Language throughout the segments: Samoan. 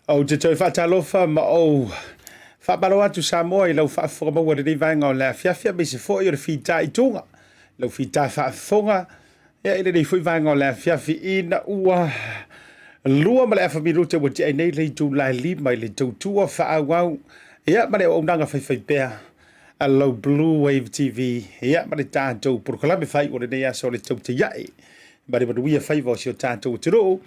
Ou te toe faatalofa ma ou faamalo atu Samoa i lau faafofoga maua i lenei vaega o le afiafi aemaise foi o le fitaituga, lau fita faafofoga ia i lenei foi vaega o le afiafi ina ua 2:30 minute ua tiai nei le itula e 5 i le tautua faaauau ia ma le auaunaga faifaipea a lau Blue Wave TV ia ma le tatou polokalame fai o lenei aso o le tautaiae ma le manuia faiva o si o tatou atunuu.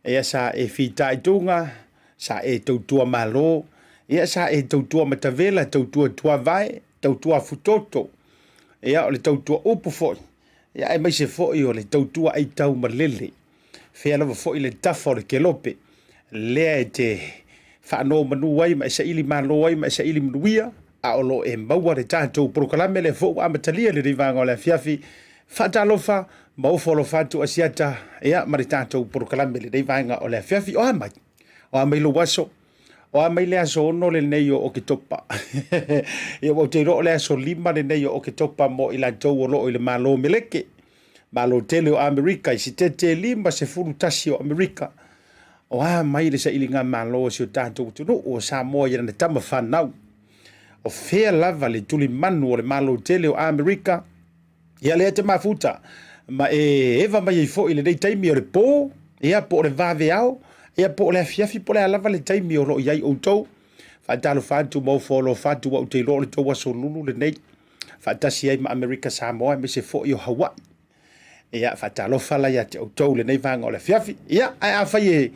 Ia sa e fitaituga, sa e tautua malo, ia sa e tautua matavela, tautua tuavae, tautua futoto, ia o le tautua upu foi, ia aemaise foi o le tautua aitau malele. Fea lava foi le tafa o le kelope, lea e te faanonomanu ai ma e saili malo ai ma e saili manuia, a o lo o e maua le tatou polokalame lea foi ua amatalia i lenei vaega o le afiafi. Faatalofa ma ofo alofa atu Asiata, ia ma le tatou polokalame i lenei vaega o le afiafi. O a mai? O a mai lou aso? O a mai le aso 6 lenei o Oketopa? Ia ua ou te iloa o le aso 5 lenei o Oketopa mo i latou o lo o i le Malo Meleke, Malo tele o Amerika, i Sitete 51 o Amerika. O a mai le sailiga malo a si o tatou atunuu o Samoa i lana tama fanau? O fea lava le tulimanu o le Malo tele o Amerika? Ia lea te mafuta ma e eva mai ai foi i lenei taimi o le pō, ia po o le vaveao, ia po o le afiafi, po o le a lava le taimi o lo o i ai outou. Faatalofa atu ma ofo alofa atu ua ou te iloa o le tou aso lulu lenei faatasi ai ma Amerika Samoa aemaise foi o Hawaii. Ia, faatalofa la ia te outou i lenei vaega o le afiafi. Ia, ae afai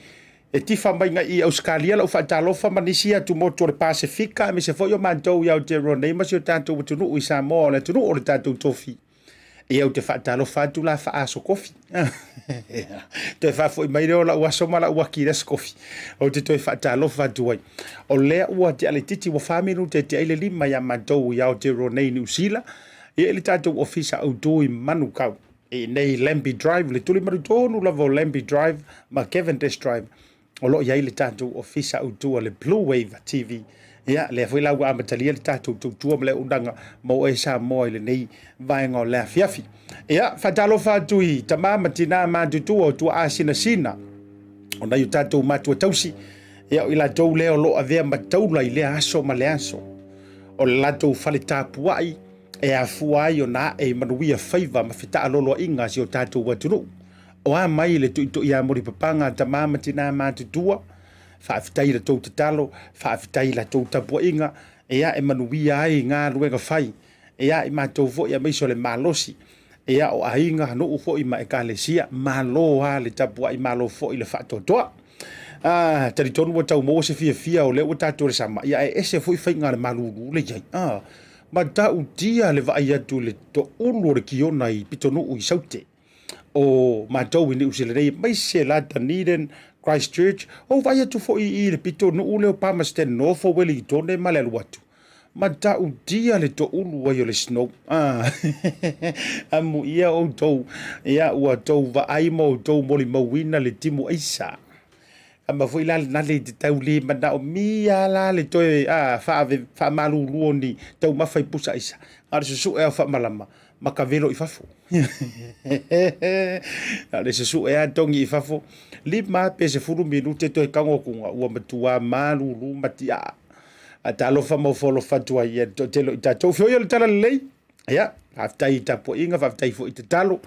e tifa mai i Ausetalia lau faatalofa ma nisi atumotu o le Pasefika, aemaise foi o matou i Aotearoa nei ma si o tatou atunuu i Samoa, o le atunuu o le tatou tofi. Ia, ou te faatalofa atu la faaaso kofi. Toe faafoi mai lea o lau aso ma lau aki i le aso kofi. Ou te toe faatalofa atu ai. O lea ua tea le titi, ua 4 minute e tea ai le 5 ia matou i Aotearoa nei i Niu Sila. Ia i le tatou ofisa autu i Manukau, i nei Lambie Drive, le tulimanu tonu lava o Lambie Drive ma Cavendish Drive, o lo o i ai le tatou ofisa autu a le Blue Wave TV. Ia, lea foi la ua amatalia le tatou tautua ma le auaunaga mo oe Samoa i lenei vaega o le afiafi. Ia, faatalofa atu i tama ma tina matutua o tuaasinasina o nai o tatou matua tausi, ia o i latou lea o lo o avea ma taula i lea aso ma le aso. O le latou fale tapuai e afua ai ona ae i manuia faiva ma fetaaloloaiga a si o tatou atunuu. O a mai le tuituiāmolipapaga a tama ma tinā matutua, faafetai i la tou tatalo, faafetai i la tou tapuaiga, ia e manuia ai galuega fai, ia i matou foi aemaise o le malosi, ia o aiga, nuu foi ma ekalesia, malo lava le tapuai, malo foi le faatoatoa. Ah, talitonu ua tau maua se fiafia o lea ua tatou le sama, ia ae ese foi faiga a le malulu le iai. Ah, matautia le vaai atu i le toulu o le kiona i pitonuu i Saute. O matou i Niu Sila nei, aemaise la Dunedin, Christchurch, ou vaai atu foi i le pitonuu lea o Palmerston North, o Wellington ma le alu atu. Matautia le toulu ai o le snow. Ah, amuia outou, ia ua tou vaai ma outou molimauina le timu aisa. Ama foi la lena le te tau le manaomia la le toe faamalulu o ni taumafa i pusa aisa. A o le susu'e ao faamalama ma ka velo i fafo. A o le susu'e a togi i fafo, 5 pe 10 minute toe kago kuga ua matua malulu ma tiaa. A talofa ma ofo alofa atu ai ia le toatele o i tatou. Feoi o le tala lelei, ia, faafetai i tapuaiga, faafetai foi i tatalo,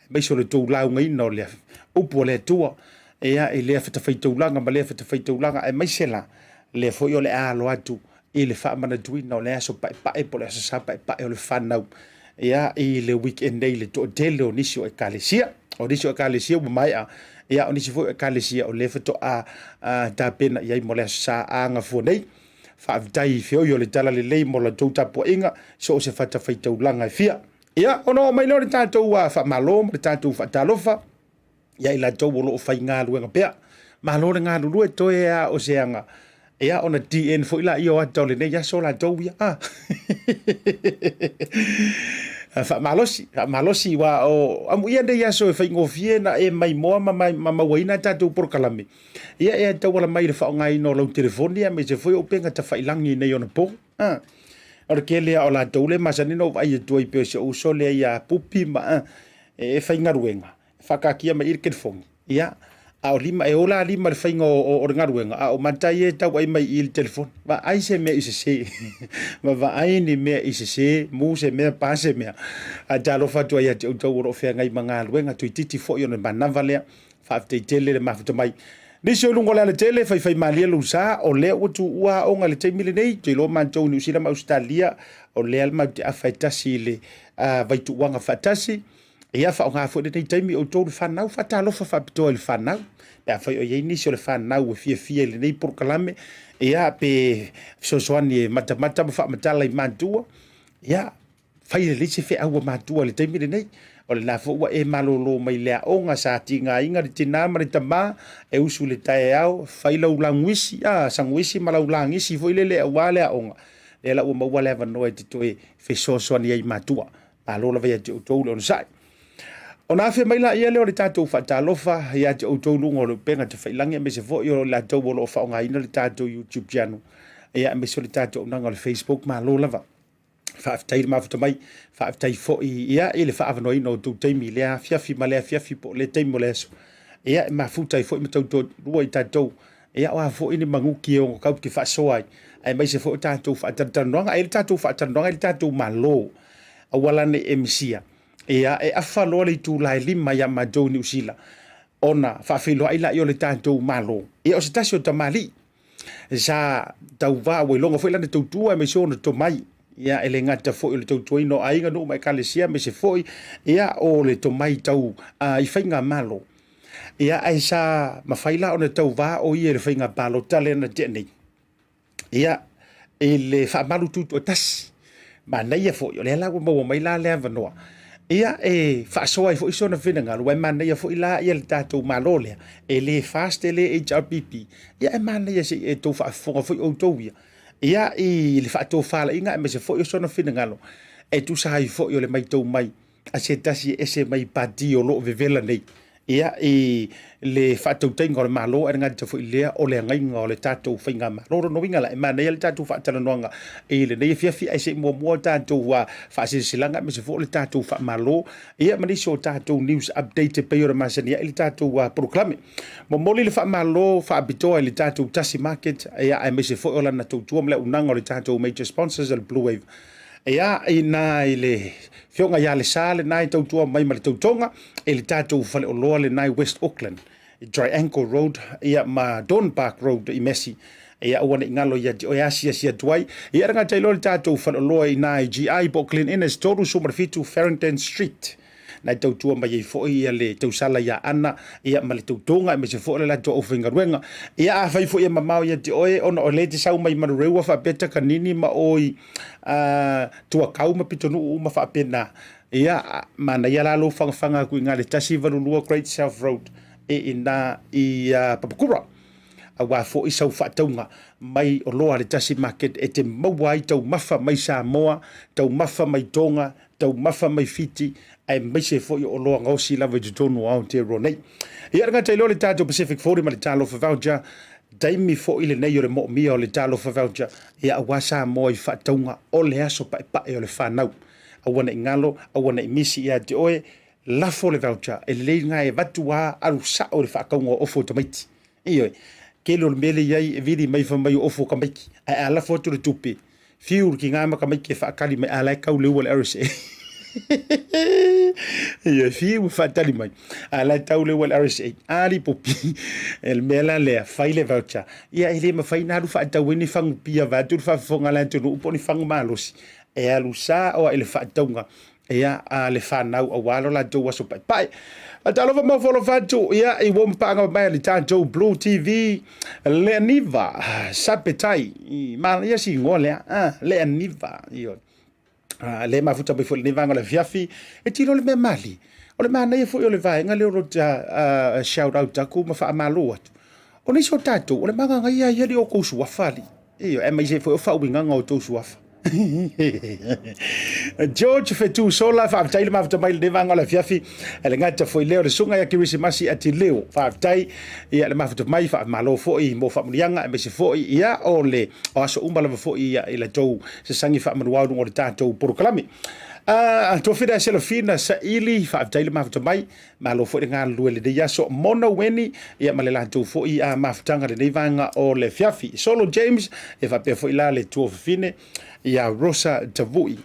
aemaise o le tou laugaina o le upu a le Atua, ia, i lea fatafaitaulaga ma lea fatafaitaulaga, aemaise la, lea foi o le a alo atu i le faamanatuina o le aso paepae po o le aso Sa paepae o le fanau, ia, i le weekend nei le toatele o nisi o ekalesia. O nisi o ekalesia ua maea, ia, o nisi foi o ekalesia o lea faatoa tapena i ai mo le aso Sa a gafua nei. Faafetai i feoi o le talalelei mo la outou tapuaiga, so o se fatafaitaulaga e fia. Ia, ona oo mai lea o le tatou faamalo ma le tatou faatalofa ia i latou o lo o faigaluega pea. Malo le galulue, toe a o se aga. Ia, ona DN foi laia o ata o lenei aso latou ia. Ah. Faamalosi, faamalosi, ua o amuia nei aso e faigofie na e maimoa ma, ma mauaina tatou polokalame. Ia e tauala mai i le faaaogaina o lau telefoni aemaise foi o upega tafailagi nei ona po. Ah. O le tele lava o latou lea e masani ona ou vaai atu ai pei o si ou uso lea ia Pupi ma e faigaluega, e faataatia mai i le telefoni. Ia, A o lima, e ola lima i le faiga o le galuega, a o mata ia e tauai mai i i le telefoni. Vaai se mea i sese. Vaai ni mea i sese, mu se mea, pa se mea. Ae talofa atu ai ia te outou o lo o feagai ma galuega, toeitiiti foi o le manava lea. Faafetai tele le mafuta mai. Nisi o i luga o le alatele, faifaimalie lou sa, o lea ua tuua aoga i le taimi lenei. Ou te iloa matou i Niu Sila ma Ausetalia, o lea matou te afa e tasi i le vaituuaga faatasi. Ia faaaoga foi lenei taimi outou le fanau, faatalofa faapitoa i le fanau. Pe afai o i ai nisi o le fanau e fiafia i lenei polokalame, ia pe fesoasoani e matamata ma faamatala i matua, ia fai lelei se feau a matua i le taimi lenei. O lena foi ua e malolo mai le aoga sa tigaina le tina ma le tama e usu i le taeao, fai lau laguisi, saguisi ma lau lagisi foi lele aua le aoga. Lea la ua maua le avanoa e te toe fesoasoani ai i matua. Malo lava ia te outou le onosai. Ona afe mai laia lea o le tatou faatalofa ia te outou luga o le upega tafailagi aemaise foi o latou o lo o faaaogaina le tatou YouTube channel, ia aemaise o le tatou auaunaga o le Facebook. Malo lava. Faafetai le mafuta mai, faafetai foi ia i le faaavanoaina o outou taimi i lea afiafi ma lea afiafi po o lea taimi o le aso. Ia e mafuta ai foi ma tautoalua i tatou. Ia o a foi ni maguki e ono kau te faasoa ai, aemaise foi o tatou faatalatalanoaga. Ai le tatou faatalatalanoaga i le tatou Malo, aua la ne i e misia. Ia e afa loa le itula e 5 ia matou i Niu Sila, ona faafeiloai laia o le tatou Malo. Ia o se tasi o tamalii sa tauva, ua iloga foi lana tautua aemaise ona tomai. Ia e le gata foi o le tautuaina o aiga, nuu ma ekalesia, aemaise foi ia o le tomai tau i faigamalo. Ia ae sa mafai la ona tauva o ia i le faiga palota lea na tea nei. Ia i le faamalu tutoatasi. Manaia foi, o lea la ua maua mai la le avanoa. Ia e faasoa ai foi sona finagalo, aua e manaia foi la ia le tatou Malo lea, e le FAST e le HRPP. Ia e manaia se i e tou faafofoga foi outou ia, ia i le faatofalaiga aemaise foi o sona finagalo e tusa ai foi o le matau mai a se tasi e ese mai pati o lo o vevela nei ia i le faatautaiga o le Malo, ae le gata foi i lea o le agaiga o le tatou faigamalo. O lona uiga la, e manaia le tatou faatalanoaga i lenei afiafi, ae se i muamua tatou faasilasilaga aemaise foi o le tatou faamalo ia ma nisi o tatou news update e pei ona masani ai le tatou polokalame. Momoli le faamalo faapitoa i le tatou Tasi Market ia aemaise foi o lana tautua ma le auaunaga o le tatou major sponsors o le Blue Wave. Ia, ina i le Afioga ia Lesa lena e tautua mai ma le tautoga i le tatou faleoloa lena i West Auckland, i Triangle Road ia ma Don Park Road i Massey. Ia aua ne i galo ia te oe asiasi atu ai. Ia e gata ai loa le tatou faleoloa i ina i GI po o Glen Innes 37 Farrington Street. Na e tautua mai ai foi ia le tausala ia Ana ia ma le tautoga aemaise foi o le latou aufaigaluega. Ia afai foi e mamao ia te oe ona o lea e te sau mai Manurewa faapea Takanini ma oi Tuakau ma Pitonuu uma faapena. Ia manaia la lou fagafaga atu i ina i le 182 Great South Road i ina i Papakura. Aua foi sau faatauga mai oloa a le Tasi Market e te maua ai taumafa mai Samoa, taumafa mai Toga, taumafa mai Fiti, aemaise foi o oloa gaosi lava i totonu o Aotearoa nei. Ia, le gata i lea o le tatou Pacific 40 ma le Talofa Voucher, taimi foi lenei o le moomia o le Talofa Voucher, ia aua Samoa i faatauga o le aso paepae o le fanau. Aua ne i galo, aua ne i misi ia te oe, lafo le voucher, e lelei lena e avatu lava alu sao i le faatauga o ofo o tamaiti. Ioe, tele o le mea lea e i ai e vili mai fai mai o ofo o tamaiti, ae a lafo atu le tupe, fiu le tiga ma tamaiti e faatali mai, a la e tau le ua le RSA. Ioe, fiu e faatali mai, a la e tau le ua le RSA. A lipopi, e le mea la lea, fai le voucher. Ia e le mafai ona alu faatau ai ni fagu pia vaeatu le faafofoga a le atunuu po o ni fagu malosi. E alu sao lava i le faatauga ia a le fanau aua lo latou aso paepae. Faatalofa ma ofo atu ia i ua mapaaga mai le tatou Blue TV Leaniva Sapetai manaia si igoa lea Leaniva ioe. Le mafuta mai foi lenei vaega o le afiafi e tilo le mea malie. O le manaia foi o le vaega lea o lo shout out atu ma faamalo atu. O nisi o tatou o le magagaia ia li o tou suafa alii. Ioe, aemaise foi o faauigaga o tou suafa. George Fetu Sola, faafetai le mafuta mai lenei vaega o le afiafi. E le gata foi lea o le susuga ia Kerisimasi Atileo, faafetai ia le mafuta mai, faamalo foi mo faamanuiaga aemaise foi ia o le o aso uma lava foi ia i la tou sasagi faamanuao i luga o le tatou polokalame. Tuafina Selafina Saili, faafetai le mafuta mai, malo foi le galulue i lenei aso. Mona Weni, ia ma le latou foi mafutaga i lenei vaega o le afiafi. Solo James, ia faapea foi la le tuafafine ia Rosa Tavui.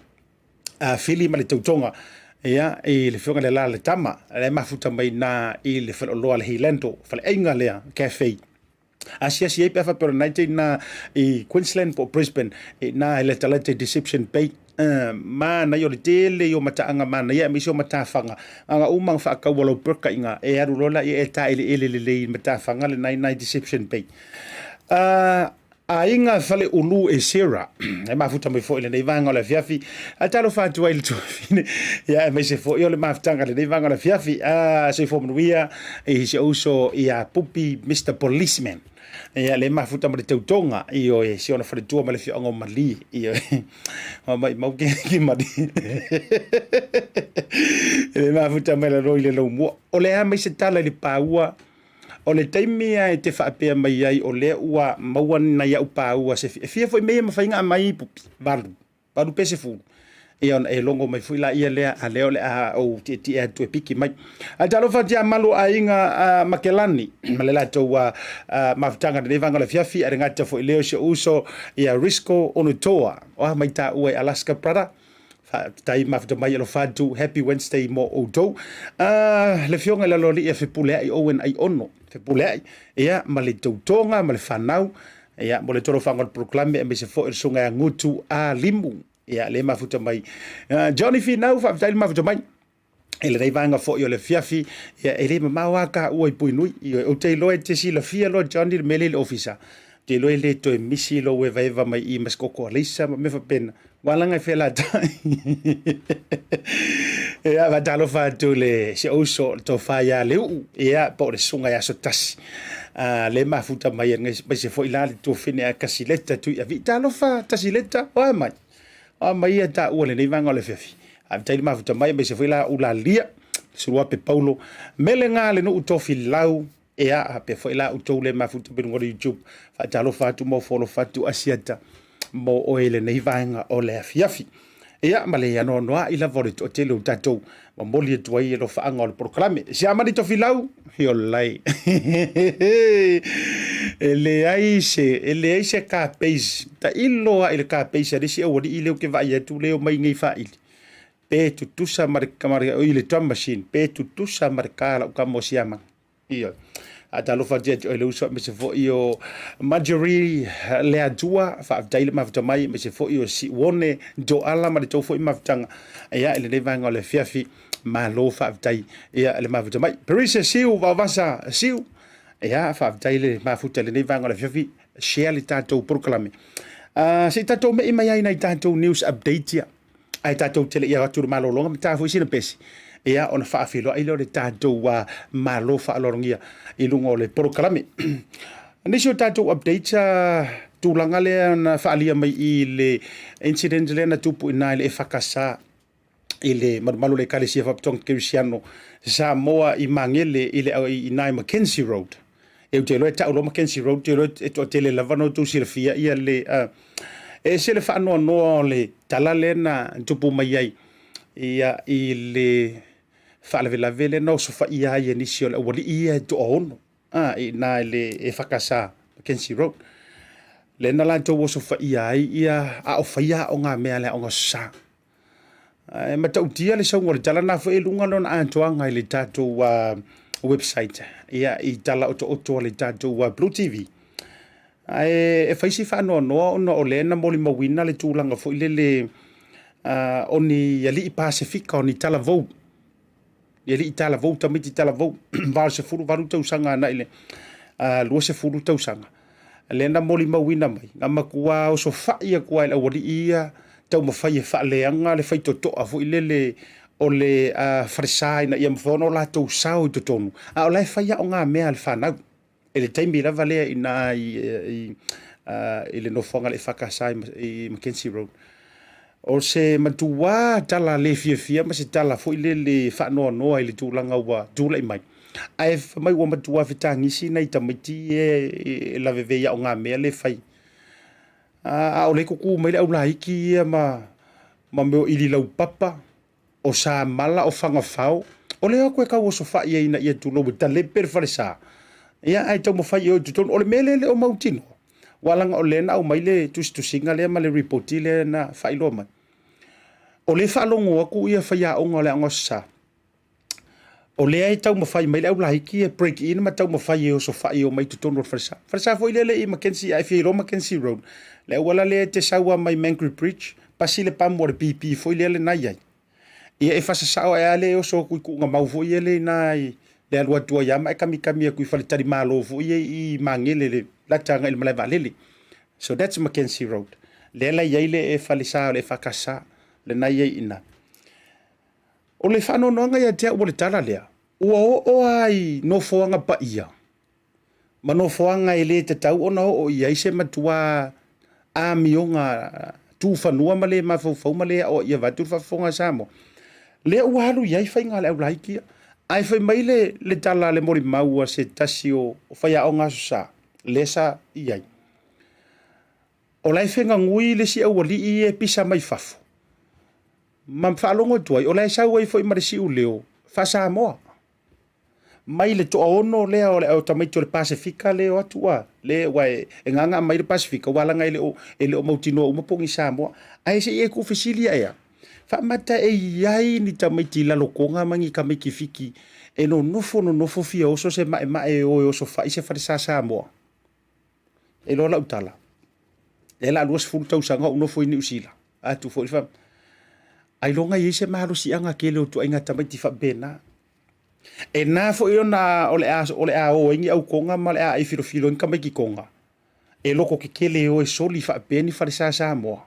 Fili ma le tautoga ia i le afioga i le Alalatama, la e mafuta mai na i le faleoloa le Heilando, faleaiga lea, cafe. Asiasi ai pe a faapea o lena e te i ina i Queensland po o Brisbane, i ina i le Atalanta i Deception Bay. Manaia o le tele ia o mataaga manaia aemaise o matafaga. Aga uma na faatau a lau burger i ina, e alu loa laia e taeleele lelei i matafaga lena i ina i Deception Bay. Aiga Faleulu e Sarah, e mafuta mai foi i lenei vaega o le afiafi. Ae talofa atu ai i le tuafafine, ia aemaise foi o le mafutaga i lenei vaega o le afiafi. Soifua manuia i si ou uso ia Pupi Mr Policeman. Ia le mafuta ma le tautoga, ioe, si ona faletua ma le afioaga o Malie, ioe. Maimau ke ki Malie. Le mafuta mai lalo i le laumua. O le a mai se tala i le paua. O le taimi lava e te faapea mai ai o lea ua maua nai au paua se e fia foi mea ia mafai ona aumai pupi, valu, valu pe 10. Ia ona e logo mai foi laia lea, a lea o le a ou tietie atu e piki mai. Ae talofa atu ia Malu Aiga Makelani ma le latou mafutaga i lenei vaega o le afiafi, ae le gata foi i lea o si ou uso ia Risco Onutoa. O a mai taua i Alaska, brother? Faafetai mafuta mai alofa atu. Happy Wednesday mo outou. Le afioga i le Aloalii a Fepuleai Owen Aiono Fepuleai, ia ma le tautoga ma le fanau, ia mo le tolofaga o le polokalame aemaise foi o le susuga ia Gutu A Limu, ia le mafuta mai. Johnny Finau, faafetai le mafuta mai i lenei vaega foi o le afiafi. Ia e le mamao lava taua i Puinui. Ioe, ou te iloa e te silafia loa Johnny le mea lea i le ofisa. Ou te iloa e le toe misi lou evaeva mai i ma se koko alaisa ma mea faapena. Ua laga e felatai. Ia, faatalofa atu i le si ou uso le tofa ia Leu'u, ia, po o le susuga ia Asotasi. Le mafuta mai aemaise foi la le tuafine a Tasileta Tuiavi. Talofa Tasileta, oa mai. Oa mai ia taua i lenei vaega o le afiafi. Faafetai le mafuta mai aemaise foi la Ulalia, Suluape Paulo, mele gā le nuu Tofilau, ia, faapea foi la outou le mafuta mai luga o le YouTube. Faatalofa atu ma ofo alofa atu Asiata mo oe i lenei vaega o le afiafi. Ia, ma le anoanoai lava o le toatele o tatou momoli atu ai alofaaga o le polokalame. Siamani Tofilau, iolai. E leai se, e leai se car base. Tailo lava i le car base a le isi aualii lea ou te vaai atu lea e omai nei faaili. Pe tutusa ma le, ma le, i le drum machine, pe tutusa ma le car a lau tama o Siamani. Ioe. Faatalofa atu ia te oe le uso aemaise foi o Marjorie Leatua, faafetai le mafuta mai, aemaise foi o Siuone Doala ma le tou foi mafutaga ia i lenei vaega o le afiafi. Malo faafetai ia le mafuta mai. Parise Siu Vaovasa Siu, ia faafetai le mafuta i lenei vaega o le afiafi. Share le tatou polokalame. Se i tatou mei mai ai nai tatou news update ia. Ae tatou te le i atu i le malologa ma ta foi sina pesi, ia ona faafeiloai lea o le tatou malo faaaloalogia i luga o le polokalame. Nisi o tatou updates, tulaga lea na faaalia mai i le incident lea na tupu i ina i le EFKS i le malumalu o le Ekalesia Faapitoa Kerisiano Samoa i Magele i le i ina i Mackenzie Road. E ou te iloa e tau loa Mackenzie Road, ou te iloa e toatele lava na outou silafia ia le e ese le faanoanoa o le tala lea na tupu mai ai ia i le faalavelave lea na osofaia ai e nisi o le aualii ia e toaono i ina i le EFKS Mackenzie Road. Lea na latou osofaia ai ia a o faia aoga mea a le aoga Aso Sa. E matautia le sauga o le tala na foi e luga lona atoaga i le tatou website, ia i tala otooto a le tatou Blue TV. Ae e fai si faanoanoa ona o lea na molimauina le tulaga foi lele o ni alii Pasefika, o ni talavou, i alii talavou, tamaiti talavou, 88 tausaga agai i le 20 tausaga, lea na molimauina mai, na matua osofai atu lava e le aualii ia taumafai e faaleaga le faitotoa foi lele o le falesa ina ia mafai ona o latou sao i totonu, a o la e fai aoga mea a le fanau. I le taimi lava lea i ina i le nofoaga a le EFKS i Mackenzie Road. O se matua tala le fiafia ma se tala foi lele faanoanoa i le tulaga ua tulai mai. Ae fai mai ua matua fetagisi nai tamaiti ia e lavevei aogamea le fai. A o lea e tutu mai le aulaiti ia ma mea o ili laupapa. o Samala, o Fagafao, o lea o atu e tau osofai ai ina ia tulou e talepe le falesa, ia ae taumafai e o i totonu. O le mea lea e le o mautinoa, aua leaga o lea na aumai le tusitusiga lea ma le lipoti lea na faailoa mai. O lea e faalogo atu ia faiaoga o le Aoga Aso Sa, o lea e taumafai mai le aulaiti e break in ma taumafai e osofai e omai i totonu o le falesa. Falesa foi lea e i Mackenzie, a e fia iloa Mackenzie Road, le auala lea e te sau lava mai Mangri Bridge, pasi le pamu a le BP foi lea lena e i ai. Ia e fasa sao ae lava lea e oso atu i Tuugamau foi lea i ina i le alu atu ai lava ma e kamikami atu i faletalimalo foi ia i Magele i le lata agai i le malae vaalele. So that's Mackenzie Road. Lea la e i ai le falesa o le EFKS lena e i ai i ina. O le faanoanoaga ia te au o le tala lea, ua oo lava i nofoaga paia ma nofoaga e le tatau ona oo i ai se matua amioga tufanua ma le mafaufau ma le aoaia vaeatu le faafofoga a Samoa. Lea ua alu i ai faiga a le aulaiti ia. Ae fai mai le, le tala a le molimau a se tasi o faiaoga Aso Sa, lea sa i ai. O la e fegagui le isi aualii ia e pisa mai fafo. Ma faalogo atu ai, o la e sau ai foi ma le siuleo faa-Samoa. Mai le toaono lea o le au tamaiti o le Pasefika lea e o atu a, le ua e, e gaga mai le Pasefika, ua laga e le o, e le o mautinoa uma po o ni Samoa. Ae se i e tuufesili ae a, faamata e i ai ni tamaiti lalotoga ma ni tamaiti Fiti e nonofo nonofo fia oso se maemae e o e osofai se falesa Samoa. E iloa lau tala, lea la 20 tausaga o ou nofo i Niu Sila, atu foi le ailoga e i ai se malosiaga tele o ituaiga tamaiti faapena. E na foi ona o le a, o le a o ai ni aukoga ma le a ai filofilo ai ni tamaiti toga, e loko tetele e o e soli faapea ni falesa Samoa,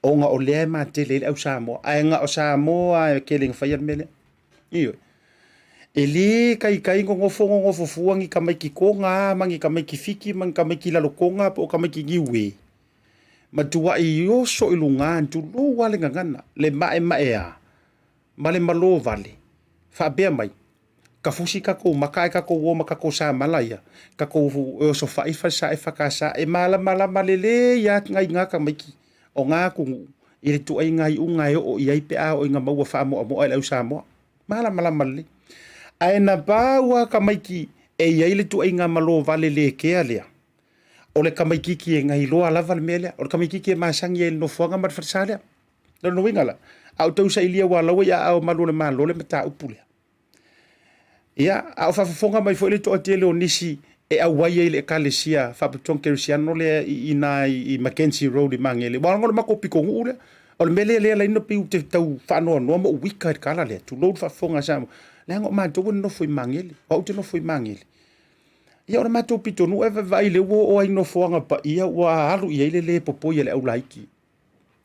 ona o lea e matele ai le au Samoa. Ae na o Samoa e tele ina faia le mea lea. Ioe. E le taitai nonofo nonofo fua ni tamaiti Toga ma ni tamaiti Fiti ma ni tamaiti Lalotoga po o tamaiti Niue. Matuai oso i luga, tulou lava le gagana, le maemaea ma le malo vale. Faapea mai, tafusi tatou maka ae tatou o ma tatou samala ia, tatou osofai falesa EFKS e malamalama lelei lava nai na tamaiti o na atunuu i le ituaiga iuga e oo i ai pe a oo ina maua faamoamoa e le au Samoa. Malamalama lelei. Ae na pau lava tamaiti e i ai le ituaiga malo vale le kea lea, o le tamaitiiti e gailoa lava le mea lea, o le tamaitiiti e masani ai i le nofoaga ma le falesa lea. O lona uiga la, a ou tausailia ua laua i aao o malu o le Malo le mataupu lea. Ia, a o faafofoga mai foi le toatele o nisi e auai ai i le ekalesia Faaputong Kerisiano lea i ina i Mackenzie Road i Magele. Ua o le matou pitonuu lea. O le mea lea lea laina pei ou te tau faanoanoa ma ou wika i le tala lea. Tulou le faafofoga a Samoa. Leaga o matou e nonofo i Magele. O au ou te nofo i Magele. Ia o le matou pitonuu e vaai lea ua oo ai i nofoaga paia ua alu i ai le le popoi a le aulaiti.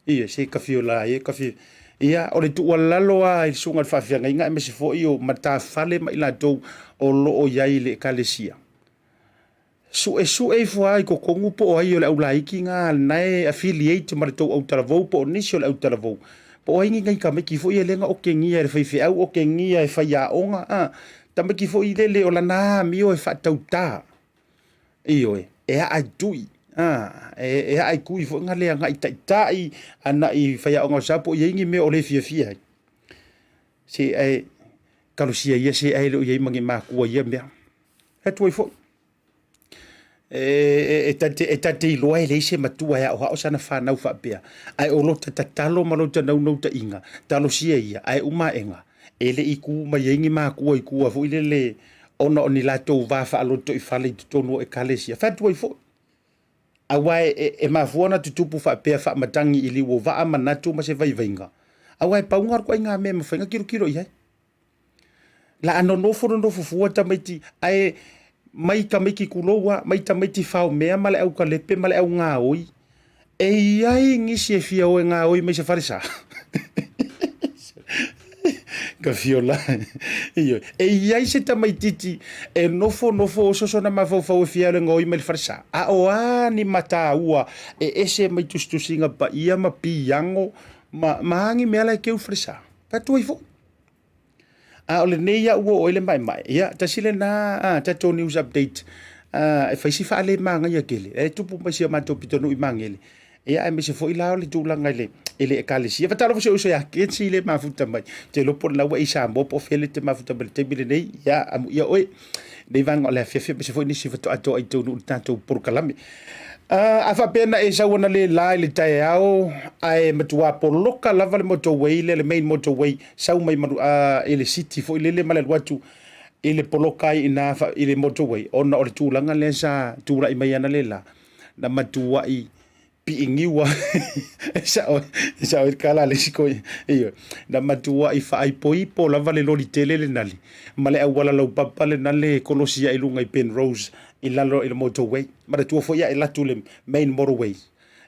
Ia, se tafiola ai, tafi... Ia, o le tuualalo lava i le susuga i le faafeagaiga aemaise foi o matafale ma i latou o lo o i ai i le ekalesia. Suesue ifo lava i totonu po o ai o le aulaiti na lena e affiliate ma le tou autalavou po o nisi o le autalavou. Po o ai ni nai tamaiti foi ia lea na otegia e le faifeau, otegia e faiaoga, a, tamaiti foi lele o lana amio e faatauta. Ioe, e aa i tui, a, e, e aa i tui foi na le agai taitai, anai faiaoga o sa po o i ai ni mea o le fiafia ai. Se ae talosia ia se ae le o i ai ma ni makua i ia mea. Atu ai foi. E, e, e, tate, e tate iloa e leai se matua e aoao sana whanau faapea. Ae o lota tatalo ma lota naunautaiga, talosia ia, ae uma aega, e le i kū mai ai ni makua i tua foi lele ona o ni latou va faalotoifale i totonu o ekalesia. Fai atu ai foi. Aua e, e, e mafua ona tutupu faapea faamatagi i liu o vaa manatu ma se vaivaiga. Aua e pau lena o le ituaiga mea e mafai ona tilotilo i ai. La a nonofo nonofo fua tamaiti ae mai tamaiti kulou a, mai tamaiti faomea ma le aukalepe ma le augaoi. E i ai nisi e fia o e gaoi mai se falesa. Ka fiola. Ioe. E i ai se tamaititi e nofo nofo oso sona mafaufau e fia alu e gaoi mai le falesa. A o a ni mataua e ese mai tusitusiga paia ma piago ma, ma a ni mea la e keu falesa. Fai atu ai foi. A o lenei au ua oo ai le maemae, ia, tasi lena a, tatou news update a, e fai si faalemagaia tele, e tupu mai si a matou pitonuu i Magele. Ia aemaise foi la o le tulaga i le i le ekalesia. Faatalofa si ou uso ia Kensi le mafuta mai. Ou te iloa po o lena ua e i Samoa po o fea le te mafuta mai i le taimi lenei. Ia, amuia oe. Lenei vaega o le afiafi aemaise foi nisi faatoa toa i taunuu i le tatou polokalame. Uh, a faapea na e sau ana le la i le taeao ae matua poloka lava le motorway lea, le main motorway, sau mai manu, uh, i le city foi lele ma le alu atu i le poloka ai i ina i le motorway ona o le tulaga lea sa tulai mai ana le la, na matuai piiniua e sao e sao i kala le siko io na matuai faaipoipo lava le loli tele le nali ma le auala laupapa le nale kolosi ai lunga i Penrose i lalo i le motorway. Manatua foi ia e latu le main motorway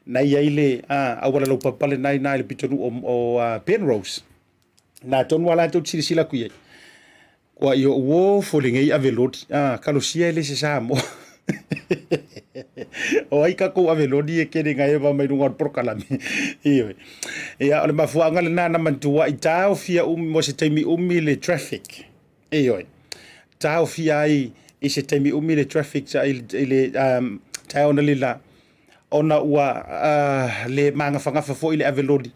na i ai le auala laupapa le nai na i le pitonuu o, o uh, Penrose na tonu a latou te silasila atu i ai Kua i o'u ofo lenei ave loli. Ah, kalosia e le se Samoa. O ai kakou ave loli e kele ngai va mai lunga o le polokalame. Ioe. Ia, o le mafuaaga lena na manatua i taofia umi mo se taimi umi le traffic. Ioe. Taofia ai i se taimi umi le traffic sa i, i le um, taeao na le la ona ua uh, le magafagafa foi le ave loli.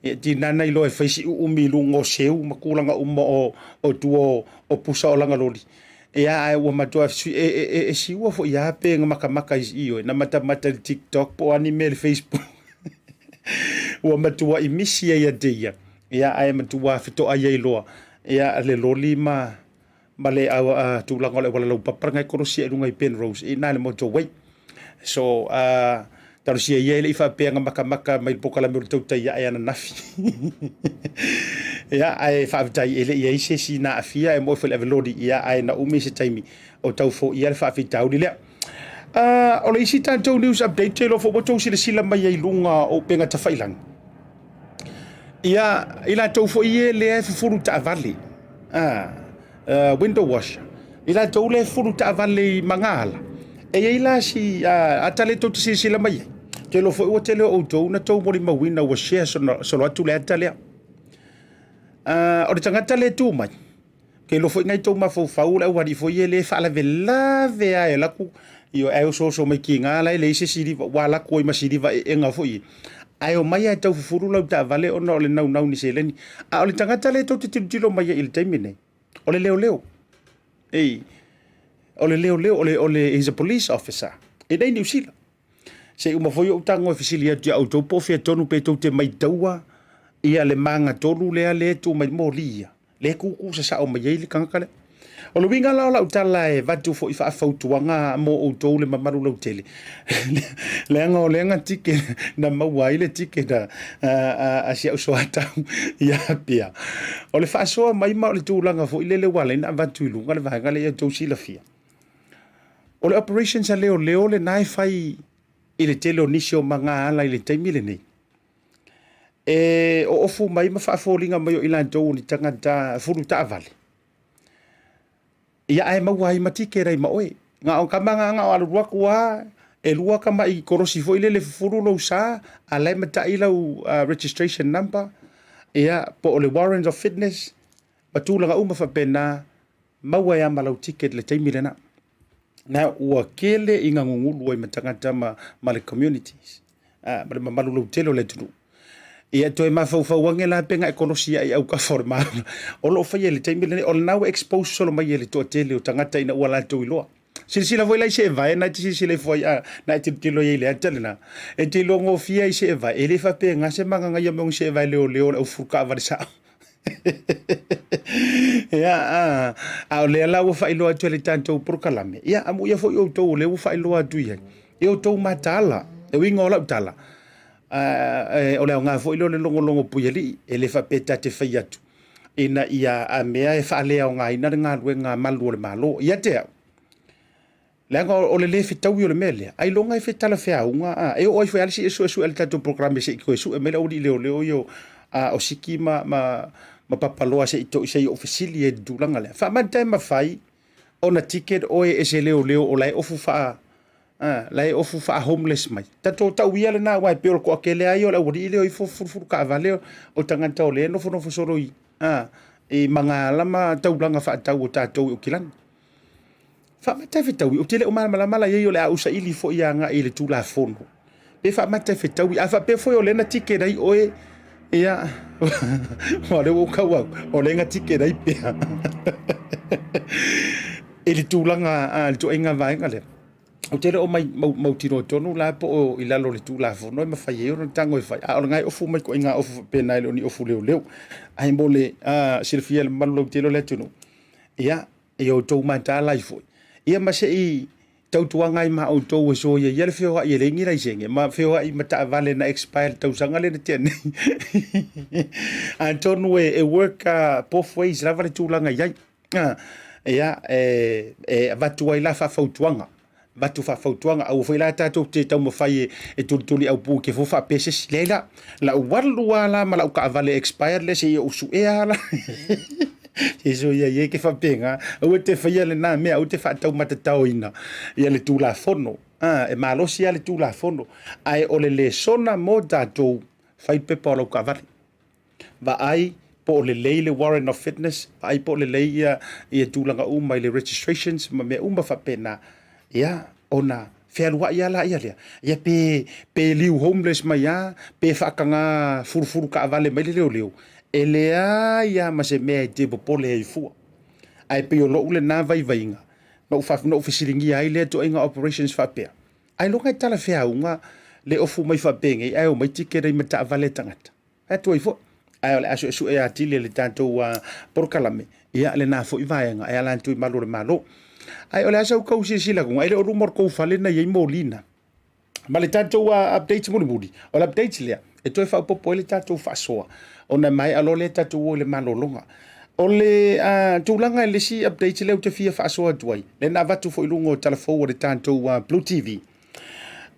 E tinana iloa e fai si uumi i luga o seu ma tulaga uma o, o tua o, o pusa o langa loli. Ia, ae ua matua e, e, e, e siua foi ia pe nga makamaka i ioe, na matamata i le TikTok po o a ni mea i le Facebook. Ua matua i misi ai ia te ia. Ia, ae matua fetoai ai loa. Ia, le loli ma, ma le uh, tulaga o le auala laupapa lena e kolosi ai luga i Penrose i na le motorway. So, uh, talosia ia e le i faapea na makamaka mai le polokalame o le tautai ae ananafi. Ia, ae faafetai e le i ai se isi na aafia e moe foi le ave loli, ia, ae na umi se taimi o tau foia le faafitauli lea. Uh, o le isi tatou news update, te iloa foi ua tou silasila mai ai i luga o upega tafailagi. Ia, i latou foi e lea e fufulu taavale, ah, uh, window washer, i latou lea e fufulu taavale i Magaala, e i ai la si uh, ata lea tou te silasila mai ai. Te iloa foi ua tele o outou na tou molimauina ua share solo atu le ata lea. Uh, o le tagata lea e tu mai, Ke iloa foi nai tou mafaufau o le aualii foi ia lea e faalavelave lava e alu atu ioe ae osooso mai kiga la e leai se siliva ua alu atu ai ma siliva eega foi ae omai lava e tau fufulu lau taavale ona o le naunau i ni seleni. A o le tagata lea tou te tilotilo mai ai i le taimi lenei, o le leoleo. Ei, o le leoleo, o le, o le, he's a police officer i nei Niu Sila. Se i uma foi ou tago e fesili atu iā outou po o fea tonu pe tou te maitaua ia le magatolu lea lea e tu mai moli ia, lea e kūkū sasao mai ai le tagata lea. O le uiga la o lau tala e avatu foi faafautuaga mo outou le mamalu lautele, leaga o lea na tike na maua ai le tike na a si au soatau ia Apia. O le faasoa mai ma o le tulaga foi lele ua ala ai ona avatu i luga le vaega lea ia outou silafia. O le operations a leoleo lena e fai i le tele o nisi o magaala i le taimi lenei. E oofu mai ma faafoliga mai o i latou o ni tagata fulu taavale. Ia ae maua ai ma tike rai ma oe. Na o kama nga o alu atu a e lua kama i kolosi foi lele fufulu lou sa a la e matai lau uh, registration number ia po o le warrant of fitness ma tulaga uma faapena maua ai lava ma lau ticket i le taimi lena. Na ua kele i gagugulu ai ma tagata ma, ma le communities, ah, ma le mamalu lautele o le atunuu. Ia toe mafaufau ane la pe na e kolosi ai autafa o le malo. O lo o faia i le taimi lenei, o lena ua expose solo mai e le toatele o tagata ina ua latou iloa. Silasila foi la i seevae na e te silasila ifo ai, ah, na e tilotilo ai i le ata lena. E te iloa gofie ai seevae, e le faapena se magagaia mai o ni seevae leoleo o le au fufulu taavale sao. Ia, a, a o lea la ua faailoa atu e le tatou polokalame, ia, amuia foi outou o lea ua faailoa atu i ai, i outou mataala. Le uiga o lau tala, a, e, o le aoga foi lea o le logologo puialii, e le faapea ta te fai atu, ina ia a mea e faaleaogaina le galuega a malu o le Malo. Ia te au, Leaga o le lē fetaui o le mea lea, ailoga e fetalafeauga a e oo ai foi lava le isi suesue a le tatou polokalame se i toe sue mai le aualii leoleo ia o, a, o Siki ma, ma, ma Papaloa se i to, se i ou fesili ai i le tulaga lea. Faamata e mafai ona ticket oe e se leoleo o la e ofu faa, a, la e ofu faa homeless mai. Tatou tau ia lena aua e pei o le toatele lava ia o le aualii lea o ifo fulufulu taavale o tagata o lea e nofonofo solo i, a, i magaala ma taulaga faatau o tatou i Aukilani. Faamata e fetaui, ou te le o malamalama la i ai o le a ou saili foi agai i le Tulafono. Pe faamata e fetaui, a faapea foi o lea na ticket ai oe, ia, aua o lea ua ou tau au, o lea na ticket ai pea i le tulaga, le ituaiga vaega lea. Ou te le o mautinoa tonu la po o i lalo o le Tulafono e mafai ai ona tago e fai, a o lena e ofu mai ituaiga ofu faapena e le o ni ofu leoleo. Ae mo le silafia e le mamalu lautele o le atunuu, ia, i o outou mataala ai foi, ia ma se i tautuaga ai ma outou e soia ia le feoai e leai ni laisene ma feoai ma taavale na expire le tausaga lea na tea nei. Atonu e work both ways lava le tulaga i ai. Ia, e avatu ai la faafautuaga, avatu faafautuaga, aua foi la tatou te taumafai e tulituli aupu ke fo faapea se isi. Leai la, lau alu lava la ma lau taavale expired lea seia ou suea lava la. Se soia ia ke faapena, aua te faia lena mea, aua te faataumatataoina ia le Tulafono. E malosi lava le Tulafono, ae o le lesona mo tatou, fai le pepa o lau taavale. Vaai po o lelei le warrant of fitness, vaai po o lelei ia, ia tulaga uma i le registrations ma mea uma faapena, ia, ona fealuai lava laia lea, ia pe, pe liu homeless mai lava, pe faataga fulufulu taavale mai le leoleo, e leai lava ma se mea e te popole ai fua. Ae pei o lou lena vaivaiga, na ou, na ou fesiligia ai lea ituaiga operations faapea, ailoga e talafeauga le ofu mai faapenei ae omai ticket ai ma taavale a tagata. Fai atu ai foi, ae o le a suesue atili e le tatou polokalame, ia lena foi vaega e ala atu i malu o le Malo. Ae o le a sau tou silasila atu, e le o luma o le tou fale na i ai moli na. Ma le tatou updates mulimuli, o le updates lea, e toe faaopoopo ai le tatou faasoa, ona e maea loa lea tatou o i le malologa. O le tulaga i le isi updates lea ou te fia faasoa atu ai, lea na avatu foi i luga o tala fou a le tatou Blue TV,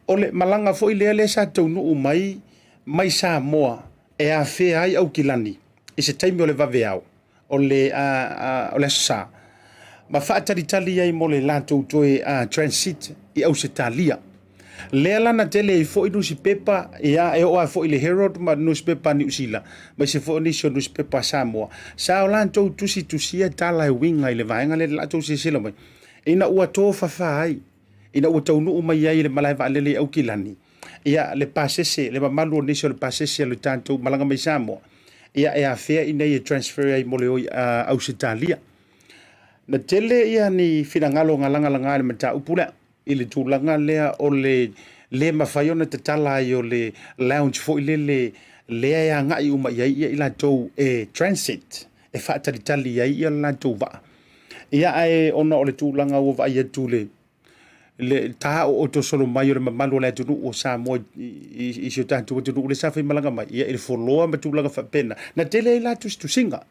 o le malaga foi lea lea sa taunuu mai mai Samoa e afea ai Aukilani i se taimi o le vaveao o le o le Aso Sa, ma faatalitali ai mo le latou toe transit i Ausetalia. Lea la na tele ai foi nusipepa, ia, e oo lava foi i le Herald ma nusipepa a Niu Sila, aemaise foi o nisi o nusipepa a Samoa, sa o latou tusitusia tala e uiga i le vaega lea i le latou silasila mai, ina ua tofafa ai ina ua taunuu mai ai i le malae vaalele i Aukilani, ia le pasese, le mamalu o nisi o le pasese o le tatou malaga mai Samoa, ia e afea i inei e transfer ai mo le o i Ausetalia. Na tele ia ni finagalo na lagalaga i le mataupu lea, i le tulaga lea o le le mafai ona tatala ai o le lounge foi lele lea e agai uma i ai ia i latou e transit, e faatalitali ai ia le latou vaa. Ia ae ona o le tulaga ua vaai atu le le taoto solo mai o le mamalu o le atunuu o Samoa i si o tatou atunuu lea sa faimalaga mai, ia i le foloa ma tulaga faapena, na tele ai la tusitusiga.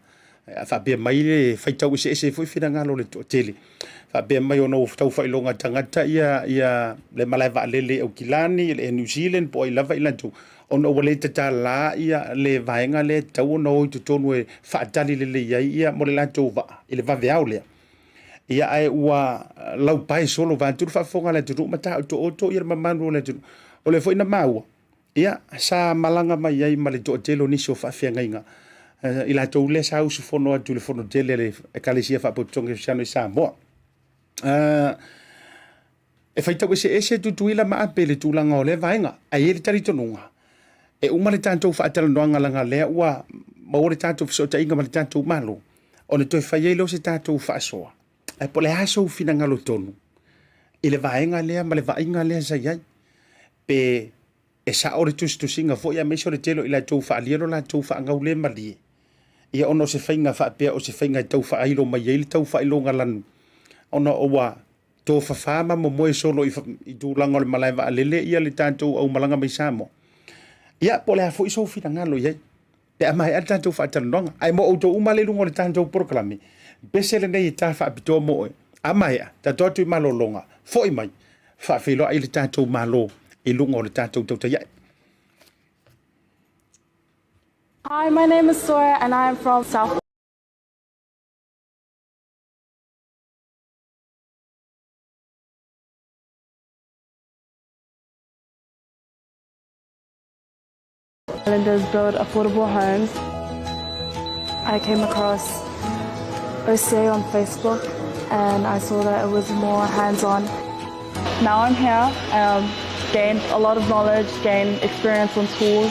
Faapea mai le faitau eseese foi finagalo o le toatele, faapea mai ona ua tau faailoga tagata ia, ia le malae vaalele i Aukilani, le Air New Zealand po o ai lava i latou, ona ua le tatala ia le vaega lea e tatau ona o i totonu e faatali lelei ai ia mo le latou vaa i le vaveao lea. Ia ae ua laupae solo vaeatu le faafofoga a le atunuu ma taotooto ia le mamalu o le atunuu. O lea foi na maua, ia sa malaga mai ai ma le toatele o nisi o faafeagaiga i latou lea sa usufono atu i le fono tele a le Ekalesia Faapotopotoga Kerisiano i Samoa. E faitau eseese Tutuila ma Ape i le tulaga o lea vaega, ae i ai le talitonuga, e uma le tatou faatalanoaga leaga lea ua maua le tatou fesootaiga ma le tatou Malo, ona toe fai ai lea o se tatou faasoa. Ae po o le a sou finagalo tonu i le vaega lea ma le vaaiga lea sa i ai, pe E sao le tusitusiga foi aemaise o le tele o i latou faaalia lo latou faagaulemalie, ia ona o se faiga faapea o se faiga e tau faailo mai ai le tau faailoga lanu, ona ua tofafa ma momoe solo i, i tulaga o le malae vaalele ia le tatou aumalaga mai Samoa. Ia, po o le a foi sou finagalo i ai, pe a maea le tatou faatalanoaga. Ae mo outou uma le i luga o le tatou polokalame, pese lenei e ta faapitoa mo oe. A maea, tatou atu i malologa, foi mai, faafeiloai le tatou Malo i luga o le tatou tautai ae. Hi, my name is Sora and I am from South Islanders build affordable homes. I came across OCA on Facebook and I saw that it was more hands-on. Now I'm here, um, Gained a lot of knowledge, gained experience on tools.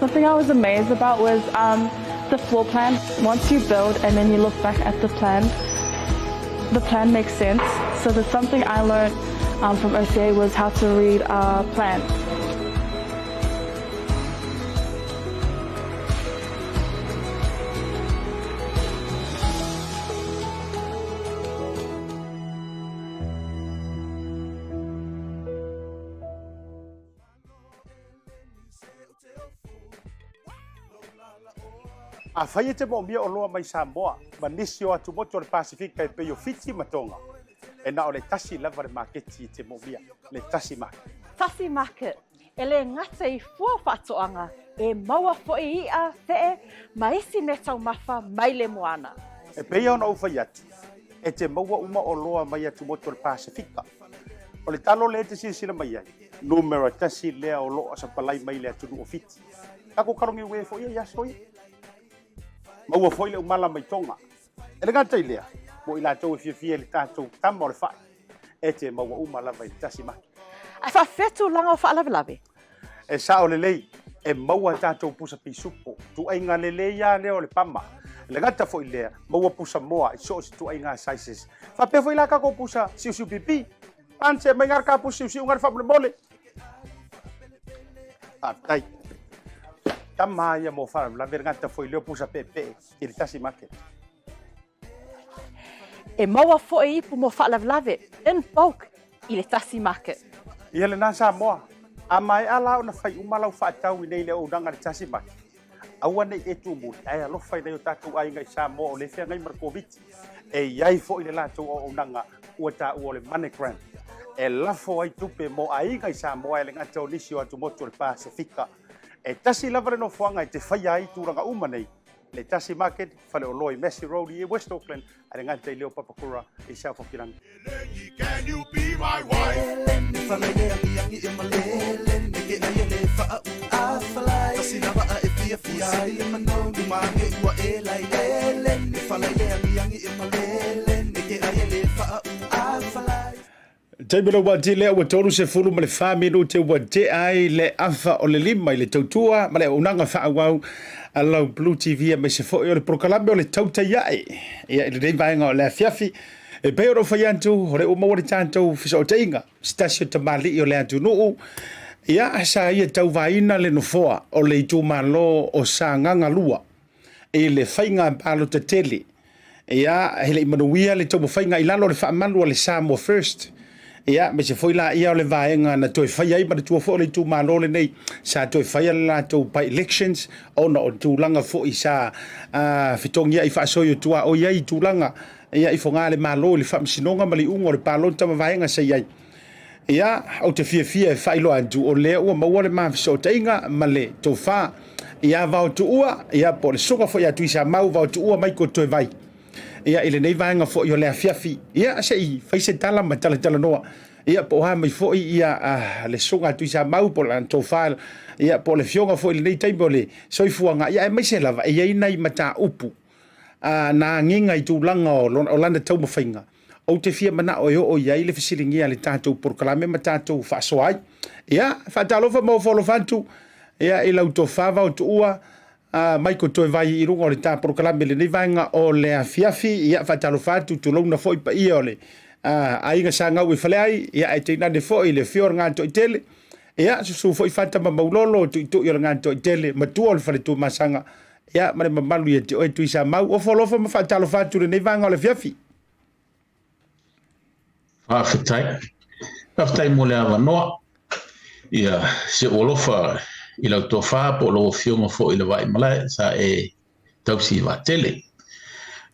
Something I was amazed about was um, the floor plan. Once you build and then you look back at the plan, the plan makes sense. So there's something I learned um, from OCA was how to read a plan. Afai e te moomia oloa mai Samoa ma nisi o atumotu o le Pasifika e pei o Fiti ma Tonga, e na o le tasi lava le maketi e te moomia, le Tasi Market. Tasi Market, e le gata i fua faatoaga, e maua foi i'a, fe'e, ma isi meataumafa mai le moana. E pei ona ou fai atu, e te maua uma oloa mai atumotu o le Pasefika. O le talo lea e te silasila mai ai, numera tasi lea o lo o sapalai mai le atunuu o Fiti. Tatou kalogi ue foi ia i aso ia. Maua foi le umala mai Tonga. E le gata i lea, mo i latou e fiafia i le tatou tama o le fai, e te maua uma lava i le tasi maki. Ae faafefea tulaga o faalavelave? E sao lelei, e maua tatou pusa pisupo, tuaiga lelei lava lea o le pama. E le gata foi i lea, maua pusa moa i so o se tuaiga sizes. Faapea foi la tatou pusa siusiu pipi. Panse mai ngā ka pusa siusiu ngā faamolemole. Faafetai. Tama ia mo faalavelave le gata foi lea o pusa peepee i le tasi market. E maua foi ipu mo faalavelave in bulk i le tasi market. Ia lena Samoa, a maea la ona fai uma lau faatau i nei le auaunaga a le tasi market, aua ne i e tumuli ae alofa i nai o tatou aiga i Samoa o lea e feagai ma le Koviti. E i ai foi le latou auaunaga ua taua o le MoneyGram e lafo ai tupe mo aiga i Samoa e le gata o nisi o atumotu o le Pasefika. E tasi lava le nofoaga e te faia ai tulaga uma nei, le Tasi Market, faleoloa i Massey Road i West Auckland, a le gata i lea o Papakura i South Hokirangi. Taimi lau ati lea ua 34 minute ua tea ai le afa o le lima i le tautua ma le auaunaga faaauau a lau Blue TV aemaise foi o le polokalame o le tautai ae ia i lenei vaega o le afiafi. E pei ona ou fai atu, o lea ua maua le tatou fesootaiga se tasi o tamalii o le atunuu, ia sa ia tauvaina le nofoa o le itumalo o Sagaga 2 i le faiga palota tele. Ia, e le i manuia le taumafaiga i lalo o le faamalu a le Samoa First. Ia, aemaise foi la ia o le vaega na toe fai ai, manatua foi o le itumalo lenei sa toe faia le latou by-elections ona o tulaga foi sa fetogiai faasoi o tuaoi ai i tulaga ia i fogaa le Malo i le faamasinoga ma le iuga o le palota ma vaega sa i ai. Ia, ou te fiafia e faailoa atu o lea ua maua le ma fesootaiga ma le tofa ia Vaotuua, ia po o le susuga foi ia Tuisamau Vaotuua Michael Toevai. Ia, i lenei vaega foi o le afiafi, ia se i fai se tala ma talatalanoa. Ia, po o a mai foi ia le susuga a Tuisamau po o lana tofa, ia po o le afioga foi i lenei taimi o le soifuaga, ia aemaise lava e i ai nai mataupu na agiga i tulaga o lana taumafaiga. Ou te fia manao e oo i ai le fesiligia a le tatou polokalame ma tatou faasoa ai. Ia, faatalofa ma ofo alofa atu ia, i lau tofa Vaotuua Michael Toevai i luga o le ta polokalame i lenei vaega o le afiafi. Ia, faatalofa atu, tulouna foi paia o le aiga sa gau i Faleai, ia, ae tainane foi le afio o le Gatoaitele. Ia, susu foi Fata ma Maulolo, tuitui o le Gatoaitele, matua o le Faletuamasaga, ia, ma le mamalu ia te oe Tuisamau. Ofo alofa ma faatalofa atu i lenei vaega o le afiafi. Faafetai. Faafetai mo le avanoa. Ia, si ou alofa i lau tofa po o lau afioga foi i le Vaaimalae sa e tausi vaatele.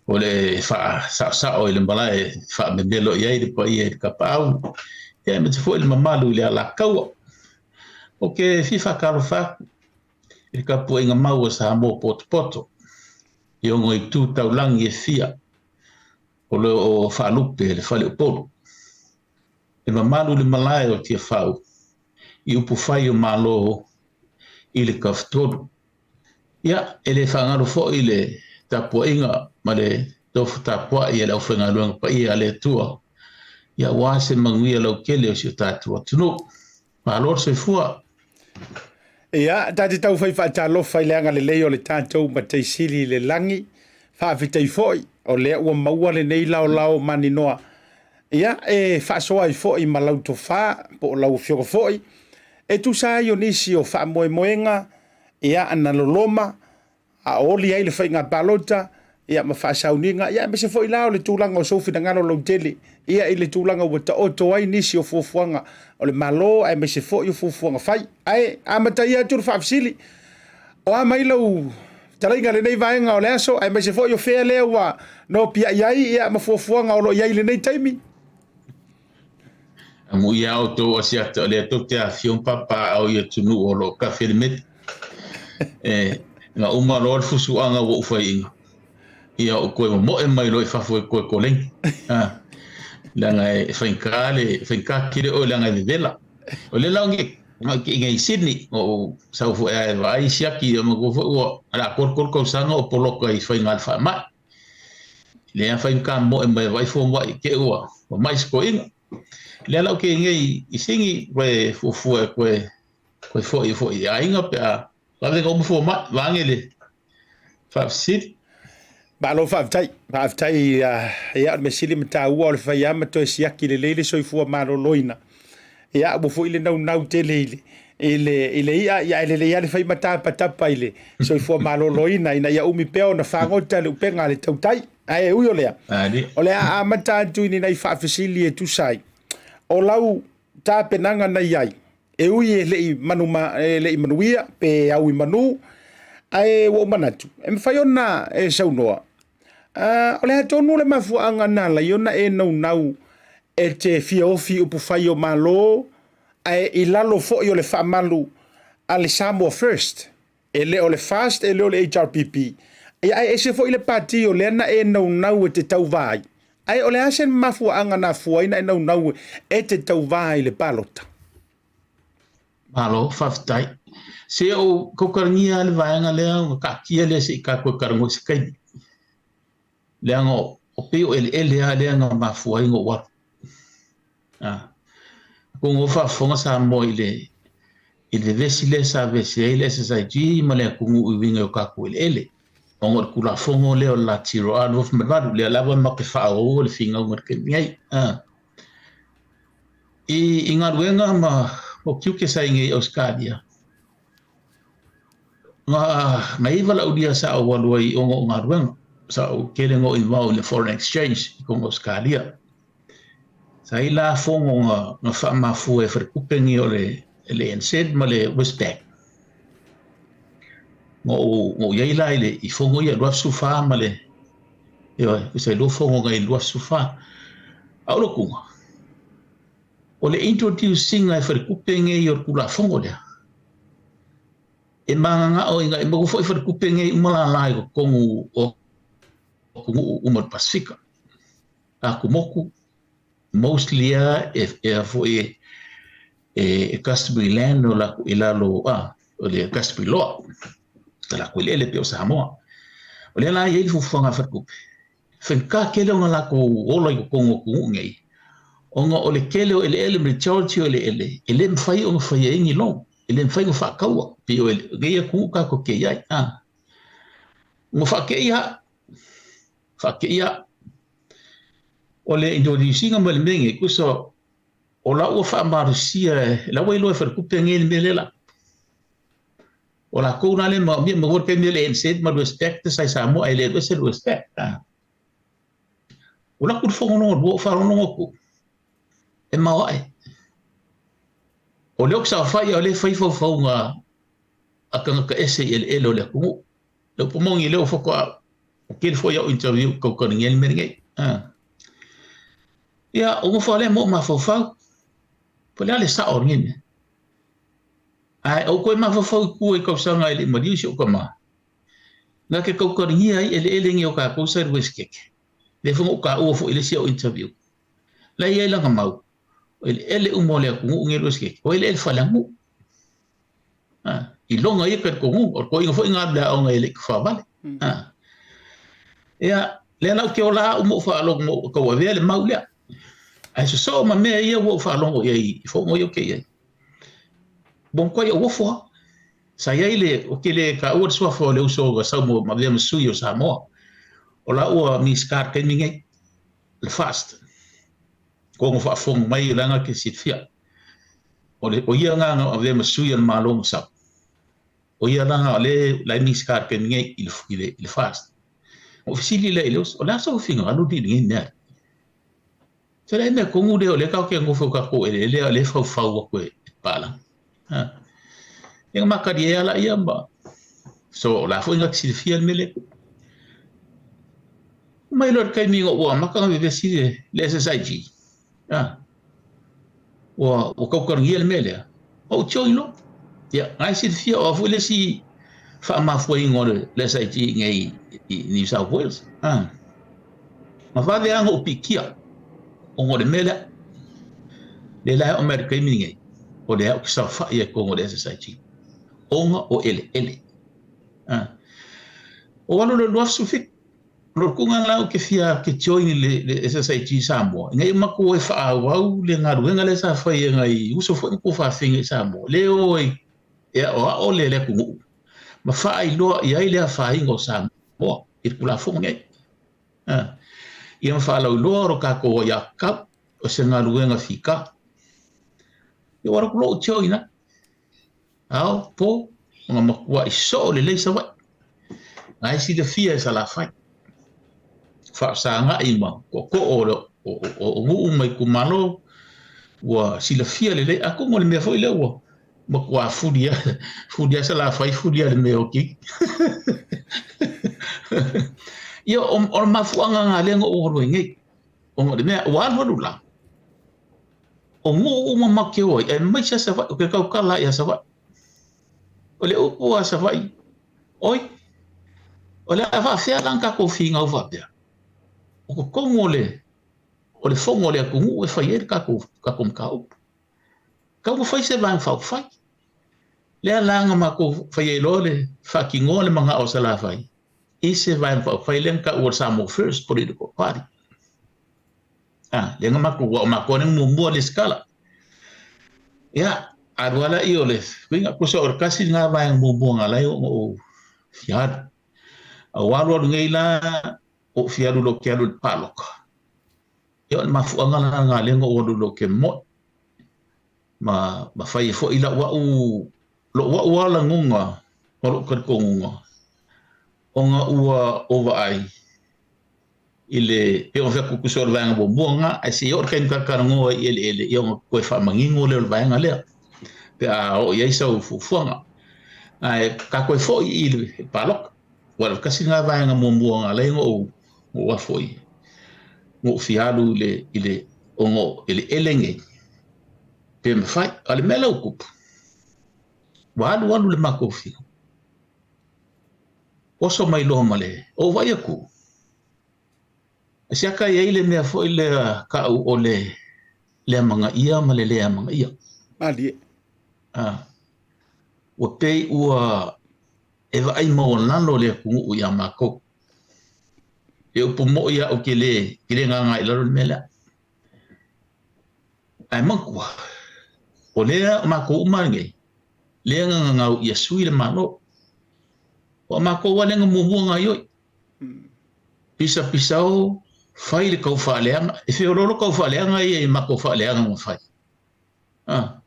O le faasaosao i le malae faamemelo i ai le paia i le kapaau, ia aemaise foi le mamalu i le alakaua. Ou te fia faatalofa atu i le tapuaiga mau a Samoa potopoto i ona itu taulagi e fia o lo o faalupe le fale Upolu. Le mamalu i le malae o Tiafau i upufai o Malo i le Tafatolu. Ia, e le faagalo foi le tapuaiga ma le tofu tapuai a le aufaigaluega paia a le Atua. Ia aua se manuia lautele o si o tatou atunuu. Malo le soifua. Ia, ta te tau fai faatalofa i le agalelei o le tatou Matai Sili i le lagi. Faafetai foi, o lea ua maua lenei laolao maninoa. Ia, e faasoa ai foi ma lau tofa, po o lau afioga foi, e tusa ai o nisi o faamoemoega, ia, na loloma, a o oli ai le faiga palota, ia ma faasauniga, ia aemaise foi la o le tulaga o sou finagalo lautele, ia i le tulaga ua taoto ai nisi o fuafuaga o le Malo aemaise foi o fuafuaga fai. Ae amataia atu le faafesili, o a mai lau fetalaiga i lenei vaega o le aso, aemaise foi o fea lea ua nopiai ai ia ma fuafuaga o lo o i ai i lenei taimi? Amuia outou Asiata o lea tou te afifio ma papaaao i atunuu o lo o kafe le meli. E, na uma loa le fusuaga ua ou faiina, ia ou toe momoe mai loa i fafo e toe koleni. A, leaga e faigata le, faigata tele oe leaga e vevela. O lea la o nge, ke i Sydney, o ou sau foi a e vaai siaki, ia matua foi ua, o le a 33 tausaga o poloka i faiga faamai. Lea faigata moe mai e vaai fomai te ua mai se toeaina. Lea la ou te nei i Sini koe fuafua e koe koe foi foi i aiga pe a vave na uma fomai vaeane le faafesili. Malo faafetai, faafetai ia o le mea sili ma taua o le fai lava ma toe siaki lelei le soifua maloloina. Ia ua foi le naunau tele i le i le i le i'a, ia ae lelei lava le fai ma tapatapa i le soifua maloloina ina ia umi pea ona fagota le upega a le tautai. Ae ui o lea, o le a amata atu i ni nai faafesili e tusa ai o lau tapenaga na i ai, e ui e le i manu ma, e le i manuia pe au i manu, ae ua ou manatu e mafai ona e saunoa. O le a tonu le mafuaaga na ala ai ona e naunau e te fia ofi i upufai o Malo, ae i lalo foi o le faamalu a le Samoa First, e le o le FAST, e le o le HRPP, ia ae ese foi le pati o lea na e naunau e te tauva ai. Ae o le a se mafuaaga na afua ai na e naunau e te tauva i le palota? Malo, faafetai. Se ou kaukalagia le vaega lea ona taatia lea se i tatou talanoa i se taimi. Leaga o pei o eleele lava lea na mafua ai ona ou alu. Atonu o faafofoga Samoa i le i le vevesi lea sa vevesi ai le SSIG ma le atunuu i uiga i o tatou eleele. Ona o le Tulafono lea o le Lati 2008, lea lava matou te faaauaua le finauga i le taimi nei. I galuega ma o tiute sa i nei i Ausetalia, na i ai valaaulia sa ou alu ai ona o galuega. Sa ou tele na ou involve i le foreign exchange i totonu o Ausetalia. Sa i ai la fono na faamafua e faletupe nei o le ANZ ma le Westpac. Na ou i ai la i le i fono ia 2014 ma le ioe, tusa e lua fono na i le 2014. A o le utuga, o le introduce ina e faletupe nei o le Tulafono lea, e mananao ina e maua foi faletupe nei uma lala i totonu o atunuu uma o le Pasefika. Atumotu, mostly lava e foi e customary land o latou i lalo o le customary law, o latou eleele pei o Samoa. O lea la e i ai le fuafuaga a le faletupe, faigata tele ona latou ola i totonu o atunuu nei, ona o le tele o eleele, majority o eleele, e le mafai ona faia ai ni loan, e le mafai ona faataua, pei o nei atunuu tatou te i ai. Ua faatei lava, faatei lava. O le introduce ina mai o le mea lenei, tusa o la ua faamalosia, la ua iloa e faletupe nei le mea lea la. O latou la lea e manaomia, maua le taimi le ANZ ma le Westpac sa i Samoa ae le alu ese le Westpac. O alu atu le fono lona lua ou faalogologo atu, e maoae. O lea ou te saofai a o lea e fai faufauga a tagata ese i eleele o le atunuu. Le upu moni lea ua faatoa ua tele foi au interview kaukaligia le mea lenei. Ia, ou nofo lea ma ou mafaufau, po o le a le sao o lenei mea. Ae ou toe mafaufau i tua i tausaga e le i maliu si ou tama, na te kaukaligia ai eleele nei o tatou sa i le Westgate. Lea foi na ou taua foi i le isi au interview. La e i ai lana mau, o eleele uma o le atunuu nei i le Westgate, o eleele faaleaganuu. I loga ia talitonuga, o le toeaina foi na alu i le aoga e le i tafaavale. Ia, lea la ou te ola au ma ou faalogo ma ou tauavea le mau lea. Ae sosoo ma mea ia ua ou faalogo i ai i fono ia ou te i ai. Ua matuai ou ofo lava. Sa i ai le, ou te le taua le suafa o le uso na sau ma avea ma sui o Samoa. O la ua Minisita i le taimi nei, le FAST. Kono faafofoga mai leaga te silafia. O, le, o ia lena na avea ma sui o le Malo na sau. O ia la na o le la e Minisita i le taimi nei i le, i le, i le FAST. Ou fesili lea i le uso, o le a sou finagalo i lenei mea? Se le mea tonu lea o lea tatou te nofo i tatou eleele a o lea e faufau atu e papalagi. Ha. Ia na matalie lava laia ma so o la foi na te silafia le mea lea. Mai loa le taimi ina ua amata ona vevesi le, le SSIG. Ha. Ua, ua tautalagia le mea lea. Ou join loa. Ia, na e silafia o a foi le isi faamafuaina o le, le SIG nei i New South Wales. Ha. Ma vave lava ona ou pikia ona o le mea lea. Lea la e oo mai i le taimi lenei, o lea ou te saofai ai i totonu o le SSIG ona o eleele. Ah. O alu le 2017, o le tuga la ou te fia ou te join i le, le SSIG Samoa, ina ia matou e faaauau le galuega lea sa fai e nai uso foi ma tuafafine i Samoa, le o ai e aoao le, le atunuu ma faailoa i ai le afaina o Samoa i le Tulafono nei. Ah. Ia ma faalauiloa o lo tatou aiatatau o se galuega fika. Ia ua alu atu loa ou join ai. Ao, po, ona matuai soo lelei Savaii. Na e silafia e Salafai. Faasagai ma tootoo o, o, o, o nuu ma itumalo ua silafia lelei. Atonu o le mea foi lea ua matua fuli a, fuli a Salafai, fuli a le mea o Kiki. Ia, o, o le mafuaaga lena lea na ou alu ai nei. Ona o le mea, ua alualu la, o nuu uma matou te o ai, aemaise lava Savaii, ou te tautala lava ia Savaii. O le upu a Savaii, oi, o le a faafefea la ona tatou finau faapea? O totonu o le, o le fono a le atunuu e fai ai le tatou, tatou mataupu. Taumafai se Vaega Faaupufai. Lea la na matou fai ai loa le faatinoa le manao o Salafai i se Vaega Faaupufai lea na taua o le Samoa First Political Party. Ah, lea na matou, ua o matou lea na muamua lesitala. Ia, alu lava lea o le uiga, tusa o le tasi lena vaega muamua na ala ai ona ou fia alu. A ua alu alu nei la, ou fia alu loa ou te alu i le palota. Ia o le mafuaaga la lena lea na ou alu loa ou te moe. Ma, ma fai ai foi lau au, lou au lava lagona ma lou talitonuga, ona ua ou vaai i le, pei ona fai atu tusa o le vaega muamua lena, ae se i oo le taimi talatalanoa i eleele, ia ona toe faamanino lea o le vaega lea, pe a oo i ai sau fuafuaga. Ae ta toe foi i le palota, aua o le tasi lena vaega muamua na ala ai ona ou, ou afo i, na ou fia alu i le, i le, ona o eleele nei, pe mafai. A o le mea la ua tupu, ua alualu le matou fiu, oso mai loa ma le, ou vaai atu, e siaka i ai le mea foi lea ta'u o le le amanaia ma le le amanaia. Malie. Ah, ua pei ua e vaai maualalo le atunuu iā makou. E upu moʻi au ke le, ke le gāgā i lalo le mea lea. Ae manatua, o lea o makou uma nei, lea na gagau ia sui le Malo. Ua makou lava lea na muamua gaioi. Pisa pisa o, fai le tau faaleaga. E feoloolo tau faaleaga ia i matou faaleaga na fai. A,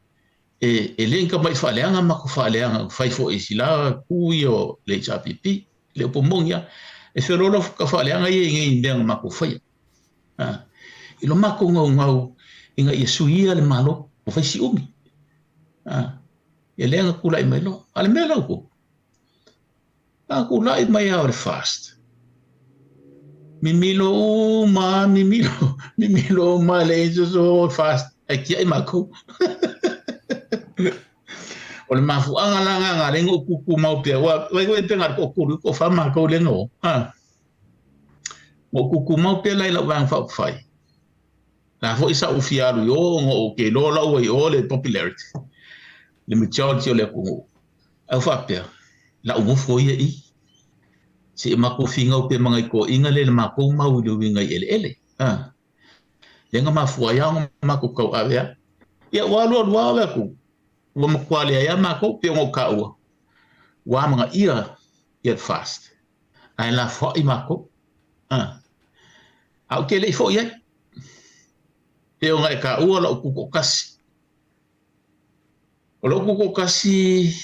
e, e le ni tamai faaleaga matou faaleaga na fai foi i sila tu ia o le HRPP. Le upu moni lava. E feoloolo tau faaleaga ia i nei mea na matou faia. A, i lo matou naunau ina ia suia le Malo, ua fai si umi. A, ia lea na tulai mai loa. A o le mea la ua tupu, na tulai mai lava o le FAST. Mimilo uma, mimilo, mimilo uma e leai se so FAST, ae tiai matou. O le mafuaaga la lena na ala ai ona ou tutumau pea, aua vaai koe pe na o le toatolu i toafa matou lea na o. A, na ou tutumau pea la i lau Vaega Faaupufai. La foi sa ou fia alu i o ona ou te iloa la ua i o le popularity, le majority o le atunuu. Ae ou faapea, la ou nofo ia i i, se i matou finau pea ma nai toeaiina lea i le matou mau i le uiga i eleele. A. Lea na mafua ai lava ona matou tauave a. Ia ua alualu lava ave atu, ua matua leai lava matou, pei ona ou taua, ua amanaia ia le FAST, ae lafoai matou. A, ae ou te le i foi ai. Pei ona e taua lou tutoatasi. O lou tutoatasi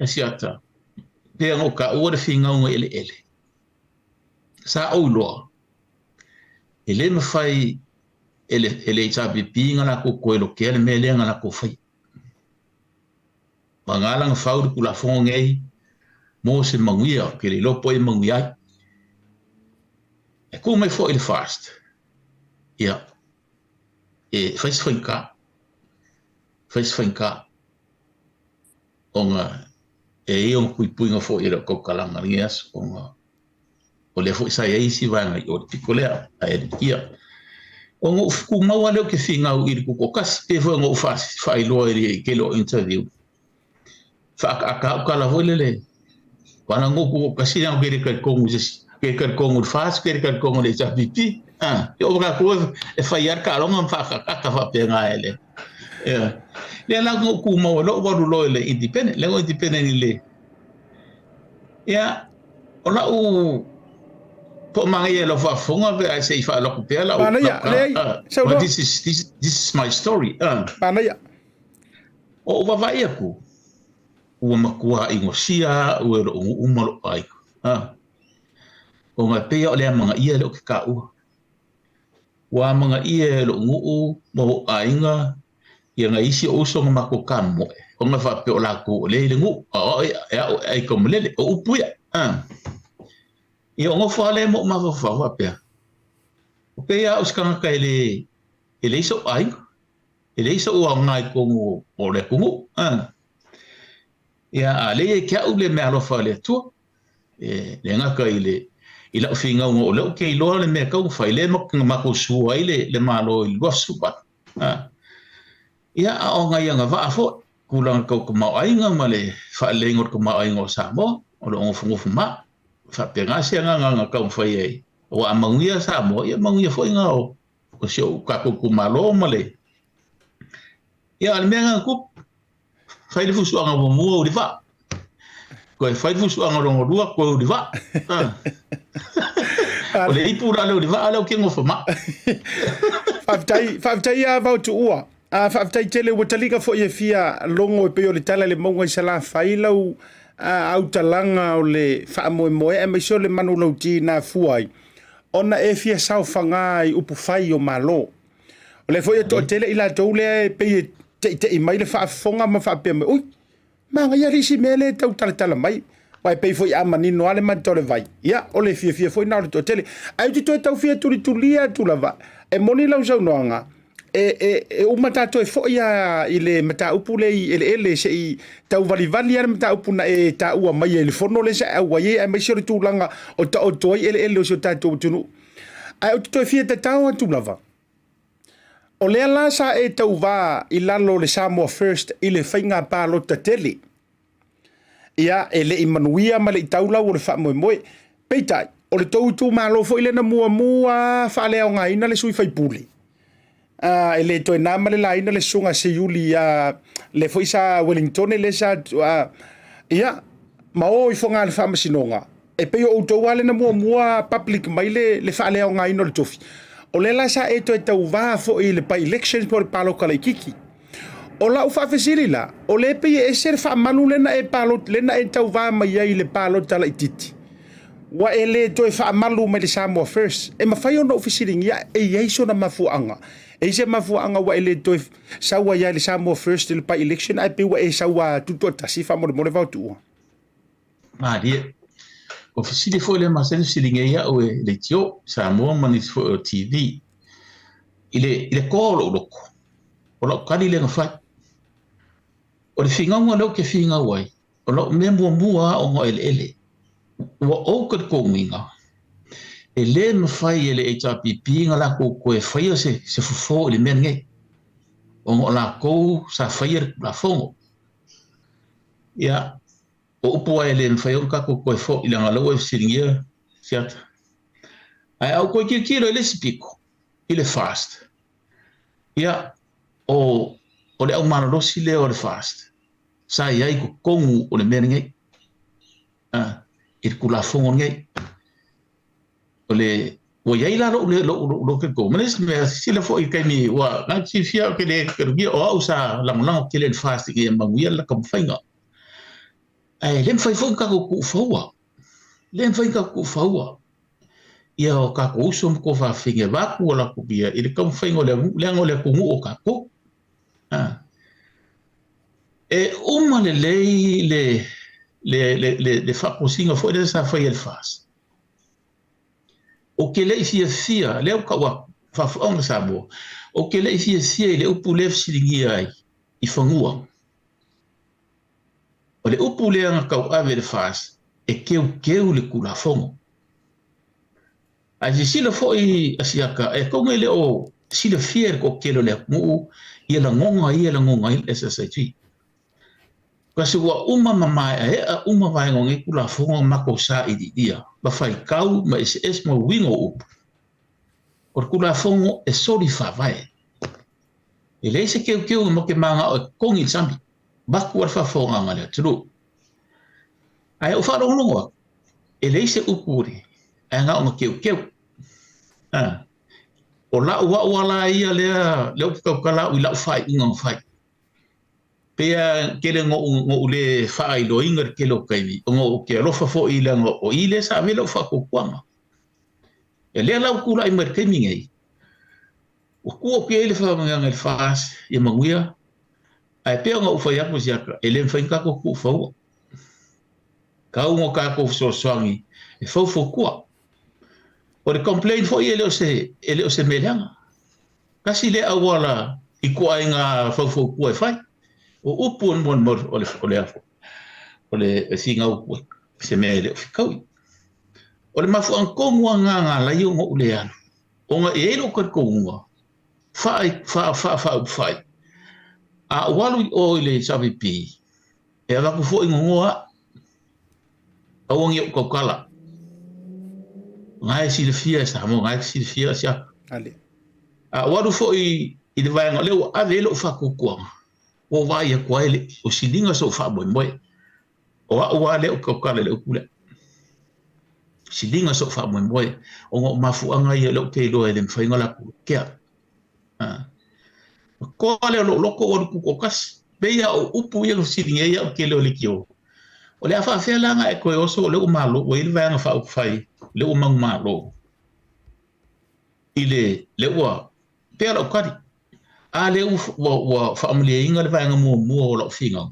Asiata, pei ona ou taua le finauga i eleele. Sa ou iloa, e le mafai e le, e le HRPP na latou toe lotea le mea lea na latou faia. Vagana la na fau le Tulafono nei mo se manuia, ou te le iloa po o ai e manuia ai. E kū mai foi le FAST, ia, e fai se faigata, fai se faigata, ona e i ai ona puipuiga foi e le o tautalaga i lenei aso, ona o lea foi sa i ai isi vaega i o i le pito lea, ae ia, ona ou tumau lava lea ou te finau i le tutoatasi, pei foi ona ou faailoa i le tele o interview, faaataata au tala foi lele, wala ngo tutoatasi leaga ou te le talitonu i se isi, ou te le talitonu i le FAST, ou te le talitonu i le HRPP, e oo atu e fai lava le taaloga ma faaataata faapena e le, ia. Lea la na ou tumau ai loa ou alu loa i le independent, lea na ou independent i le, ia, O lau po o manaia i lau faafofoga pe ae se i faalogo pea lau Manaia, leai, sau loa. This is, this, this is my story. Manaia. O ou vaavaai atu, ua matua igosia au e lou nuu ma lou aiga. Ona e pei lava o le amanaia lea ou te taua. Ua amanaia e lou nuu ma ou aiga ia nai isi ou uso na matou kamoe, ona faapea o latou o lea i le nuu, a o au e au e ai taumalele, o upu ia. Ia o nofo lava lea ma ou mafaufau faapea, o pei lava au o se tagata e le, e leai sou aiga, e leai sou aoga i totonu o le atunuu. Ia, a lea ia te au le meaalofa a le Atua, e le gata i le i lau finauga o lea ou te iloa le mea e tatau ona fai, lea na matou sua ai le, le Malo i le 2018. Ia, a o nai agavaa foi, tulaga tau tamaoaiga ma le faaleleiga o le tamaoaiga o Samoa, o lo o nofonofo ma. Faapena se agaga na taumafai ai, aua a manuia Samoa, ia manuia foi na o, o si ou tatou itumalo ma le... Ia, a o le mea na tupu, Fai le fusuaga muamua uli vaa. Toe fai le fusuaga lona lua, toe uli vaa. O le ipu la le uli vaa lea o ke ngofa maa. Faafetai, faafetai ia Vao Tuua. A faafetai tele ua taliga foi e fia logo e pei o le tala i le mauga i Salafai lau autalaga o le faamoemoe aemaise o le manulauti na afua ai ona e fia saofaga i upufai o Malo. O lea foi e toatele i latou lea e pei e teitei mai le faafofoga ma faapea mai, ui, manaia le isi mea lea e tau talatala mai. Aua e pei foi a manino lava le mata o le vai, ia, o le fiafia foi lena o le toatele. Ae ou te toe tau fia tulitulia atu lava, e moni lau saunoaga, e, e, e uma tatou e foi lava i le mataupu lea i eleele se i tau valivali lava le mataupu na e taua maia i le fono lea sa e auai ai, aemaise o le tulaga o taoto ai eleele o si o tatou atunuu. Ae ou te toe fia tatao atu lava, o lea la sa e tauva i lalo o le Samoa First i le faiga palota tele. Ia, e le i manuia ma le i tau lau o le faamoemoe. Peitai, o le tou itumalo foi lea na muamua faaleaogaina le sui faipule. E le toe na ma le laina le susuga Seiuli ia le foi sa Wellingtone le sa ia ma o i foga le faamasinoga e pei o outou lava lea na muamua public mai le, le faaleaogaina o le tofi. O lea la sa e toe tauva foi i le by-elections po o le palota laitiiti. O lau faafesili la, o lea e pei e ese le faamalu lea na e palota, lea na e tauva mai ai i le palota laitiiti, ua e le toe faamalu mai le Samoa First. E mafai ona ou fesiligia e i ai sona mafuaaga? E i ai se mafuaaga ua e le toe sau ai lava i le Samoa First i le by-election ae pei ua e sau lava tutoatasi faamolemole Vaotuua? Malie. O fesili foi lea masani fesiligia ai au e leitio Samoa ma nisi foi o TV. I le, i le toa o lou loto, o lau tali lea na fai. O le finauga lea ou te finau ai, o lau mea muamua lava ona o eleele. Ua ou talitonuina, e le mafai e le HRPP na latou toe faia se, se fofo i le mea lenei, ona o latou sa faia le Tulafono. Ia, o upu lava e le mafai ona tatou toe foi leaga o lea ua e fesiligia Siata. Ae a ou toe tilotilo i le isi pito, i le FAST, Ia, o, o le aumalolosi lea o le FAST, sa i ai i totonu o le mea lenei, a, i le Tulafono lenei. O le, ua i ai la lou, lou, lou, lou talitonuga. Ma le isi mea, silasila foi i le taimi, ua, na te silafia ou te le talugia, o au sa lagolago tele i le FAST ina ia manuia le taumafaiga. Ae le mafai foi ona tatou tuufaua, le mafai ona tatou tuufaua ia o tatou uso ma tuafafine vaeatu ua latou ia i le taumafaiga o le atunuu, leaga o le atunuu o tatou. A. E uma lelei le, le, le, le, le faatosina foi lea sa faia e le FAST. Ou te le i fiafia, lea ua tau atu, faafofooga Samoa, ou te le i fiafia i le upu lea e fesiligia ai i fanua. O le upu lea na tauave e le FAST e teuteu le Tulafono. Ae silasila foi a Siaka, e atonu e le o silafia e le toatele o le atunuu ia lagona ia e lagona ai le SSIG. Kasi ua uma ma maeaea uma vaega o nei Tulafono na matou sailiilia ma faitau ma eseese ma uiga o upu. O le Tulafono e soli faavae. E leai se teuteuga matou te manao e totogi i le sami. Vaku a le faafofogaaga a le atunuu. Ae ou faalogologo atu, e leai se upu o le, ae na ona teuteu. A, o la'u a'u a la ia lea, lea ou te tautala a'u i la'u faaiuga na fai. Pei a tele no'u, no'u le faailoaina i le tele o taimi, ona ou te alofa foi leaga o i lea sa ave ai la'u faatuatuaga. Ia lea la ua tulai mai i le taimi nei, Ua tuu atu i ai le faamanuiaga i le FAST ia manuia, ae pei ona ou fai atu siaka, e le mafai ona tatou tuufaua. Tau ona tatou fesoasoani e faufautua. O le complain foi e le o se, e le o se mea leaga. Tasi lea auala i ituaiga faufautua e fai. O upu o le o le, o le, o le finau atu ai, se mea e le o fetaui. O le mafuaaga tonu lava lena na ala ai ona ou le alu. Ona e i ai lou talitonuga, faa-faaupufai, a ou alu i o i le HRPP, e avatu foi gogoa au, aua ne i ou tautala. Na e silafia e Samoa, na e silafia si atu. A ou alu foi i le vaega o lea ua ave ai lou faatuatuaga, ua ou vaai atu ai le o siliga sou faamoemoe. O au lava lea ou te tautala i le upu lea. Siliga sou faamoemoe, ona o mafuaaga ia lea ou te iloa e le mafai ona latou lotea. Ona toa lea o lou loto ua alu tutoatasi. Pei lava o upu ia na fesiligia ai au tele o leitio. O le a faafefea la ona e toe oso o lea ua malo, ua i ai le Vaega Faaupufai, lea ua manumalo i le, lea ua pea lau tali. A lea ua, ua faamalieina le vaega muamua o lau finau.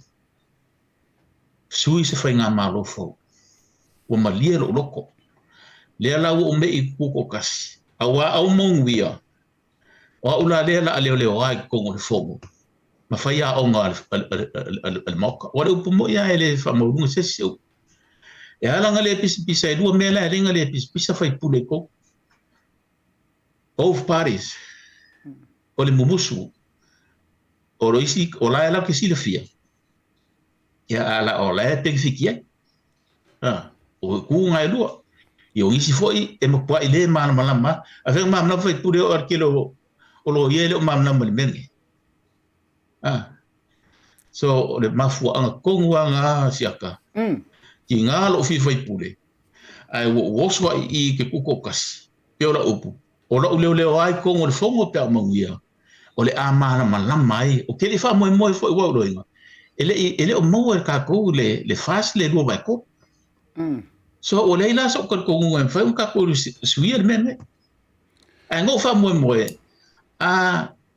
Sui se faigamalo fou. Ua malie lou loto. Lea la ua ou me'i i tutoatasi, auā au manuia, o au la lea la a leoleoa i totonu o le fono ma fai aoga a le Maota. Ua le upu moi lava e le faamaualuga se isi upu. E ala ona le pisapisa e lua mea la e ala ai ona le pisapisa faipule i totonu. Both parties. O le mumusu. O le isi, o la e latou te silafia, ia a la o la e penefiti ai. A, o ku nga e lua. Ia o nisi foi e matuai le malamalama. A fea malamalama faipule o le tele o o loia e le o malamalama i le mea lenei. A, so o le mafuaaga tonu lava na siaka. Tiga lou fia faipule, ae ua ou oso ai i i ke tutoatasi, pei o lau upu, o lou leoleo lava i totonu o le fono pe a ou manuia. o le a malamalama ai. Ou te le i faamoemoe foi ua iloiga, e le i, e le o maua e tatou le, le FAST le 2/3. So ua leai la so'u talitonuga e mafai ona tatou suia le mea lenei. Ae na ou faamoemoe, a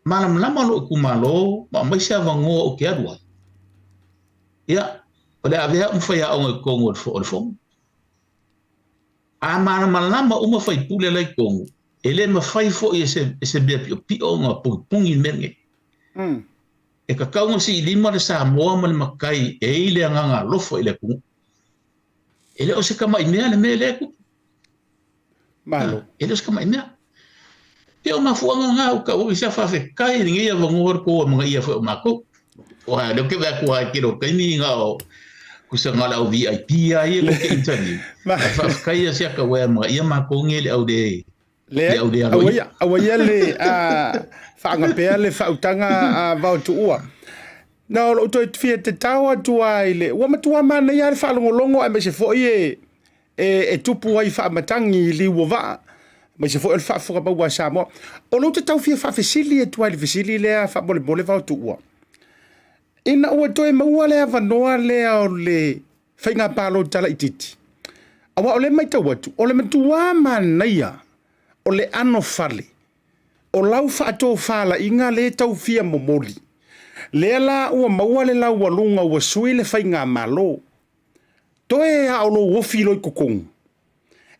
malamalama lou itumalo ma aumai se avanoa ou te alu ai, ia, o le a avea au ma faiaoga i totonu o le fono. A malamalama uma faipule la i totonu, e le mafai foi e se, e se mea piopio ona pugipugī le mea lenei. E tatau ona siilima le Samoa ma le matai e i le agaga alofa i le atunuu. E le o se tamai mea le mea lea e tupu. Malo. E le o se tamai mea. Pei o mafuaaga na ua tau ai se faafetai i lenei avanoa le tou amanaia foi o matou. Aua o lea ou te vaai atu lava i le tele o taimi na o tusa na o le au VIP lava ia tou te interview. Ae faafetai lava siaka ua e amanaia matou nei le au le. Leai, aua ia, aua ia le faagapea le faautaga a Vaotuua. Na o lou toe fia tatao atu lava i le... Ua matua manaia lava le faalogologo aemaise foi e, e, e tupu ai faamatagi i liu o vaa, aemaise foi o le faafofoga maua a Samoa. O lou tatau fia faafesili atu lava i le fesili lea faamolemole Vaotuua. Ina ua toe maua le avanoa lea o le faiga palota laitiiti, aua o lea e matau atu, o le matua manaia o le anofale o lau faatofalaiga lea e tau fia momoli, lea la ua maua le laualuga ua sui le faigamalo, toe a o lou ofi loa i totonu,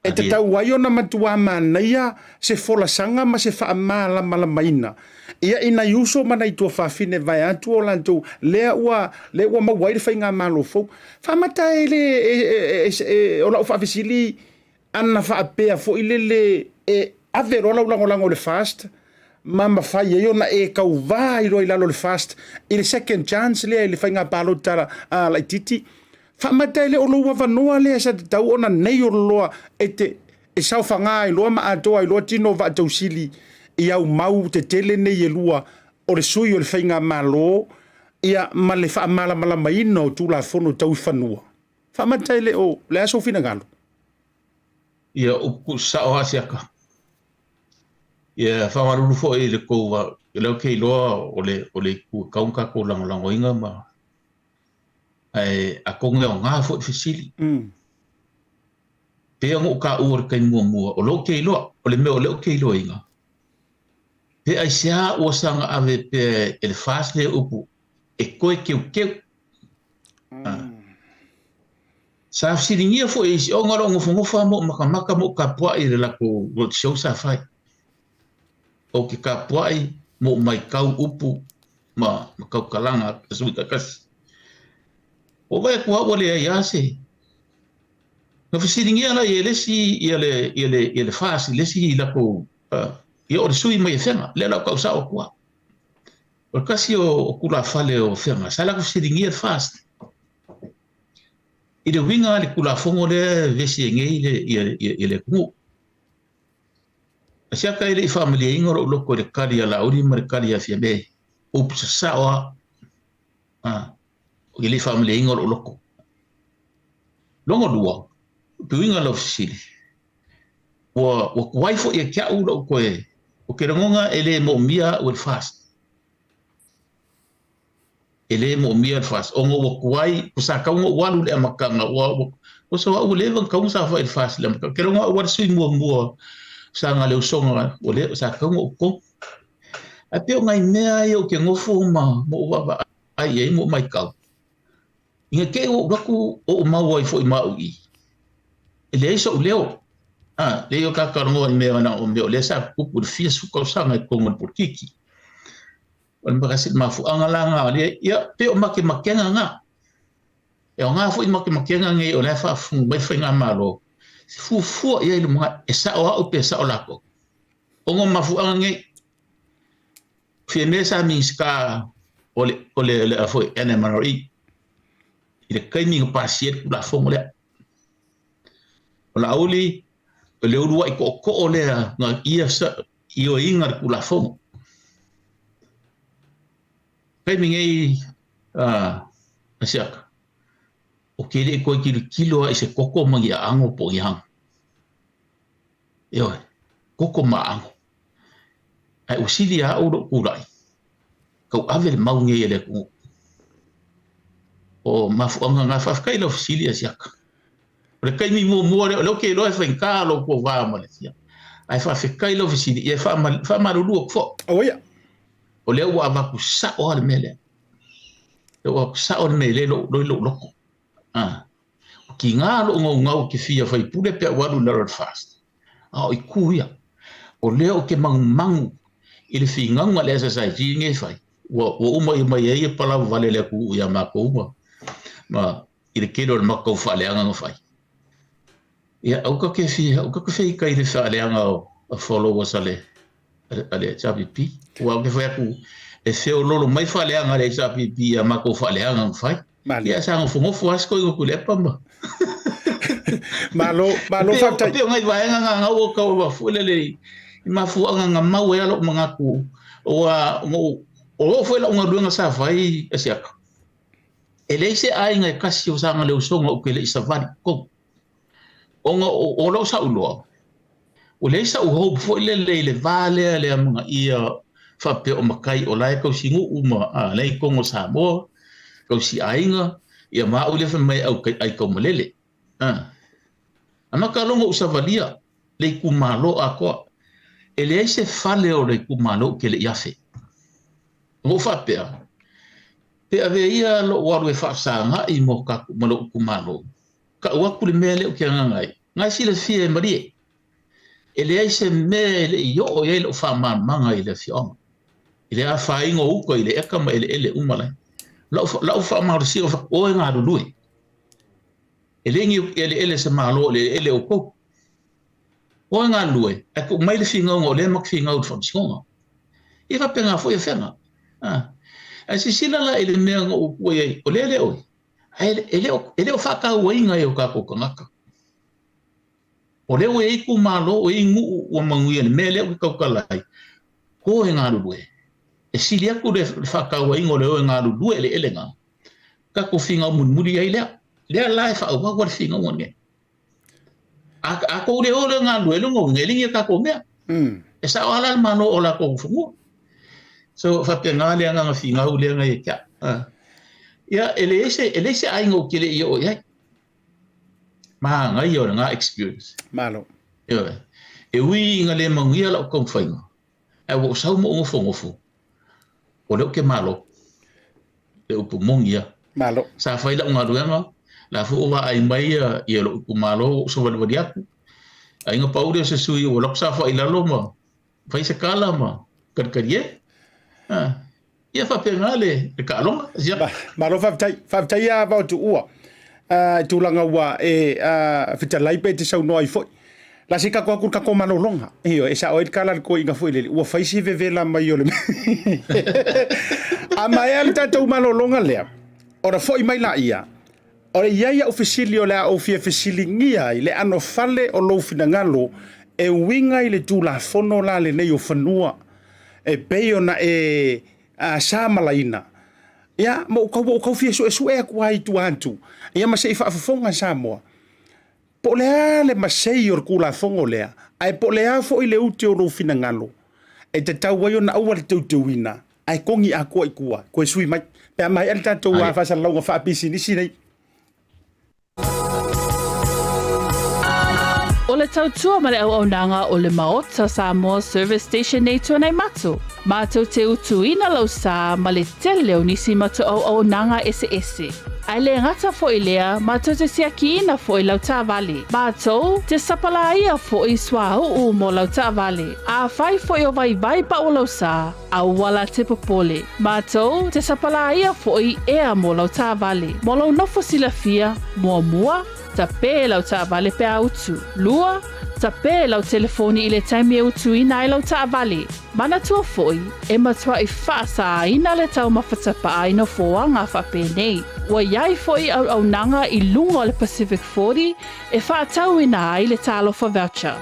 e tatau ai ona matua manaia se folasaga ma se faamalamalamaina ia i nai uso ma nai tuafafine vaeatu o latou lea ua lea ua maua ai le faigamalo fou. Faamata e le e, e, e, o lau faafesili ana faapea foi lele e ave loa lau lagolago i le FAST ma mafai ai ona e tauvā ai loa i lalo o le FAST i le second chance lea i le faiga palota laitiiti. Faamata e le o lou avanoa lea sa tatau ona nail loa e te e saofaga ai loa ma atoa ai loa tino o Vaatausili i au mau tetele nei e lua o le sui o le faigamalo ia ma le faamalamalamaina o Tulafono tau i fanua. Faamata e le o le a sou finagalo? Ia, upu tuusao lava siaka. Ia, faamalulu foi i le tou, o lea ou te iloa o le, o le itu e tatau ona tatou lagolagoina ma Ae atonu e aoga foi le fesili. Pei ona ou taua i le taimi muamua, o lea ou te iloa, o le mea o lea ou te iloaina, pe aisea ua saga ave pea e le FAST lea upu e toe teuteu. Sa fesiligia foi e isi, ona o lou nofonofo lava ma ou matamata ma ou tapuai i le latou road show sa fai. Ou te tapuai ma ou matau upu ma ma tautalaga a sui taitasi. Ua vaai atu lava ua leai lava se. Na fesiligia la e le isi ia le ia le ia le FAST i le isi latou ia o le sui mai Afega, lea la ou tau sao atu lava. O le tasi o, o tulafale o Afega, sa latou fesiligia le FAST i le uiga le Tulafono lea e vevesi ai nei le, ia, ia, ia le atunuu. Asiata e le i faamalieina lou loto i le tali a Laauli ma le tali a Fiame, upu sasao lava, a, e le i faamalieina lou loto. Lona lua, uiga lau fesili, ua, ua tuai foi ia te au lou toe, ou te lagona e le moomia au e le FAST. E le moomia le FAST ona ua tuai, ua sa tatau ona ou alu i le amataga, ua, ua, ua so au ua leva ona tatau ona saofai i le FAST i le amataga. Ou te iloa au lava le sui muamua sa na le usoga, ua le, sa tatau ona ou totogi. Ae pei o nai mea ia ou te nofo ma, ma ou vaavaai i ai ma ou matau, ina te i ua ou alu atu ou mau ai foi ma au i i, e leai sou leo. A, leai o ta talanoa i mea na o mea o lea sa tutupu i le fia sefulu tausaga i totonu o le polokiki. O le mafuaaga la na, ia, pei o makemakega na. E aoga foi makemakega nei o la e faafofoga mai le faigamalo, se fuafua i ai i le lumanai, e sao au pe sao latou. Ona o mafuaaga nei, Fiame sa Minisita o le, o le, le foi NMRE i le taimi na pasia ai le Tulafono lea. O Laauli, o le uluai tootoo lea na ia ioeina le Tulafono. Taimi nei, a siaka, o ke le koe kilokilo a i se koko ma ni aano po o ni ago. Ioe, koko ma aano. Ae ua sili a au lou tulai, tau ave le mau nei e le atunuu. O mafuaaga na, faafetai i lau fesili a siaka. O le taimi muamua lea, o lea ou te iloa e faigata lou tou va ma le fia. Ae faafetai lau fesili, ia e faamalulu atu foi. Aua ia. O lea ua avatu sao lava le mea lea. O lea ua avatu sao le mea lea i lou, lou loto. Ah. O tiga lou gaugau ou te fia faipule pe a ou alu i lalo o le FAST. A o itu ia. O lea ou te magumagu i le finauga a le SSIG nei e fai. Ua, ua uma ia mai ai e palau vale le atunuu ia matou ma, ma i le tele o le matou faaleaga na fai. Ia, aua tatou te fia, aua tatou te feitai i le faaleaga o followers a le, a le HRPP. Aua ou te fai atu, e feololo mai faaleaga a le HRPP i a matou faaleaga na fai. Ia, sa nofonofo lava si toeaina o Tuilaepa ma... Malo, malo faafetai. E pei o nai vaega na na ua tau avatu foi lele i mafuaaga na mau ai lou manatu aua o oo foi lau galuega sa fai e Asiata, e leai se aiga e tasi o saga le usoga ou te le i savali i totonu. Ona o lou sauloa, ua leai sa'u hope foi lele i le va lea le amanaia faapea o matai o la e tausinuu ma a lea i totonu o Samoa, tausi aiga, ia ma au lea fai mai au aitaumalele. A. Amata loa ona ou savalia le itumalo atoa. E leai se fale o le itumalo ou te le i afe. Ona ou faapea, pe avea ia lou alu e faafesaga'i mo tatou ma lou itumalo, tau atu le mea lea ou te agaga ai, na e silafia e Malie, e leai se mea e le i oo i ai lou faamalamalamaga i le afioaga, i le afaina o uta i le eka ma eleele uma la. Lau, lau faamalosia o oe galulue. E le ni eleele se malo o le eleele o kou. Oe galulue, ae tuu mai le finauga o lea ma te finau i le faamasinoga. Ia faapena foi Afega. Ah. Ae silasila la i le mea na ou tua i ai, o lea le oe, Ae e le o faatauaina e o tatou tagata. O lea ua i ai itumalo, ua i ai nuu ua manuia i le mea lea ou te tautala ai, o e galulue. E sili atu le faatauaina o le o e galulue eleele na, tatou finau mulimuli ai lea. Lea la e faaauau ai le finauga lenei. A, a tou le o lea galulue, lona uiga e le ni a tatou mea. E sao lava la le Malo o latou fanua. So faapena le agaga finau lea na ia te au. Ah. Ia, e leai se, e leai se aiga ou te le i oo i ai. Manaia o lena experience. Malo. Ioe. E ui ina le manuia lau taumafaiga, ae ua ou sau ma ou nofonofo, o lea ou te malo. Le upu moni lava. Malo. Sa fai lau galuega, la foi ua vaai mai ia, ia lou itumalo, ua ou savalivali atu. Ai na pau lea o se sui ua alu atu saofai i lalo ma fai se tala ma kalikali e. Ah. Ia faapena le, le taaloga. Ia. Malo faafetai. Faafetai ia Vaotuua. I tulaga ua e fetalai pe te saunoa ai foi. La se kako aku kako malologa. Ioe, e sao ai le tala a le toeaina foi lele, ua fai si vevela mai o le A maea le tatou malologa lea, ona foi mai laia, o le i ai au fesili o le a ou fia fesiligia ai le anofale o lou finagalo e uiga i le Tulafono la lenei o fanua e pei ona e samalaina. Ia, ma ua ou tau fia suesue atu lava i tua atu, ia ma se i faafofoga Samoa. Po o le a le masei o le Tulafono lea, ae po o le a foi le ute o lou finagalo e tatau ai ona aua le teuteuina ae togi atoa i tua, toe sui mai pe a maea le tatou faasalalauga faapisinisi nei. O le tautua ma le auaunaga o le Maota Samoa Service Station nei Tuanaimato, mātou te utuina lau sā ma le tele o nisi matou auaunaga eseese. Ae le gata foi lea, matou te siakiina foi lau taavale. Matou te sapalaia foi suauu mo lau taavale. Afai foi o vaivai pau lau sa, aua la te popole. Matou te sapalaia foi ea mo lau taavale. Mo lou nofo silafia, muamua, tapē lau taavale pe a utu. Lua, tapē lau telefoni i le taimi e utuina ai lau taavale. Manatua foi, e matuai faasāina le taumafa tapaa i nofoaga faapenei. Ua i ai foi auaunaga i luga o le Pacific 40 e faatauina ai le Talofa Voucher.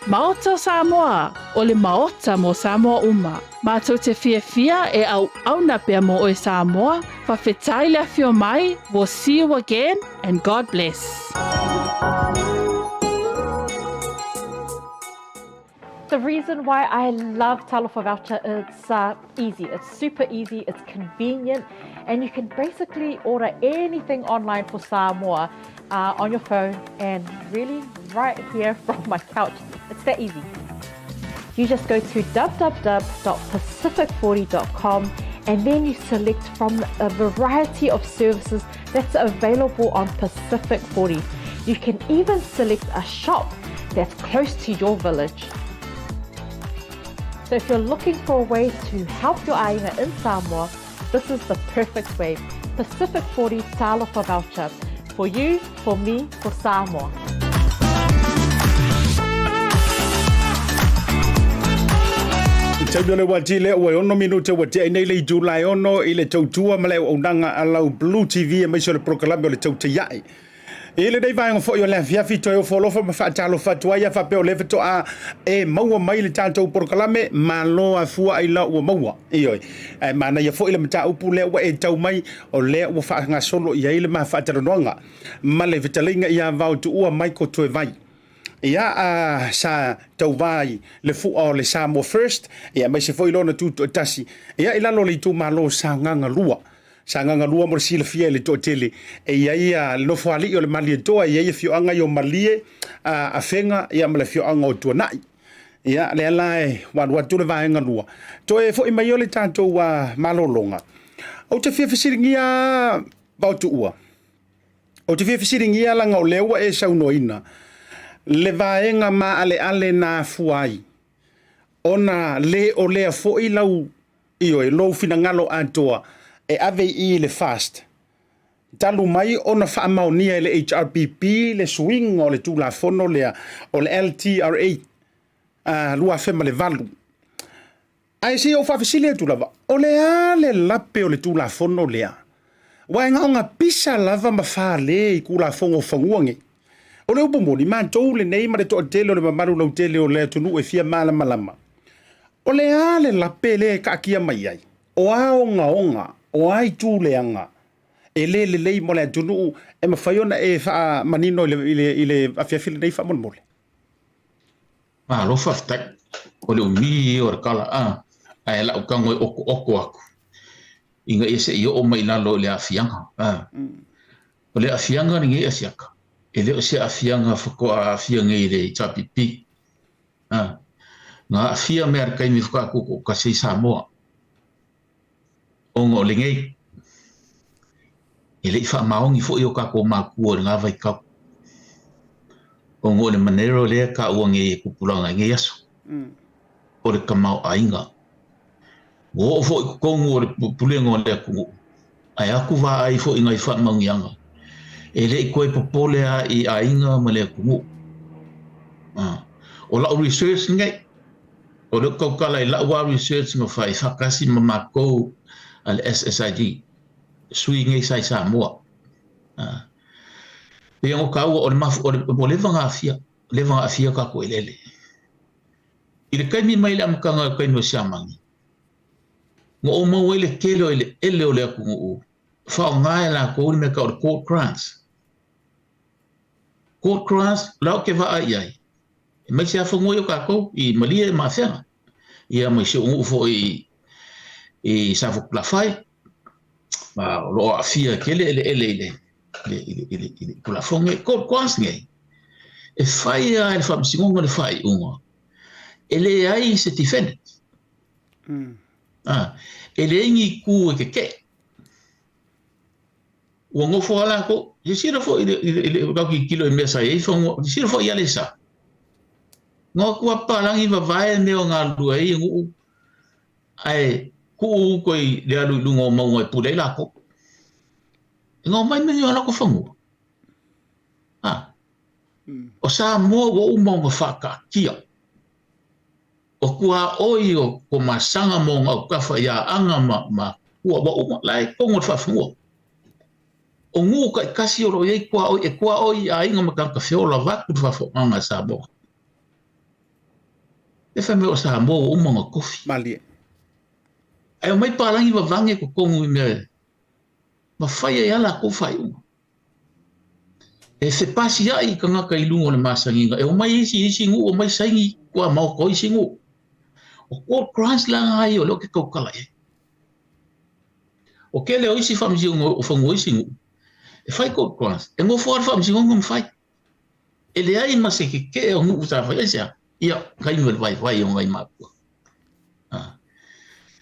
Maota o Samoa, o le Maota mo Samoa uma. Matou te fiafia e auauna pea mo oe Samoa, fafetai le afio mai, we'll see you again and God bless. The reason why I love Talofa Voucher is uh, easy. It's super easy, it's convenient, and you can basically order anything online for Samoa uh, on your phone and really right here from my couch. It's that easy. You just go to www.pacific40.com and then you select from a variety of services that's available on Pacific 40. You can even select a shop that's close to your village. So if you're looking for a way to help your aina in Samoa, this is the perfect way. Pacific 40 Talofa Voucher. For you, for me, for Samoa. I taimi o le uati lea ua e ono minute ua tea nei le itu la e ono i le tautua ma le auaunaga a lau Blue TV aemaise o le polokalame o le Tautai Ae. I lenei vaega foi o le afiafi toe ofo alofa ma faatalofa atu ai a faapea o lea faatoa e maua mai le tatou polokalame, malo afua ai la ua maua. Ioe, ae manaia foi le mataupu lea ua e tau mai, o lea ua faagasolo i ai le ma faatalanoaga ma le fetalaiga ia Vaotuua Michael Toevai. Ia, a sa tauva i le fua o le Samoa First, ia aemaise foi lona tutoatasi, ia i lalo o le itumalo Sagaga 2. Sagaga 2 mo le silafia e le toatele, e i ai le nofoalii o le Malietoa, e i ai afioaga i o Malie, Afega, ia ma le afioaga o Tuanai. Ia, lea la e ua alu atu le vaega 2. Toe foi mai o le tatou malologa. Ou te fia fesiligia Vaotuua. Ou te fia fesiligia laga o lea ua e saunoaina le vaega maaleale na afua ai ona le o lea foi lau ioe lou finagalo atoa e ave i i le FAST talu mai ona faamaonia e le HRPP le suiga o le Tulafono lea o le LTRA 2008. Ae se i ou faafesili atu lava, o le a le lape o le Tulafono lea? Aua e gaoga pisa lava ma fale i Tulafono o fanua nei. O le upu moni, matou lenei ma le toatele o le mamalu lautele o le atunuu e fia malamalama, o le a le lape lea e taatia mai ai? O a ogaoga, o a itu leaga e le lelei mo le atunuu e mafai ona e faamanino i le afiafi lenei faamolemole? Malo faafetai. O le umi ia o le tala a, ae lau tago e okooko atu ina ia se i oo mai i lalo i le aafiaga. A. O le aafiaga lenei Asiata, e le o se aafiaga faatoa aafia nei i le HRPP. A. Na aafia mai lava i le taimi faatoa tutoatasi ai Samoa. Ona o lenei, e le i faamaoni foi o tatou matua i lena vaitau, ona o le manero lea e taua nei e tupulaga i nei aso, o le tamaoaiga. Ua oo foi i totonu o le pulega o le atunuu, ae aku vaai foi i nai faamaoniaga, e le i toe popole lava i aiga ma le atunuu. O lau research lenei, O lea ou tautala i lau lava research na fai faatasi ma matou a le SSID, sui nei sa i Samoa. Pei ona taua o le mafu, o le, ua leva ona aafia, leva ona aafia tatou eleele. I le taimi mai le amataga o le taimi o Siamani, na ou maua ai le tele o eleele o le atunuu, faaaoga e latou le mea e tau o le court grants. Court grants, o la ou te vaai i ai, Aemaise lava fanua ia o tatou i Malie ma Afega, ia ma si ou nuu foi i Safotulafai, ma o lo o aafia tele eleele i le i le i le Tulafono nei. Court grants nei, e fai lava e le Faamasinoga le faaiuga, e leai se defendant. E leai ni itu e tetee. Ua nofo lava latou. Silasila foi i le, i le, i le tau tilotilo i mea sa i ai fanua. Silasila foi i Aleisa. Na o atu lava papalagi vavae mea o galulue ai nuu, ae tuu uto i le alu i luga o mauga e pule ai latou. E na omai mai o latou fanua. Ha. O Samoa ua uma ona faataatia. O tuaoi o Tomasaga ma ona autafa i Aana ma ma ua ua uma la e tonu o le faafanua. O nuu taitasi o lo o i ai tuaoi e tuaoi i aiga ma tagata feola vaeatu le faafofogaaga a Samoa. E fai mai o Samoa ua uma ona tofi. Malie. Ae omai palagi vavage totonu i mea e mafai ai lava latou faaiuga. E fepasiaʻi tagata i luga o le masaniga e omai isi i isi nuu, omai saini ua maoto isi nuu. O court grants la na ia o lea ou te tautala i ai. O tele o isi faamasinoga o fanua isi nuu, e fai court grants, e nofo lava le faamasinoga ma fai. E leai ma se tetee o nuu sa fai ai se a? Ia, taimi o le vaivai o nai matua.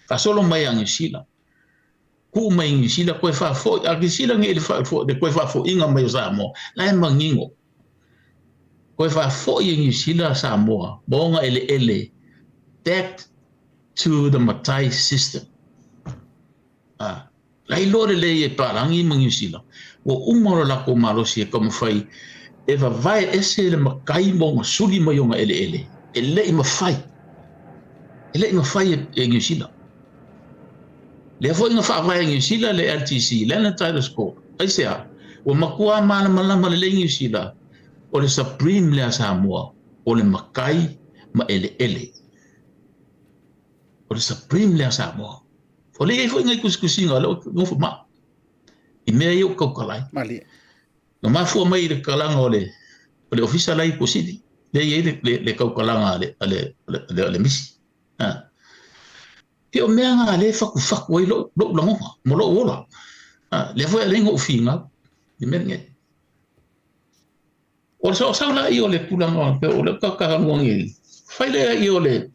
Faasolo mai ia Niu Sila. Tuu mai i Niu Sila toe faafoi, a Niu Sila nei le toe faafoiga mai o Samoa, la e manino. Toe faafoi e Niu Sila Samoa ma ona eleele back to the matai system. A, la iloa lelei e Palagi ma Niu Sila, ua uma lo latou malosi e taumafai e vavae ese le matai ma ona suli mai ona eleele, e le i mafai. E le i mafai e Niu Sila. Lea foi na faavae e Niu Sila le LTC, Land and Titles Court. Aisea? Ua matua malamalama lelei Niu Sila, o le Supreme lea a Samoa, o le matai ma eleele. O le Supreme lea a Samoa. O lea e i ai foi nai tusitusiga o lea ou te nofo ma au i mea ia ou te tautala ai. Malie. Na mafua mai i le tatalaga o le o le ofisa la i Tuasivi, lea e i ai le, le, le tautalaga a le, a le, a le, a le misi. Ha. Ia o mea na lea e fatufatu ai lou, lou lagona ma lou ola. Ha. Lea foi e ala ai ona ou finau i mea nei. O le saosao la ia o le tulaga o le tautalaga nei, fai lea ia o le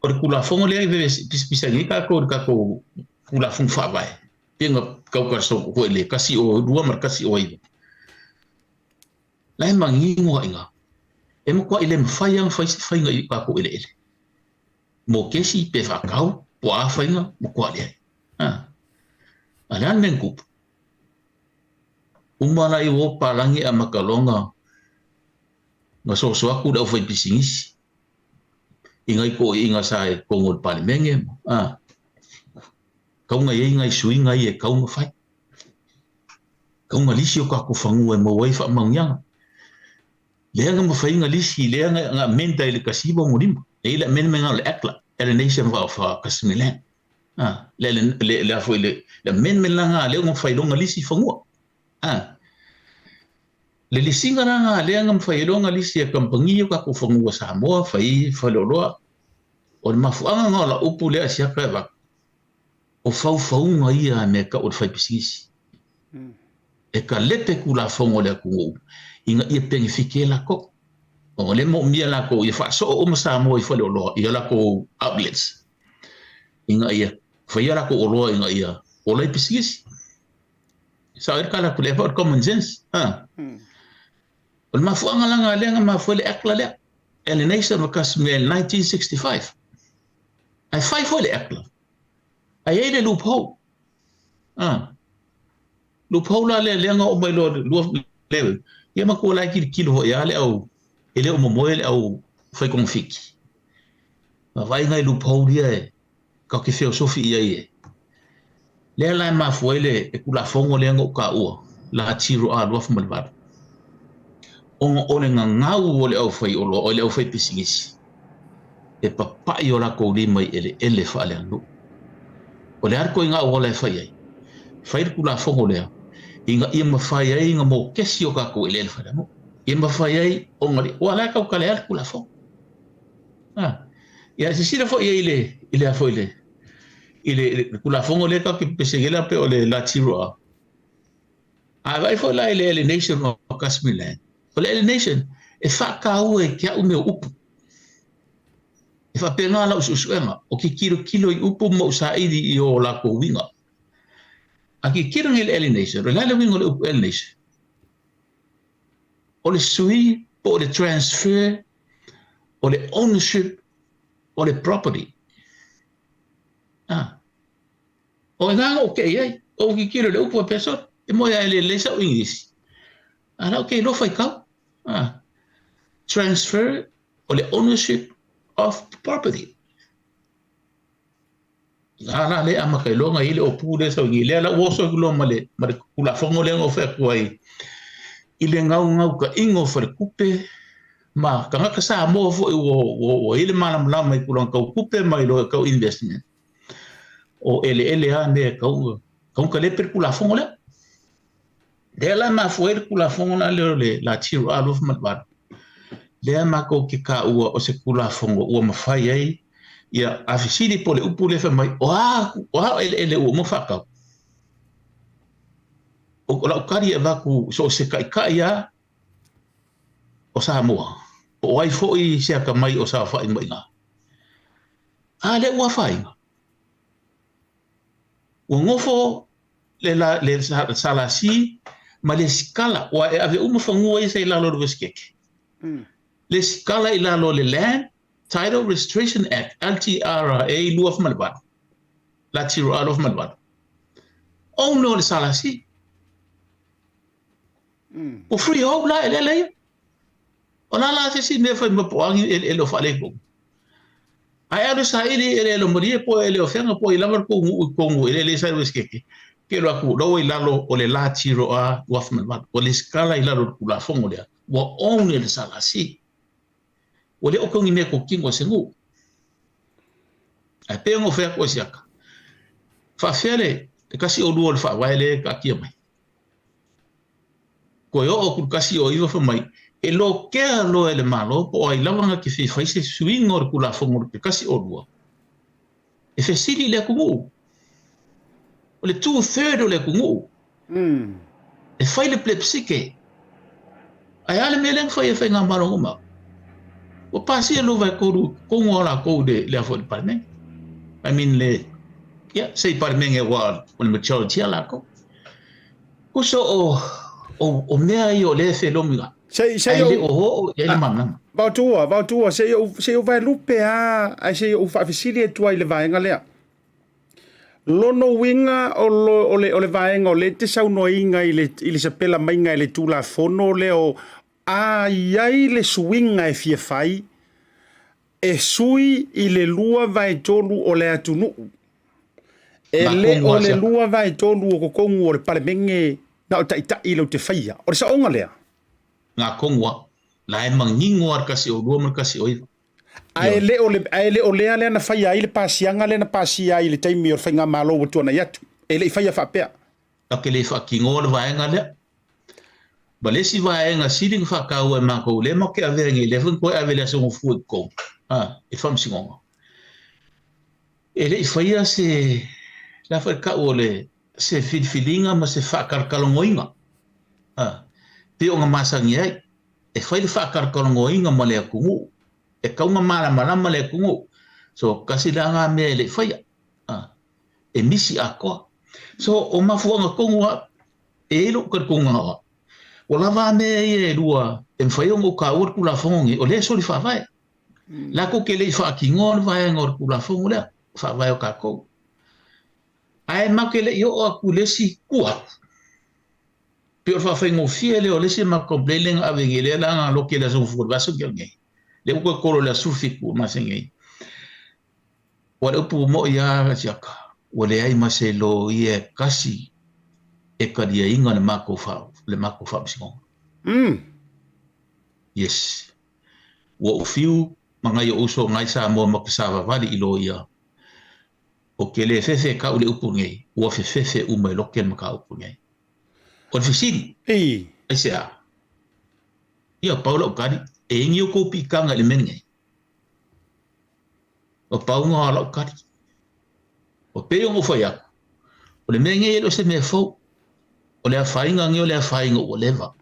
o le Tulafono lea e pisapisai ai tatou i le tatou Tulafono Faavae, pei ona tautala foi i le 102 ma le 109. La e manino lava i ina, e matuai le mafai lava ona fai se faiga i tatou eleele. Mokesi pe faatau, po o a faiga, matua leai. A, a o le a le mea na tupu? Uma la i o palagi e amata loa ona na soso atu le aufaipisinisi i nai toeaiina sa i totonu o le Palemene, a, tatau ona i ai nai suiga ia e tatau ona fai. Tatau ona lisi o tatou fanua e maua ai faamanuiaga. Lea na mafai ona lisi, lea na amend ai i le 1965, e i ai le amendment lena o le ACLA, Alienation of Customary Land. A, le, le, le, le, le, le amendment lena lea ua mafai loa ona lisi fanua. A, le lisiga la lena lea na mafai ai loa ona lisi e kamupani o tatou fanua Samoa fai faleoloa. O le mafuaaga lena o lau upu lea a siaka e avatu, o faufauga ia a mea tau o le faipisinisi. E kalepe Tulafono a le atunuu ina ia penefiti ai latou. Ona o lea e moomia latou ia faasoo uma Samoa i faleoloa i a latou outlets ina ia faia a latou oloa ina ia ola ai pisinisi. Sao ai le tala atu lea foi o le common sense. Ha. O le mafuaaga la lena lea na mafua ai le ACLA lea, Alienation of Customary Land 1965. Ae fai foi le ACLA, ae i ai le loophole. Ha. Loophole la lea lea na oo mai loa i le lua le, ia matua la e tilotilo foi lava le au, e le o momoe le au fai togafiti. Na vaai nai loophole ia e tatou te feosofi i ai e. Lea la e mafua ai le Tulafono lea na ou taua, la Tiro A 2008, ona o le gagau o le aufaioloa, o le aufaipisinisi, e papai o latou lima i eleele faaleaganuu. O le a le ituaiga auala e fai ai? Fai le Tulafono lea ina ia mafai ai ona mokesi o tatou eleele faaleaganuu. Ia mafai ai ona... Aua o la e tautala ai le Tulafono. A. Ia silasila foi i ai i le, i le a foi le, i le, le Tulafono lea tatou te pepese nei la pei o le Latiro A. A vaai foi la i le alienation of customary land, o le alienation e faataua e te au mea o upu. E faapena lau suesuega, o ke tilotilo i upu ma ou saili i o latou uiga. A tilotilo nei i le alienation, o le a le uiga o le upu alienation? O le sui po o le transfer o le ownership o le property. Ah. O ina na ou kei ai, o ou tilotilo i le upu a Peso, e moe a e le lelei sau English. A la ou te iloa faitau. Ah. Transfer o le ownership of property. La la le amata ai loa ona i ai le ōpū lea e sau i i. Lea la ua oso atu loa ma le, ma le Tulafono lea na ou fai atu ai i le naunautaiga o faletupe ma tagata Samoa foi ua, ua, ua i ai le malamalama i tulaga tau tupe ma i lo tau investment. O eleele lava mea e tau, tau talepe le Tulafono lea. Lea la e mafua ai le Tulafono la lea o le la Tiro A 28, lea matou te taua o se Tulafono ua mafai ai ia a fesili po o le upu lea fai mai o a o a eleele ua uma faatau. O lau tali e avatu so o se taitai lava o Samoa, po o ai foi se atamai o saofai mai i ina, a lea ua afaina. Ua nofo le, la, le SLC ma le sikala, ua e ave uma fanua ia sa i lalo o le Wesekeke. Le sikala i lalo o le Land Title Registration Act, LTRA 2008, la TRA 2008, owner o le SLC. Ua freehold la eleele ia. O le a la se isi mea e fai mai po o a ni eleele o faaletonu? Ae alu e saili i eleele o Malie po o eleele o Fega po o ai lava le tou nuu i totonu o eleele ia sa i Uesetete. Ke alu aku, o la ua i lalo o le La 0A 2008, ua lesitala i lalo o le Tulafono lea, ua own e le SLC. Ua le o ni mea totino a se nuu. Ae pei ona ou fai atu ai siaka, faafefea le 102 o le faavae lea e taatia mai. Toe oo atu i le 19 fai mai, e lokea loa e le Malo po o ai lava na te fia fai se suiga o le Tulafono o le 102, e fesili i le atunuu. O le 2/3 o le atunuu e fai le plebiscite. Ae a le mea lea na fai e Faigamalo uma? Ua pasia 2/3 tonu lava latou i le foi le Palemene. I mean le, ia, sei Palemene aua o le majority a latou. Tusa o mea ia o lea e felomi ai. Sei Ae le o oo i ai le malamalama. Vaotua, Vaotua, sei ou vaelupe lava ae sei ou faafesili atu ai i le vaega lea. Lona uiga o le vaega o lea e te saunoaina i le sapela maiga e le Tulafono lea o a i ai le suiga e fia fai, e sui i le 2/3 o le atunuu. E le o le 2/3 o totonu o le Palemene na o taitai lau te faia. O le saoga lea? Ngā konua, la e manino a le 102 ma le 19. Ae le o le, ae le o lea lea na faia ai le pasiaga lea na pasia ai i le taimi o le faigamalo ua tuanai atu. E le i faia faapea. Ou te le faatinoa le vaega lea. Ma le isi vaega sili ona faataua e matou, lea matou te avea nei, lea foi na toe ave i le Aso Gafua i totonu, i le Faamasinoga. E le i faia se, le a foi le tau o le, se filifiliga ma se faatalatalanoaina, pei ona masani ai, e fai le faatalatalanoaina ma le atunuu, e tatau ona malamalama le atunuu. So, tasi la lena mea e le i faia. E misi atoa. So, o mafuaaga tonu lava, e i ai lou talitonuga o au, ua lava a mea ia e lua e mafai ona ou taua le Tulafono lenei, o lea e soli faavae. Latou te le i faatinoa le vaega o le Tulafono lea, faavae o tatou. Ae matou te le i oo atu i le isi tua atu. Pei o le faafaigofie lea o le isi matou complaint lea na ave nei, lea la na loki e le Aso Gafua i le vaiaso na tea nei. Lea ua toe kolo i le aso 17 o le masina nei. Ua le upu moʻi lava siaka, ua leai ma se loia e tasi e taliaina le matou le matou faamasinoga. Yes. Ua ou fiu ma nai ou uso nai Samoa ma te savavali i loia, ou te le fefe e kau le upu nei, ua fefefe uma e loke le mataupu nei. O le fesili, aisea? Ia, pau lau tali, e i ai ni outou piitaga i le mea lenei? Ua pau lena o lau tali. Ua pei ona ou fai atu, o le mea nei e le o se mea fou. O le afaina nei o le afaina ua leva.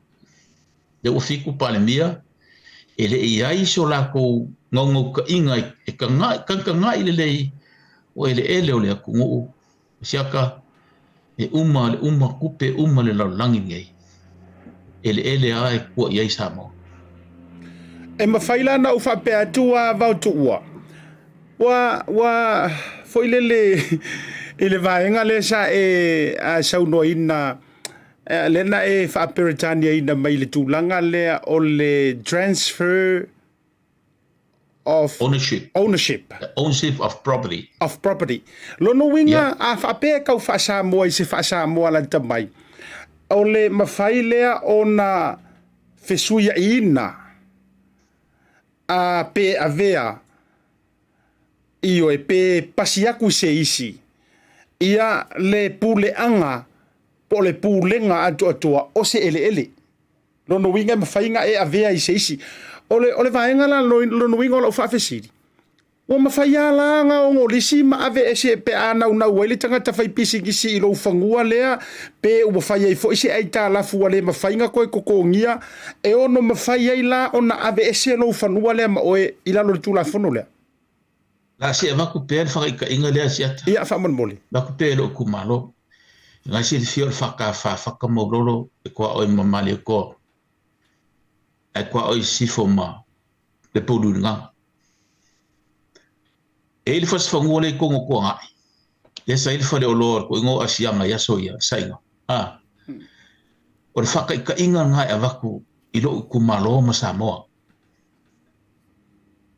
Lea ua 7 Palemia, e le i ai so latou naunautaiga e tagatagai lelei o eleele o le atunuu. Siaka, e uma le uma tupe uma le lalolagi lenei. Eleele lava e tua i ai Samoa. E mafai la ona ou faapea atu a Vaotuua, ua, ua foi lele i le vaega lea sa e saunoaina, lea na e faa-Peretaniaina mai i le tulaga lea o le transfer of ownership. Ownership. The ownership of property. Of property. Lona uiga, a faapea e tau faa-Samoa i se faa-Samoa lata mai, o le mafai lea ona fesuiaiina a pe avea ioe pe pasi atu i se isi ia le puleaga po o le pulega atoatoa o se eleele. Lona uiga e mafai ona e avea i se isi. O le, o le vaega la, lona uiga o lau faafesili, ua mafai lava la ona ogolisi ma ave ese pe a naunau ai le tagata fai pisinisi i lou fanua lea, pe ua fai ai foi se aitalafu ua le mafai ona toe totogia, e ono mafai ai la ona ave ese lou fanua lea ma oe i lalo o le Tulafono lea? La se avatu pea le faaitaiga lea siata. Ia, faamolemole. Avatu pea i lou itumalo. Ngai silafia o le FK Whakamaulolo e koa oi ma Malietoa, ae koa oi Sisifo ma le Poululigaga. E i le fasifanua le i tonu o Tuanai, lea sa i le faleoloa o le toaiga o Asiaga i aso ia, le Saina. A, o le faataitaiga lena e avatu i lou itumalo ma Samoa.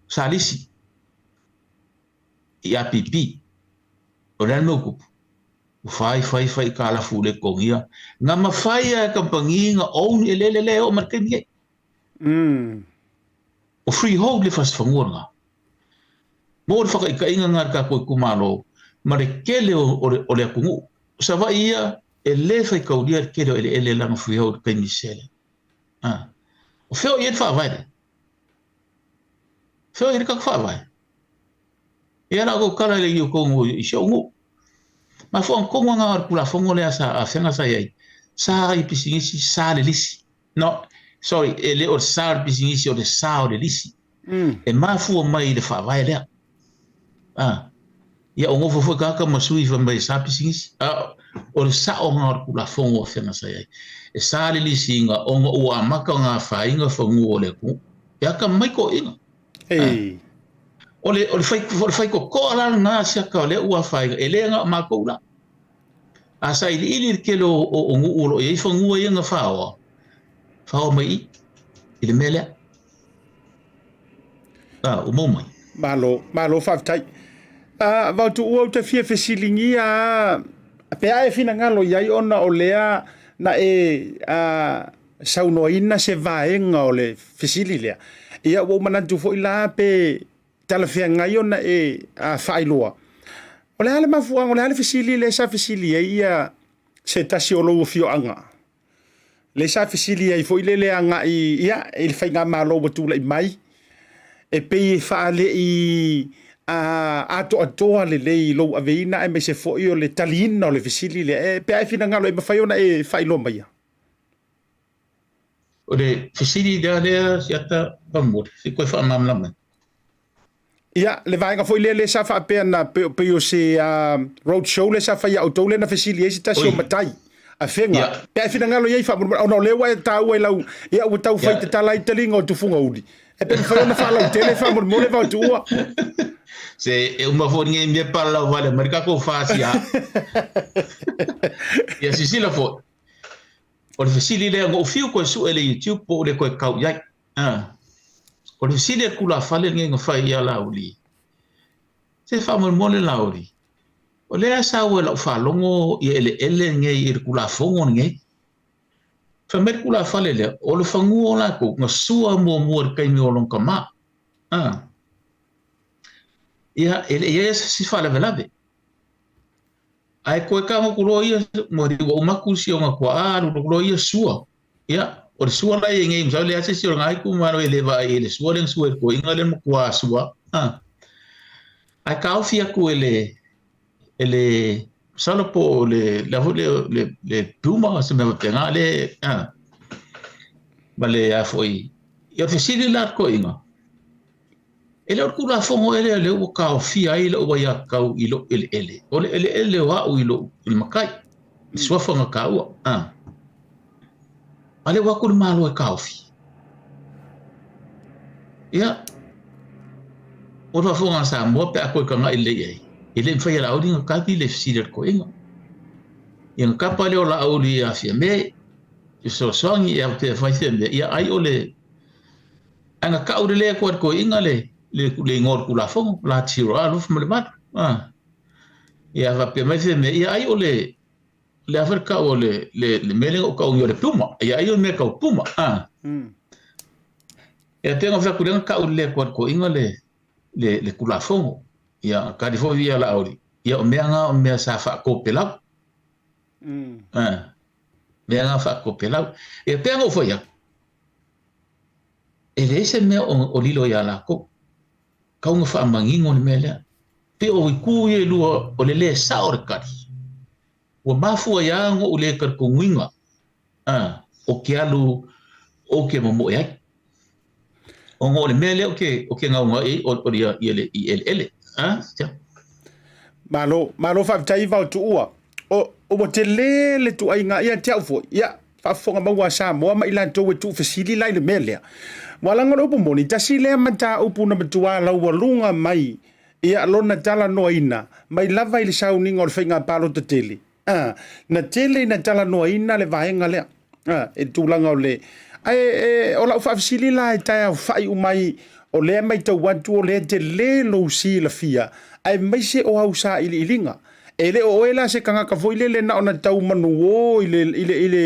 Sa lisi i APP, o le a le mea ua tupu? Ua fai fai fai kalafu le totogia. Na mafai lava e kamupani na own eleele lea e oo mai le taimi nei. O freehold le fasifanua lena. Mo le whakaitaiga ngā tātou itumalo ma le tele o le atunuu. O Savaii ia e lē faitaulia le tele o eleele lana freehold i taimi sesele. A. O fea o i ai le faavae lea? O fea o i ai le tatou faavae? Ia la outou tala i le i outou i si ou nuu. Mafuaaga tonu lava o le Tulafono lea sa afega sa i ai, sa i pisinisi, sa le lisi. No, sorry, e le o le sa o le pisinisi, o le sa o le lisi. E mafua mai i le faavae lea. Ah, ia o nofo foi tagata ma sui fai mai e sa pisinisi. Ah, o le saoga o le Tulafono a fega sa i ai. E sa le lisiina ona ua amata ona afaina fanua o le atunuu. E atamai toeaiina. Ei. O le, o le fai, o le faitotoa la lena siaka o lea ua afaina, e le na o matou la. A sailiili le tele o nuu o lo o i ai fanua ia na faoa, faoa mai i i le mea lea. A, ua maua mai. Malo, malo faafetai. Uh, Vaotuua ou te fia fesiligia a pe a e finagalo i ai ona o lea na e uh, saunoaina se vaega o le fesili lea. Ia ua ou manatu foi la pe talafeagai ona e faailoa. O le a le mafuaaga, o le a le fesili lea sa fesili ai ia se tasi o lou afioaga? Lea sa fesili ai foi lele agai ia i le faigamalo ua tulai mai, e pei e faale'i atoatoa lelei i lou aveina aemaise foi o le taliina o le fesili lea. E pe a e finagalo e mafai ona e faailoa maia? O le fesili lea lea siata faamolemole, se i toe faamalamalama mai. Ia, le vaega foi lea lea sa faapea na pei o se road show lea sa fai ia outou lea na fesili ai se tasi o matai a Fega. Pe a e finagalo i ai faamolemole, ona o lea ua e taua i lau, ia ua tau fai tatala ai taliga o Tufuga Uli. E pe mafai ona faalautele faamolemole Vaotuua. Se e uma foi lenei mea palalau vale mai le tatou FASI a. Ia sisila foi. O le fesili lea, na ou fiu koe sue i le YouTube po o le koe kau i ai. O le fesili a le tulafale lenei na fai ia Laauli, Se faamolemole Laauli, o lea sau e lau faalogo ia eleele lenei i le Tulafono lenei. Fai mai le tulafale lea, o le fanua o latou, na sua muamua i le taimi o lona tama. Ia, e le i i ai se faalavelave. Ae koe tago atu loa ia, ua uma atu si ona tuaa alu atu loa ia sua. Ia, o le sua la e i ai nei, masalo e leai se isi o lena itumalo e le vaai i le sua lea na sua e le toeaina lea na matua sua. Ae taofi atu e le, e le, masalo po o le, le a foi le, le, le Puma se mea faapena le, ma le a foi, ia o le fesili la a le toeaina, E le o le Tulafono ea lea lea ua taofia ai lou aiatatau i lou eleele? O le eleele o a'u i lou i le matai, le suafa na taua, a. A lea ua atu le Malo e taofi. Ia, o le faafofoga a Samoa pe a toe tagai lelei i ai, e le mafai e Laauli ona tali le fesili a le toeaina. Ia ona tapa lea o Laauli ia Fiame, fesoasoani ia pe fai Fiame, ia ai o le Ae na tau lelei atu e le toeaina le, le, le igoa o le Tulafono, la tiro a 28. Ah. Ia faapea mai se mea, ia ai o le, le a foi le tau o le, le, le mea lea na ou tauina o le puma. Ia ai o le mea tau puma. Ah. Ia te na fai atu lea na tau lelei atu e le toeaina le, le, le Tulafono. Ia tali foi ia Laauli, ia o mea na o mea sa faatopelau. Ah. Mea na faatopelau. Ia pea na ou fai atu, E leai se mea o lilo iā lākou. Kau na faamanino le mea lea. Pei o itu ia e lua o le lē sao o le tali. Ua mafua ai lava ona ou lē talitonuina o ke alu ou ke momoe ai. Ona o le mea lea ou ke ou ke naunau i ai o ia ia le i eleele. Malo, malo faafetai Vaotuua. O, ua tele le tuaiga ia te au foi. Ia, faafofoga maua a Samoa ma i latou e tuufesili la i le mea lea. Ua laga o le upu moni, tasi lea mataupu na matua laualuga mai ia lona talanoaina mai lava i le sauniga o le faiga palota tele. A, na tele ina talanoaina le vaega lea. A, i le tulaga o le... Ae e, o lau faafesili la e taeaofai uma ai, o lea e matau atu o lea tele lou silafia, aemaise o au sailiiliga. E le o oe la se tagata foi lele na ona tau manuō i le, i le, i le,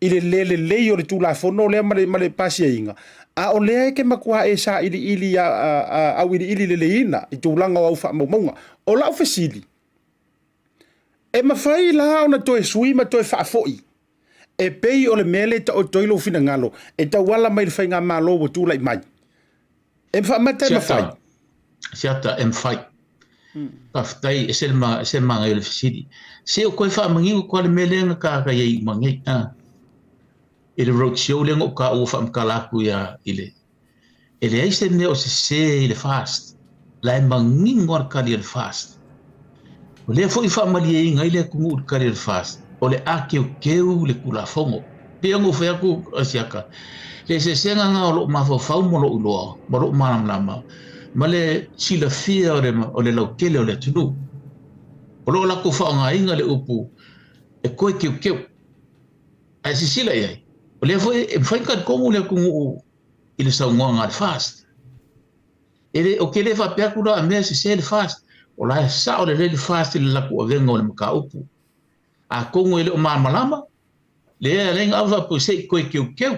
i le le lelei o le Tulafono lea ma le, ma le pasiaina, a o lea e te matua e sailiili a, a, a, auiliili leleiina i tulaga o au faamaumauga. O lau fesili, e mafai la ona toe sui ma toe faafoi e pei o le mea lea e taoto ai lou finagalo e tauala mai i le faigamalo ua tulai mai? E faamata e mafai? Siata, e mafai. Faafetai, ese le ma, ese le manaia o le fesili. Se o koe faamanino koa le mea lea na ka ka iai uma nei, a. I le road show lea na ou taua faamatala atu ia i le, e leai se mea o sese i le FAST. La e manino lava le tali a le FAST. O lea foi e faamalieina ai le atunuu i le tali a le FAST, o le a teuteu le Tulafono. E pei ona ou fai atu Asiata, le eseesega lena o lou mafaufau ma lou iloa ma lou malamalama ma le silafia o le, o le lautele o le atunuu. O lo o latou faaaogaina le upu e toe teuteu. Ae sisila i ai, o lea foi e mafai ona talitonu le atunuu i le saunoaga a le FAST. E le, ou te le faapea atu la a mea e sese le FAST, o la e sao lelei le FAST i le latou avega o le mataupu. Atonu e le o malamalama, lea e ala ai ona ave faapea se i toe teuteu.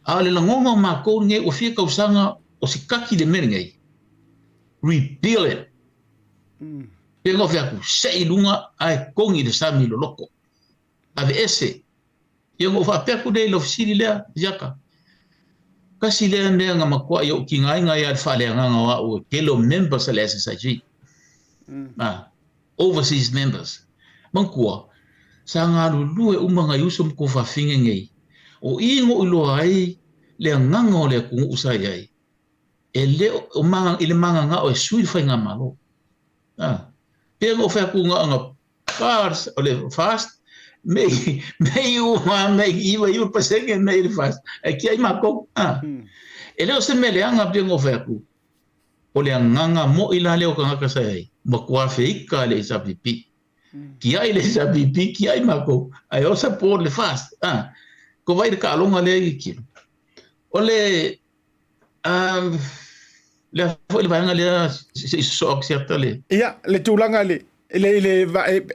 A o le lagona o matou lenei ua fia tausaga o sikaki le mea lenei, repeal it. Pei ona ou fai atu, sei i luga ae togi i le sami loloto. Aveese. Ia ona ou faapea atu lea i lau fesili lea, Siaka, tasi lea mea na matuai ou tigaina ai lava i le faaleagaga o au e tele o members a le SSIG. Ah, overseas members. Manatua, sa galulue uma nai uso ma tuafafine nei. O i na ou iloa ai le agaga o le atunuu sa i ai, e le o, i le mananao e sui le faigamalo. Ah, pei ona ou fai atu na ona Fast, o le fast, mei, mei uma, mei iwa iwa pasene, mei le fast. Ae kiai makou. Ah. E le o se mea leaga pei ona ou fai atu, o le agaga moi la lea o tagata sa i ai, matua feika le HRPP. Kiai le HRPP, kiai makou, ae o support le fast. Ah. Ko vai le taaloga lea i kilo. O le, um, lea foi le vaega lea se i sosoo atu siata le. Ia, le tulaga i le, i le, i le,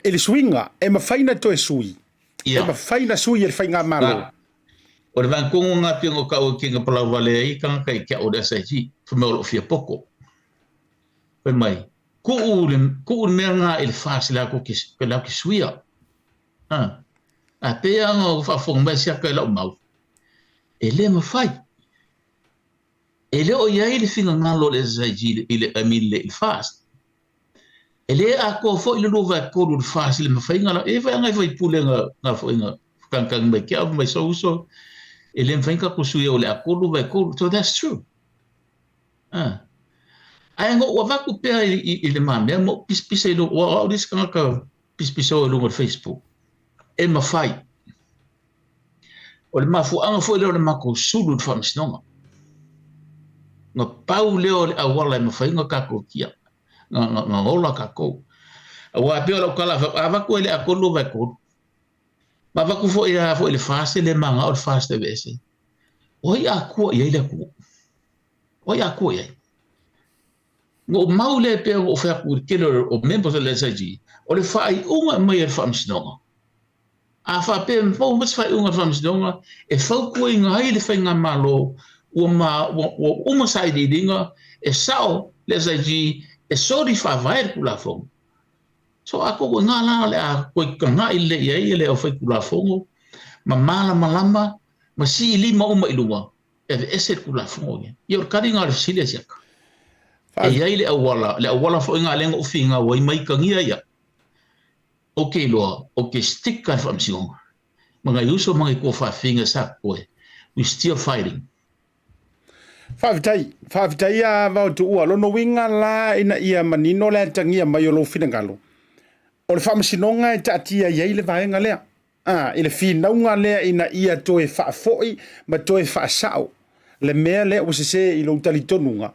i le suiga, e mafai na toe sui. Ia. E mafai na sui e le faigamalo. Na, o le vaega tonu lena pei ona tau e kinga palau vale ai tagata i te au o le SIG, fai mai o loo fia poto. Fai mai, tuu le, tuu le mea lena i le FAST latou te, latou te suia. Ha. A pei lava ona faafofoga mai siaka i lau mau, e le mafai. E le o i ai le finagalo o le SIG i le, I mean, i le FAST. E le atoa foi le 2/3 o le FAST i le mafaiga la. E i ai foi lava nai faipule na, na foi na kagikagi mai ke au mai sou uso, e le mafai ona tatou suia o le atoa 2/3. So that's true. Ah. Ae na ou avatu pea i, i, i le mamea ma ou pisapisa i lou, aua o au le isi tagata pisapisao i luga o le Facebook. E mafai. O le mafuaaga foi lea o le matou sulu i le faamasinoga. Na pau lea o le auala e mafai ona tatou tia, na, na, na ola tatou. Aua pei o lau tala, a avatu ai le atoa 2/3, ma avatu foi a foi le FAST, e le manao le FAST e aveese. O ai a tua i ai le atunuu? O ai a tua i ai? Na ou mau lea pei ona ou fai atu i le tele o members o le SIG, o le faaiuga e aumai e le Faamasinoga, a faapea e maua mai se faaiuga a le Faamasinoga e fautuaina ai le Faigamalo ua, ma, ua, ua uma sailiiliga, e sao le SIG e soli faavae le Tulafono. So atonu i ina la o le a toe tagai lelei i ai le aufaitulafono ma malamalama ma sii lima uma i luga e aveese le Tulafono lea. Ia o le tali lena o le fesili a Siaka. E i ai le auala, le auala foi lena lea na ou finau ai mai itagia ia. Ou te iloa, ou te stick lava i le faamasinoga. Ma nai uso ma nai tuafafine sa totoe, we still fighting. Faafetai, faafetai a Vaotuua. Lona uiga la ina ia manino le atagia mai o lou finagalo, o le faamasinoga e taatia i ai le vaega lea. A, i le finauga lea ina ia toe faafoi ma toe faasao le mea lea ua sese i lou talitonuga.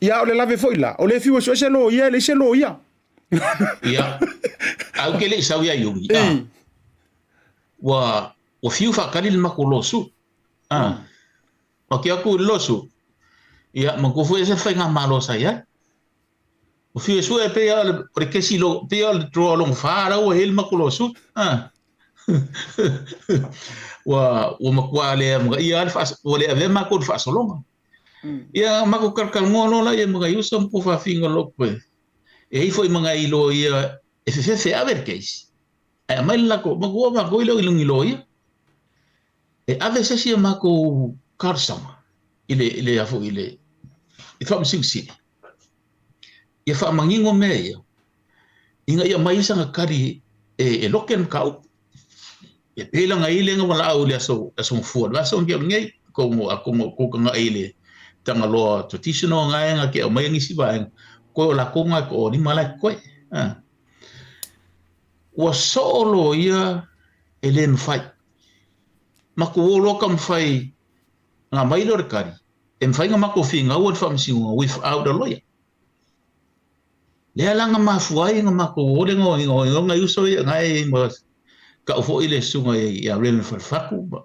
Ia, o le lave foi la, o lea e fiu e sue se loia, e leai se loia. Ia, ae ou te le i sau ia Iuni, a, ua, ua fiu faatali le matou lawsuit, a, ma te o atu i le lawsuit, ia, manatua foi e ese le faigamalo sa i ai. O fia sue pei a o le kesi lo pei a le draw long fa la ua hele maku lo su. Ah. Ua ua makua le mga ia le fa ua le ave maku le faasologa. Ia maku kalkal ngoa lo la ia mga iusa mo fa finga lo koe. E i foi mga ilo ia e fefefe ave le case. Ai mai la ko maku ma ko ilo ilungi lo ia. E ave se si maku karsama ile ile afu ile i fa msing Ia faamanino mea ia, ina ia mai saga kali e loke le mataupu. Ia pei laga i ai le valaau i le aso aso gafua o le vaiaso na tea nei, ko a ko ko kagaʻi i le Tagaloa traditional gaega ke aumaia nisi vaega, koe o lakou ga e toalima la e totoe. Ua soo loia e le mafai. Matou o loa taumafai ona aumai lea o le kali, e mafai ona matou finau i le faamasinoga without a lawyer. Lea la na mafua ai ona matou o le gaoioga nai uso ia na e ma tau foi le susuga ia Reverend Falefatu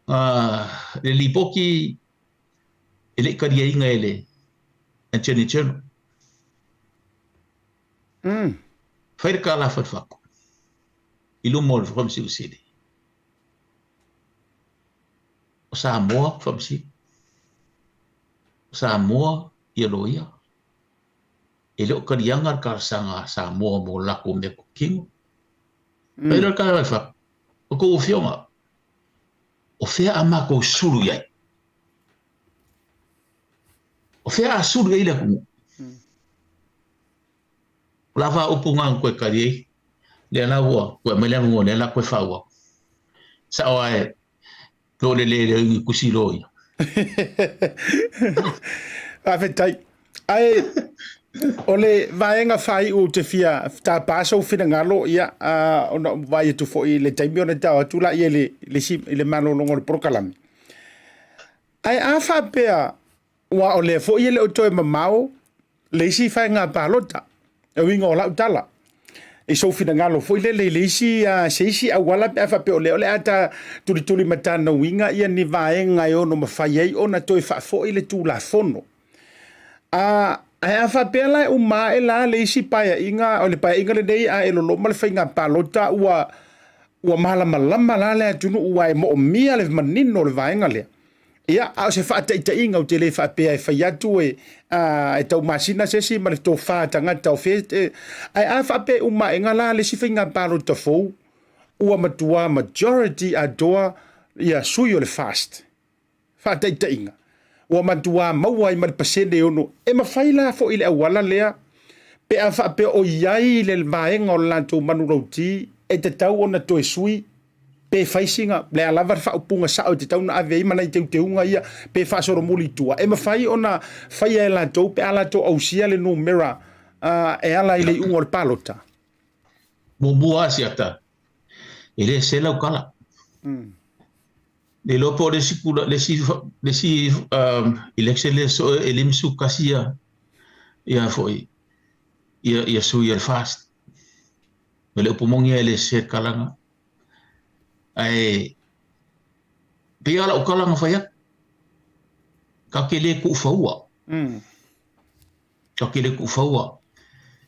a le lipoti e le i taliaina e le Attorney General. Fai le tala a Falefatu i luma o le Faamasino Sili. O Samoa Faamasino. O Samoa ia loia. E le o taliaga le talosaga a Samoa mo latou mea kino. Fai loa le tala i fafo, o tou afioga, o fea a matou sulu i ai? O fea a sulu i ai le atunuu? O la faaupu na na toe tali ai, lea la ua toe aumai le avanoa lea la toe faaauau. Sao lava e lo le le leo i ni tusi loia. Faafetai. Ae o le vaega faaiu ou te fia tapa sou finagalo, ia, ona ou vaai atu foi i le taimi ona tao atu laia i le, le, i le malologa o le polokalame. Ae a faapea Aua o lea foi e le o toe mamao le isi faiga palota. E uiga o lau tala, i sou finagalo foi lele i le isi, se isi auala pe a faapea o lea o le a ta tulituli matanauina ia ni vaega e ono mafai ai ona toe faafoi le Tulafono. A, ae a faapea la e uma ae la le isi paeaiga, o le paeaiga lenei a e loloma le faiga palota ua, ua malamalama la le atunuu aua e moomia le manino o le vaega lea. Ia, a o se faataitaiga ou te le faapea e fai atu e, a, e taumasina se isi ma le tofa tagata o fea, e, ae a faapea e uma aega la le isi faiga palota fou, ua matua majority atoa ia sui o le FAST. Faataitaiga, ua matua maua ai ma le pasene e ono, e mafai la foi le auala lea, pe a faapea o i ai le vaega o le latou manulauti e tatau ona toe sui pe fai sina le a lava le faaupuga sao e tatau ona ave ai ma nai teuteuga ia pe faasolomuli i tua e mafai ona faia e latou pe a latou ausia le numera e ala i le iuga o le palota. Muamua lava siata, e le sese lau tala. Le iloa po o le isi tula, le isi, le isi election lea soo e 51 ia, ia foi, ia, ia sui o le FAST. O le upu moni e le sese le tala lena. Ae pei lava lau tala na fai atu, tatou te le tuufaua. Tatou te le tuufaua.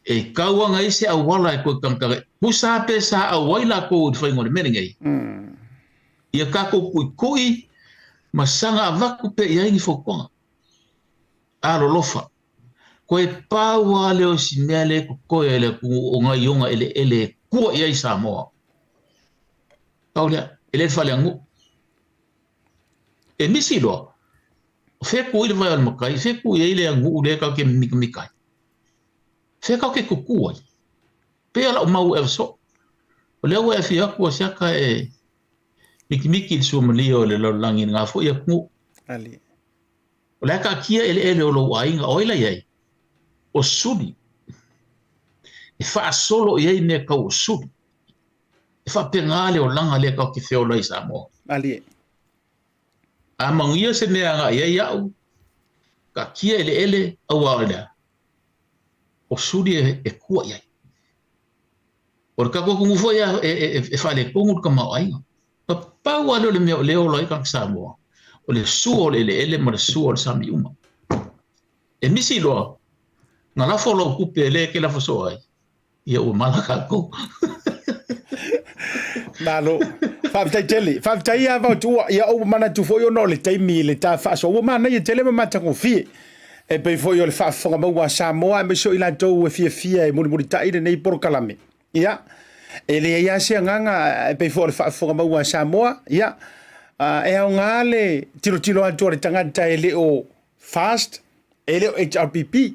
E tau ana ai se auala e toe tagataga ai. Tusa pe sa auai latou i le faiga o le mea lenei, ia tatou tuitui ma saga avatu pea i ai ni fautuaga. Alolofa. Toe pau lava lea o si mea lea e totoe ai le atunuu o nai ona eleele e tua i ai Samoa. Pau lea, e le faaleaganuu. E misi loa, o fea e tu ai le vae o le matai, o fea e tu i ai le aganuu lea tatou te mikamika ai? Fea tatou te tutu ai? Pei o lau mau e ave soo. O lea ua e afio atu a siaka e mikimiki i le suamalie o le lalolagi i lena foi atunuu. Ali. O le a taatia eleele o lou aiga, o ai la i ai? O Suli. E faasolo i ai mea tau o Suli. E faapena le olaga lea tatou te feola ai i Samoa. Malie. A manuia se mea agai i ai au, taatia eleele, aua o le a? O Suli e tua i ai. O le tatou atunuu foi e faaletonu le tamaoaiga. Na pau lava lea o le mea o lea e ola ai tagata Samoa, o le sua o le eleele ma le sua o le sami uma. E misi loa, Na lafo lou tupe lea e te lafo soo ai, ia ua mala tatou. Malo. Faafetai tele. Faafetai ia Vaotuua. Ia ou manatu foi ona o le taimi i le ta faasoa. Ua manaia tele ma matagofie. E pei foi o le faafofoga maua a Samoa aemaise o i latou e fiafia e mulimulitai lenei polokalame. Ia, e leai lava se agaga e pei foi o le faafofoga maua a Samoa. Ia, e aoga le tilotilo atu a le tagata e le o fast, e le o HRPP.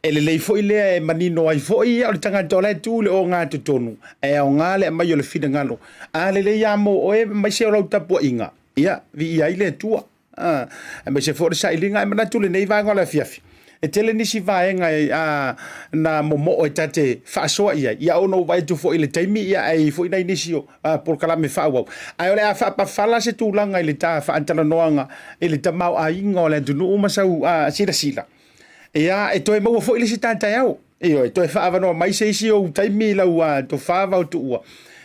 E lelei foi lea e manino ai foi ia o le tagata o la e tu i le ogatotonu, ae aoga le aumai o le finagalo. A lelei lava mo oe aemaise o lau tapuaiga, ia, viia ai le Atua. Aemaise foi o le sailiga, ae manatu lenei vaega o le afiafi, e tele nisi vaega e, a, na momoo e ta te faasoa i ai. Ia ona ou vaai atu foi i le taimi, ia ae i ai foi nai nisi o polokalame faaauau. Ae o le a faapafala se tulaga i le ta faatalanoaga i le tamaoaiga o le atunuu ma sau silasila. Ia, e toe maua foi le isi ta taeao. Ioe, toe faaavanoa mai se isi ou taimi i lau tofa Vaotuua.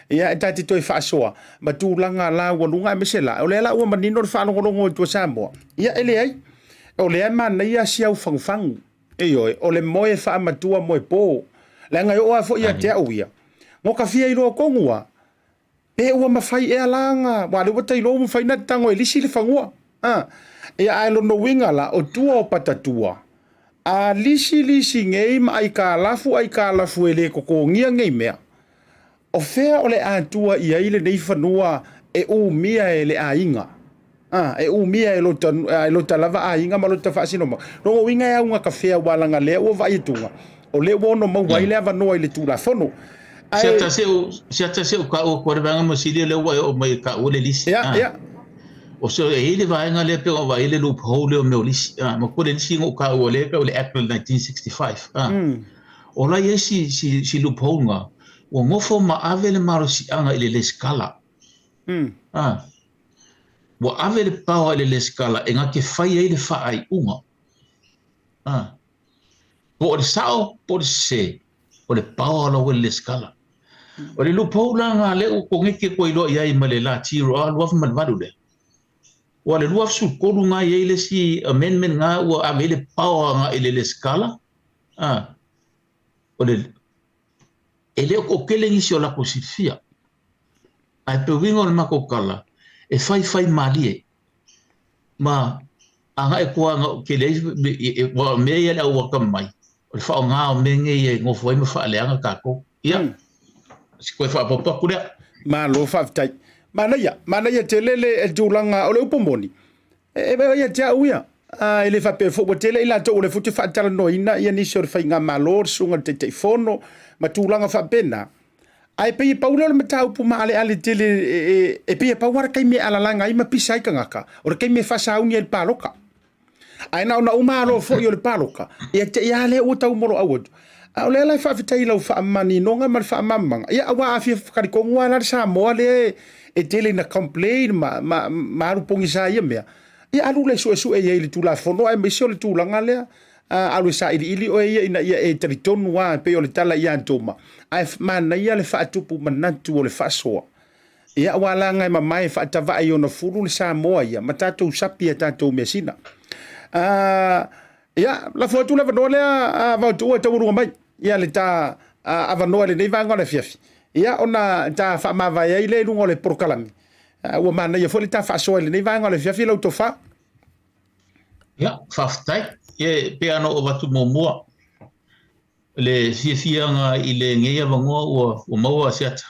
Ia, e ta te toe faasoa ma tulaga laualuga aemaise la, o lea la ua manino le faalogologo atu a Samoa. Ia, e leai, o lea e manaia si au fagufagu. Ioe, o le moe faamatua moe po. Leaga e oo lava foi ia te au ia, mo ka fia iloa tonu lava, pe ua mafai ea la ona, aua o lea ua ta iloa ua mafai ona tago e lisi le fanua. A, ia ae lona uiga la, o tua o patatua, a lisi lisi nei ma aikalafu aikalafu e le totogia nei mea, o fea o le a tua i ai lenei fanua e umia e le aiga? A, e umia e lota, e lota lava aiga ma lota faasinomaga. Lona uiga e augatafea aua leaga lea ua vaai atuga, o lea ua ono maua ai le avanoa i le Tulafono. Ae... Siata se u, siata se u ka ua kua le vaega mo sili lea ua e oo mai e taua le lisi. Ia, ia. O se e i ai le vaega lea pei ona vaai le loophole lea o mea o lisi. Ah, ma kua le lisi na ou taua lea e tau le Act of 1965. Ah. O la e i ai si, si, si loophole na, ua nofo ma ave le malosiaga i le lesitala. Ah. Ua ave le power i le lesitala e na te fai ai le faaiuga. Ah. Po o le sao, po o le sese, o le power la ua i le lesitala. O le loophole la na lea ua koneti atu ai loa i ai ma le lati 2008 lea. Ua le 2013 na i ai le isi amendment na ua ave ai le power agai i le lesitala. Ah. O le e le o toatele nisi o latou silafia. Ae pe uiga o le matou tala, e faifai malie ma agai atu lava na tele ai aua o mea ia le au atamamai, o le faaaoga o mea nei e nofo ai ma faaleaga tatou. Ia, si toe faaopoopo atu lea. Malo faafetai. Manaia, manaia tele le tulaga o le upu moni. E vaai ia te au ia, e le faapea foi ua tele i latou o lea foi ou te faatalanoaina ia nisi o le faigamalo, le susuga i le Taitaifono ma tulaga faapena. Ae pei e pau lea o le mataupu maaleale tele e pei e pau lava le taimi e alalaga ai ma pisa ai tagata, o le taimi e faasauni ai le paloka. Ae na ona uma alo foi o le paloka, ia te i lava lea ua taumoloau atu. A o lea la e faafetai i lau faamaninoga ma le faamalamalamaga, ia aua a fia talitonu lava la le Samoa lea e tele ina complain ma, ma, ma alu pogisa i ia mea, ia alu la e suesue i ai i le Tulafono aemaise o le tulaga lea, alu e sailiili oe ia ina ia e talitonu lava e pei o le tala ia Toma, ae manaia le faatupu manatu o le faasoa. Ia aua leaga e mamae faatavae i ona fulu le Samoa ia ma tatou sapi a tatou measina. Ia, lafo atu le avanoa lea a Vaotuua e taualuga mai ia le ta avanoa i lenei vaega o le afiafi. Ia, ona ta faamavae ai lea i luga o le polokalame. Ua manaia foi le ta faasoa i lenei vaega o le afiafi lau tofa. Ia, faafetai. Ia, e pei lava ona ou avatu muamua le fiafiaga i lenei avanoa ua maua a Siata.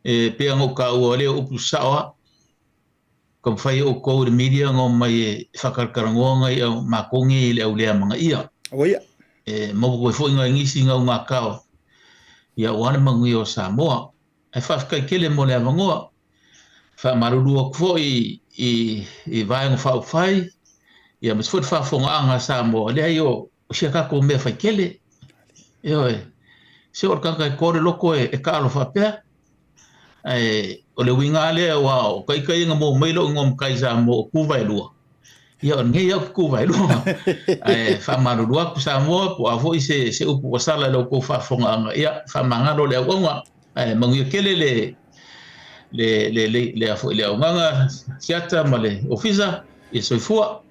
E pei ona ou taua lea upu sao lava. Taumafai outou i le media ona omai e faatalatalanoa nai au matou nei i le auleamanaia. Oia. E maua foi nai nisi gaugatao ia aua le manuia o Samoa. Ae faafetai tele mo le avanoa. Faamalulu atu foi i i Vaega Faaupufai ia aemaise foi le faafofogaaga a Samoa, leai o si a tatou mea faitele. Ioe. Se o le tagata e to le loto e taalo faapea. Ae o le uiga lava lea aua o ita ia na maua mai lou igoa matai i Samoa o Tuvaelua, ia o lenei au Tuvaelua. Ae faamalulu atu Samoa po o a foi se, se upu ua sala i la outou faafofogaaga, ia faamagalo le auauna. Ae manuia tele le le le le le, le, le auaunaga Siata ma le Ofisa, ia soifua.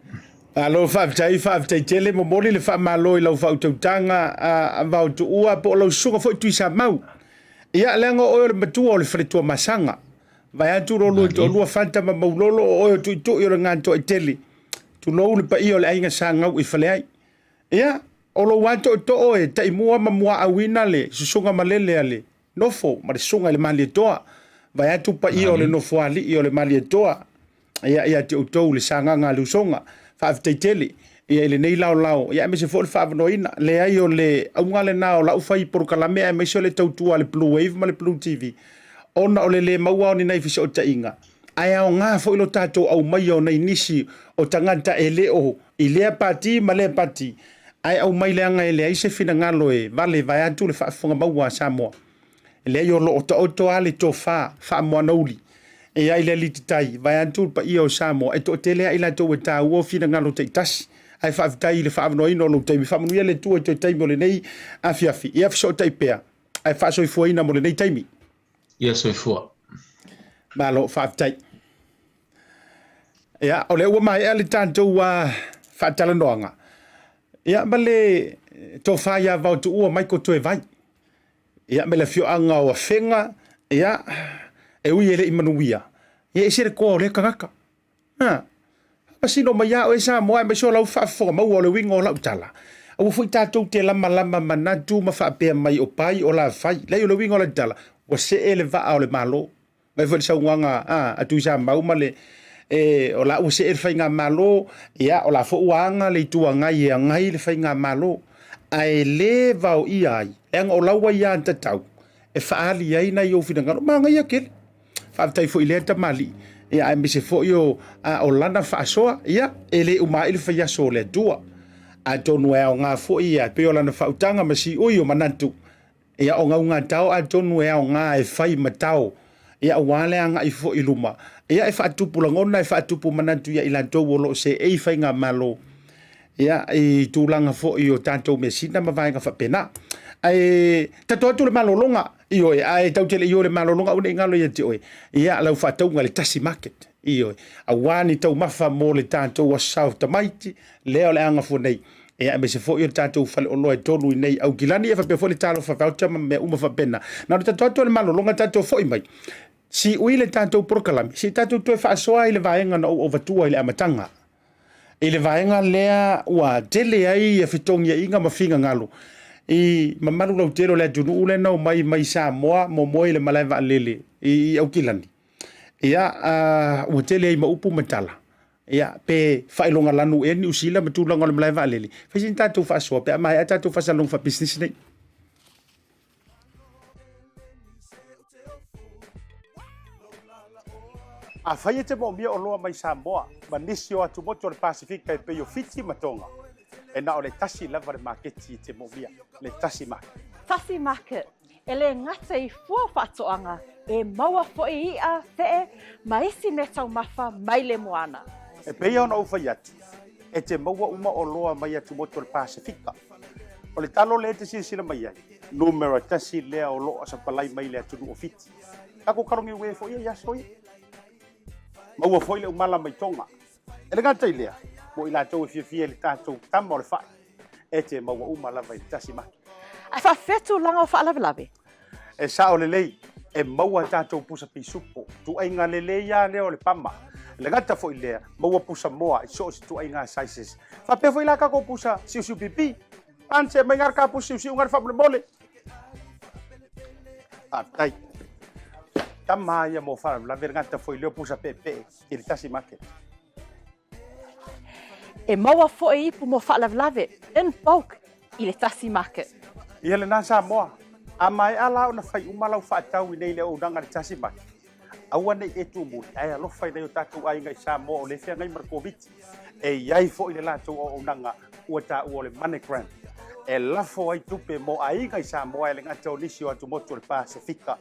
Malo faafetai, faafetai tele, momoli le faamalo i lau faautautaga a Vaotuua po o lau susuga foi Tuisamau. Ia, leaga o oe o le matua o le faletua Masaga. Vaeatu lo lua toalua Fanta ma Maulolo o oe o Tuitui o le Gatoaitele. Tulou le paia o le aiga sa gau i Faleai. Ia, o lou lava tootoo e taimua ma muaauina le susuga malele a le nofo ma le susuga i le Malietoa. Vaeatu paia o le nofoalii o le Malietoa. Ia, ia te outou le sagaga a le usoga. Faafetai tele ia i lenei laolao, ia aemaise foi le faavanoaina. Leai, o le auga lena o lau fai polokalame aemaise o le tautua a le Blue Wave ma le Blue TV, ona o le le maua o ni nai fesootaiga, ae aoga foi lo tatou aumaia o nai nisi o tagata e le o i lea pati ma lea pati, ae aumai leaga e leai se finagalo e vale vaeatu le faafofoga maua a Samoa. Leai, o lo o taoto lava le tofa faamoanauli e ai le alititai, vaeatu le paia o Samoa, e toatele lava i latou e taua o finagalo taitasi. Ae faafetai i le faavanoaina o lou taimi. Faamanuia le Atua i toe taimi o lenei afiafi. Ia fesootai pea, ae faasoifuaina mo lenei taimi. Ia soifua. Malo, faafetai. Ia, o lea ua maea le tatou faatalanoaga. Ia, ma le tofa ia Vaotuua Michael Toevai. Ia, ma le afioaga o Afega, ia, e ui e le i manuia, ia ese le toa o lea tagata. Ha, masino mai a oe Samoa, aemaise o lau faafofoga maua o le uiga o lau tala. Aua foi tatou te lamalama manatu ma faapea mai o pai o la fai. Leai, o le uiga o lau tala, ua see le vaa o le Malo. Mai foi le saunoaga a Tuisamau ma le e, o la ua see le faigamalo, ia, o la foi ua aga le Itu Agai e agai le faigamalo. Ae le vaoia ai, leaga o lau aiatatau e faaali ai nai ou finagalo, manaia tele. Faafetai foi i lea tamalii, ia, aemaise foi o, a, o lana faasoa, ia, e le uma ai le faiaso o le Atua. Atonu e aoga foi, ia, e pei o lana faautaga ma siui o manatu, Ia, o gaugatao atonu e aoga e fai ma tao, ia, aua le agai foi i luma, ia, e faatupu lagona, e faatupu manatu ia i latou o lo o seei faigamalo, ia, i tulaga foi o tatou measina ma vaega faapena. Ae tato atu le malologa, ioe, ae tau te le i o le malologa, aua ne i galo ia te oe, ia, lau faatauga i le tasi market, ioe, aua ni taumafa mo le tatou Aso Sa o Tamaiti, lea o le a gafua nei. Ia, aemaise foi o le tatou faleoloa e tolu i nei Aukilani, ia faapea foi le Talofa Voucher ma mea uma faapena. Na o le tatou atu o le malologa tatou foi mai, siui le tatou polokalame, se i tatou toe faasoa i le vaega na ou avatua i le amataga. I le vaega lea ua tele ai fetogiaiga ma finagalo i mamalu lautele o le atunuu lea na omai mai Samoa momoe i le malae vaalele i Aukilani. Ia, ua tele ai ma upu ma tala. Ia, pe faailoga lanu ea Niu Sila ma tulaga o le malae vaalele, fai sina tatou faasoa pe a maea tatou faasalalauga faapisinisi nei. Afai e te moomia oloa mai Samoa ma nisi o atumotu o le Pasefika e pei o Fiti ma Tonga, e na o le tasi lava le maketi e te moomia, le Tasi Market. Tasi Market, E le gata i fua o faatoaga, e maua foi iʻa, feʻe, ma isi meataumafa mai le moana. E pei ona ou fai atu, e te maua uma oloa mai atumotu o le Pasefika. O le talo lea e te silasila mai ai, numera tasi lea o lo o sapalai mai le atunuu o Fiti. Tatou talo niue foi ia i aso ia. Maua foi le umala mai Tonga. E le gata i lea, mo i latou e fiafia i le tatou tama o le fai, e te maua uma lava i le tasi maki. Ae faafefea tulaga o faalavelave? E sao lelei, e maua tatou pusa pisupo, tuaiga lelei lava lea o le pama. E le gata foi i lea, maua pusa moa i so o se tuaiga sizes. Faapea foi la tatou pusa siusiu pipi. Ane mai ngā ka pusa siusiu ngā faamolemole. Faafetai. Tama ia mo faalavelave le gata foi lea o pusa peepee i le tasi market. E maua foi ipu mo faalavelave in bulk i le tasi market. Ia lena Samoa, a maea la ona fai uma lau faatau i nei le auaunaga i le tasi market, aua ne i e tumuli, ae alofa i nai o tatou aiga i Samoa o lea e feagai ma le Koviti. E i ai foi le latou auaunaga ua taua o le MoneyGram, e lafo ai tupe mo aiga i Samoa e le gata o nisi o atumotu o le Pasefika.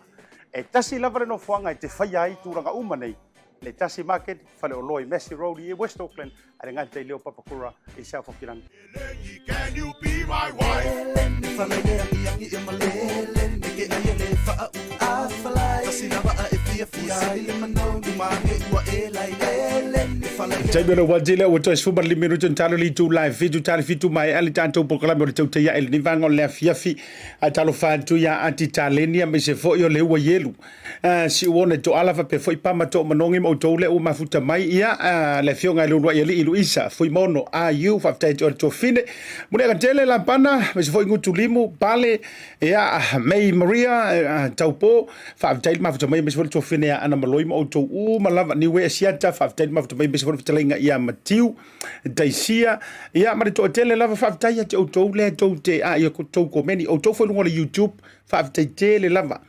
E tasi lava le nofoaga e te faia ai tulaga uma nei, Le tasi market, faleoloa i Massey Road i West Auckland, a le gata i Leo Papakura i South Auckland. Taimi o le uati lea ua toe 15 minute ona talo le itu live 7:07 maea le tatou polokalame o le tautai ae lenei vaega o le afiafi. Ae talofa atu ia Ati Taleni aemaise foi o le ua ielu Siuona Toala faapea foi Pama Toomanogi ma outou lea ua mafuta mai. Ia le afioga i le uluai alii Luisa Fuimono AU, faafetai atu i le tuafine Muliaga tele Lapana aemaise foi Gutulimu Pale, ia May Maria Taupo, faafetai le mafuta mai aemaise foi le tuafine ia Ana Maloi ma outou uma lava. Niue Asiata, faafetai le mafuta mai aemaise foi le fetalaiga ia Matiu Taisia, ia ma le toatele lava. Faafetai ia te outou lea tou te a ia tou komeni, outou foi luga o le YouTube, faafetai tele lava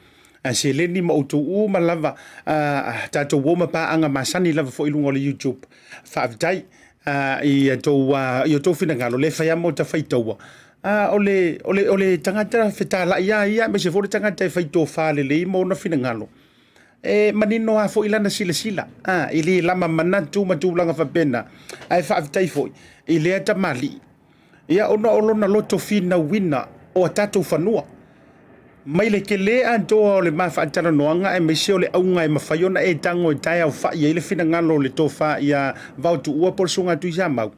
a seleni ma outou uma lava, tatou uo ma paaga masani lava foi i luga o le YouTube. Faafetai i tou i outou finagalo le fai amo ta faitaua. O le o le o le tagata fetalai a ia aemaise foi le tagata e fai tofa lelei ma ona finagalo. E manino lava foi lana silasila, e le lama manatu ma tulaga faapena. Ae faafetai foi i lea tamalii, ia ona o lona loto finauina o a tatou fanua. Mai le tele atoa o le ma faatalanoaga aemaise o le auga e mafai ona e tago e taeaofa'i ai le finagalo o le tofa ia Vaotuua po o le Susuga Tuisamau,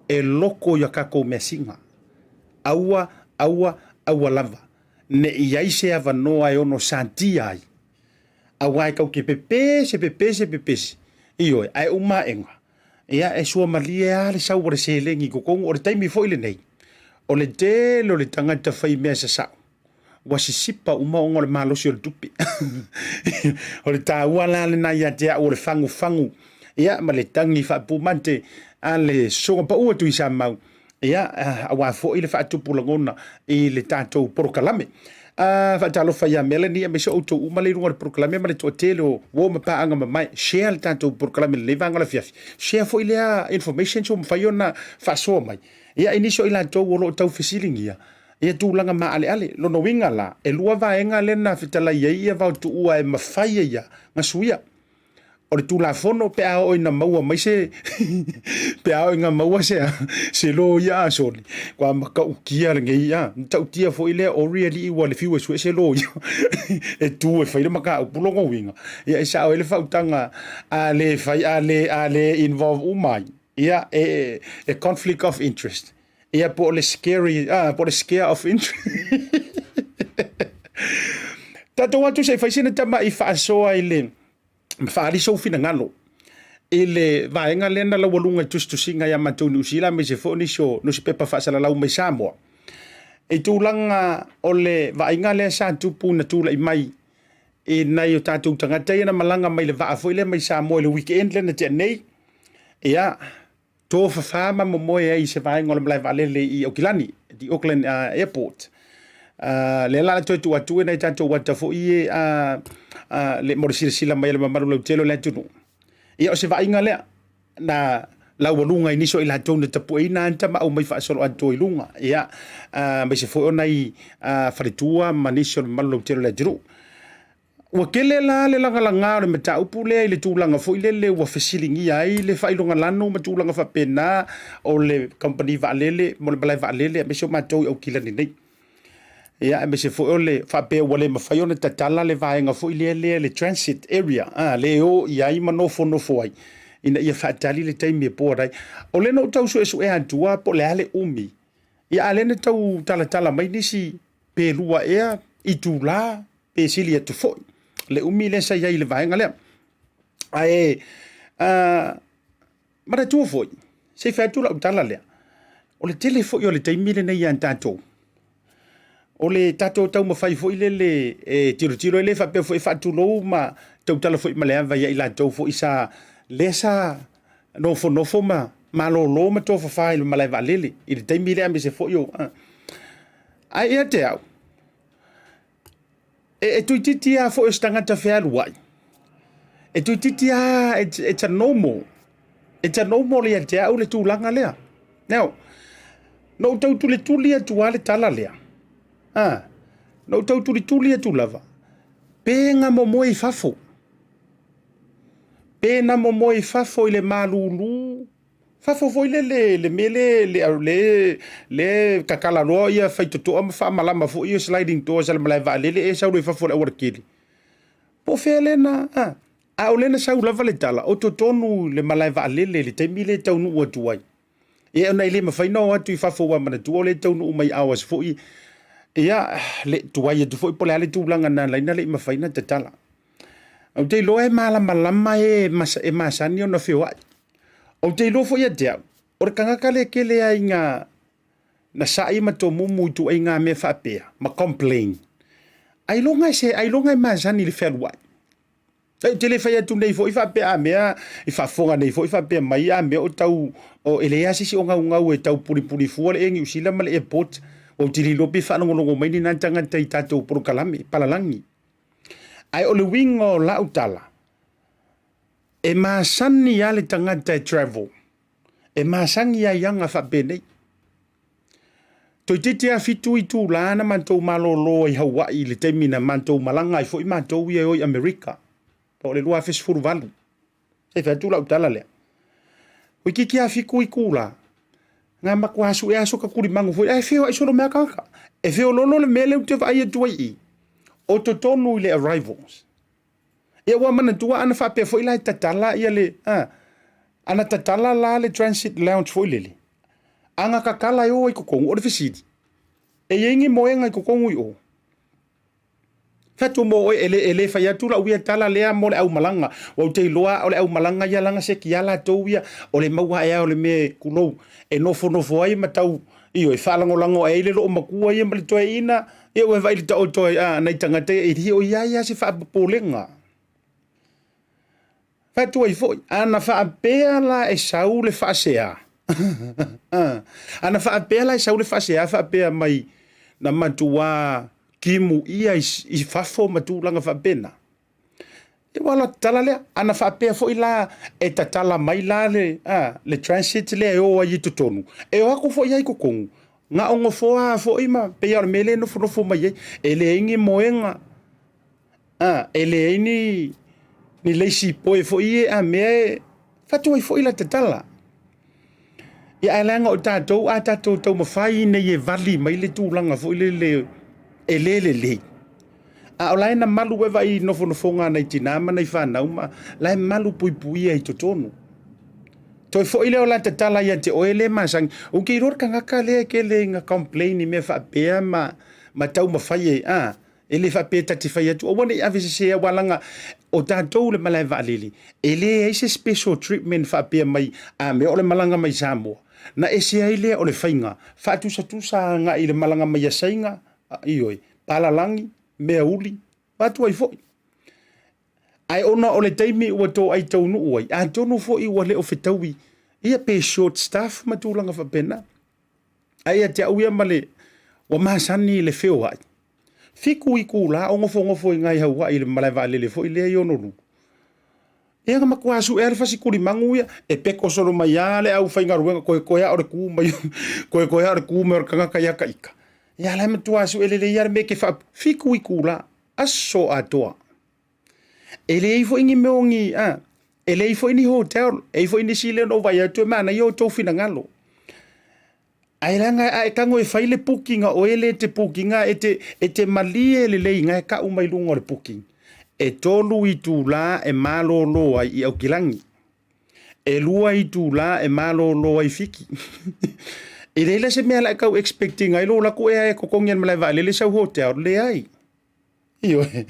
e loko i a tatou measina. Aua, aua, aua lava ne i ai se avanoa e ono satia ai, aua e tau te pepese, pepese, pepese, ioe, ae uma aega, ia e suamalie lava le sau o le seleni i totonu. O le taimi foi lenei, o le tele o le tagata fai mea sasao, ua sisipa uma ona o le malosi o le tupe. O le taua la lena ia te au o le fagufagu, ia ma le tagi faapumate a le sosoga paua Tuisamau, ia aua foi le faatupu lagona i le tatou polokalame. Faatalofa ia Melanie aemaise outou uma le i luga o le polokalame ma le toatele o uo ma paaga mamae. Share le tatou polokalame i lenei vaega o le afiafi. Share foi lea information ua mafai ona faasoa mai ia i nisi o i latou o lo o tau fesiligia ia tulaga maaleale. Lona uiga la, e lua vaega lea na fetalai ai ia Vaotuua e mafai ai ona suia. O le Tulafono pe a oo ina maua mai se pe a oo ina maua se se loia a soli, kua matautia lenei a matautia foi lea ori alii ua le fiu e sue se loia e tu e fai le mataupu. Lona uiga, ia e sao ai le faautaga a le fai a le a le involve uma ai, ia e e conflict of interest, ia po o le scary po o le scare of interest. Tatou atu se i fai sina tama'i faasoa i le ma faaali sou finagalo i le vaega lea na laualuga i tusitusiga ia matou i Niu Sila aemaise foi o nisi o nusipepa faasalalau mai Samoa i tulaga o le vaaiga lea sa tupu na tulai mai i nai o tatou tagata ia na malaga mai le vaa foi lea mai Samoa i le weekend lea na tea nei, ia tofafa ma momoe ai i se vaega o le malae vaalele i Aukilani, the Auckland Airport. Lea la toe tuu atu e nai tatou ata foi e le mo le silasila mai a le mamalu lautele o le atunuu. Ia o se vaaiga lea na laualuga i nisi o i latou na tapueina ata ma aumai faasoloatoa i luga, ia aemaise foi o nai faletua ma nisi o le mamalu lautele o le atunuu. Ua tele la le lagalaga o le mataupu lea i le tulaga foi lele ua fesiligia ai le faailogalanu ma tulaga faapena o le kamupani vaalele mo le malae vaalele aemaise o matou i Aukilani nei. Ia, aemaise foi o le faapea ua le mafai ona tatala le vaega foi lea lea le transit area, le o i ai ma nofonofo ai ina ia faatali le taimi e board ai. O lea na ou tau suesuea atua po o le a le umi, ia a o lea na tau talatala mai nisi pe lua ea itula pe sili atu foi le umi lea sa i ai i le vaega lea. Ae manatua foi, se i fai atu lau tala lea, o le tele foi o le taimi lenei ia tatou, o le tatou taumafai foi lele e tilotilo, e le faapea foi e faatulou ma tautala foi ma le ava ia i latou foi sa lea sa nofonofo ma malolo ma tofafa i le malae vaalele i le taimi lea aemaise foi o ae ia te au E tuititi lava foi o se tagata fealuai. E tuititi lava, it's a normal. It's a normal ia te au le tulaga lea. Now, na ou tau tulituli atu lava le tala lea. Ah, na ou tau tulituli atu lava. Pe na momoe i fafo. Pe na momoe i fafo i le malulu Fafo foi lele le mea le le le le tatala loa ia faitotoa ma faamalama foi ia sliding doors a le malae vaalele e sau loa i fafo o le aualatele. Po o fea lea na a? A o lea na sau lava le tala, o totonu i le malae vaalele i le taimi lea e taunuu atu ai. Ia ona e le mafai ona o atu i fafo ua manatua o lea e taunuu mai hours foi. Ia, le tuai atu foi po o le a le tulaga na ala ai ona le i mafai ona tatala. Ou te iloa e malamalama e e masani ona feoai. Ou te iloa foi ia te au, o le tagata lea e tele lava ina na sai ma tomumu i ituaiga mea faapea ma complain. Ailoga e se, ailoga e masani i le fealuai. Ou te le fai atu nei foi faapea a mea i faafofoga nei foi faapea mai a mea o tau o e leai lava se isi o gaugau e tau pulipuli fua le Air New Zealand ma le airport. Ou te le iloa pe faalogologo mai ni na tagata i tatou polokalame palalagi. Ae o le uiga o lau tala, e masani lava le tagata e travel. E masani lava i aga faapenei. Toeitiiti lava fitu itula na matou malolo ai i Hawaii i le taimi na matou malaga ai foi matou ia e o i Amerika, po o le 2018. Se i fai atu lau tala lea. Toeitiiti lava fitu itula, na matua sue lava soka tulimagu foi, ae feoai solo mea tagata. E feoloolo le mea lea ou te vaai atu ai i i, o totonu i le arrivals. Ia ua manatua ana faapea foi la e tatala ia le a ana tatala la le transit lounge foi lele. Ana tatala e o ai totonu, o le fesili, e i ai ni moega i totonu i o? Fai atu mo oe, e le, e le fai atu lau ia tala lea mo le aumalaga. Ua ou te iloa o le aumalaga ia lana seki a latou ia, o le maua ae a o le mea e tulou, e nofonofo ai ma tau, ioe, faalagolago ae ai le loomatua ia ma le toeaina, Ia ua vaai i le taoto ai a nai tagata ia, e le o i ai lava se faapopolega. Fai atu ai foi, ana faapea la e sau le faasea, ana faapea la e sau le faasea faapea mai na matuā timuia i fafo ma tulaga faapena, Ia ua alu atu tala lea. Ana faapea foi la e tatala mai la le, a, le transit lea e o ai i totonu, e o atu foi ai i totonu, na o nofoa foi ma pei lava o le mea lea e nofonofo mai ai. E leai ni moega, a, e leai ni, ni lazy boy foi ia a mea e fatu ai foi la tatala. Ia ae leaga o tatou a tatou taumafai ina ia vali mai le tulaga foi lele e le lelei. A o la e na malu e vaai i nofonofoga a nai tinā ma nai fanau ma la e malu puipuia i totonu. Toe foi lea o la tatala ia te oe le masani. Ou te iloa le tagata lea e tele ina complain i mea faapea ma, ma taumafai e, a, e le faapea ta te fai atu, aua ne i ave sese aua leaga o tatou le malae vaalele, e leai se special treatment faapea mai a mea o le malaga mai Samoa. Na ese ai lea o le faiga faatusatusa agai i le malaga mai a Saina, ioe, palalagi, mea uli, vaeatu ai foi. Ae ona o le taimi ua toai taunuu ai, atonu foi ua le o fetaui ia pe short staff ma tulaga faapena. Ae ia te au ia ma le ua masani i le feoai, fitu itula o nofonofo i ina i Hawaii i le malae vaalele foi lea i Honolulu. Ia na matua sue lava le fasi tulimagu ia, e peko solo mai lava le aufaigaluega, koekoe lava o le tu mai, koekoe lava o le tu mai o le tagata ia taita. Ia la e matua sue lelei lava le mea e te faa, fitu itula, aso atoa. E leai foi ni mea o ni, a, e leai foi ni hotel, e i ai foi nisi lea na ou vaai atu e manaia o outou finagalo. Ae leaga a e tago e fai le booking a oe lea e te booking ina, e te, e te malie lelei ina e tau mai luga o le booking. E tolu itula e malolo ai i Aukilagi. E lua itula e malolo ai i Fiti. E leai la se mea la e tau expect ina ai lou alu atu ea e totogi e le malae vaalele sau hotel, leai. Ioe.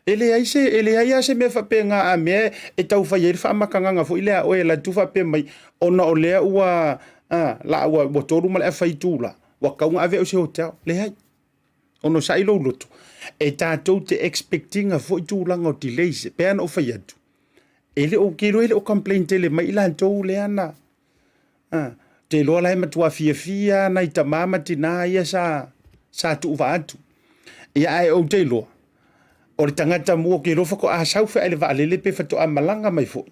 E leai se, e leai lava se mea faapena a mea e tau fai ai le faamatagaga foi lea a oe e alu atu faapea mai, ona o lea ua, a, la, ua, ua tolu ma le afa itula, ua tatau ona ave au i se hotel. Leai. Onosai lou loto. E tatou te expect ina foi tulaga o delays, e pei lava ona ou fai atu, e le o, ou te iloa e le o complain tele mai i latou lea na, A, ou te iloa la e matua fiafia nai tama ma tina ia sa, sa tuuvaa atu. Ia ae ou te iloa, o le tagata mua ou te iloa faatoa sau feai le vaalele pe faatoa malaga mai foi.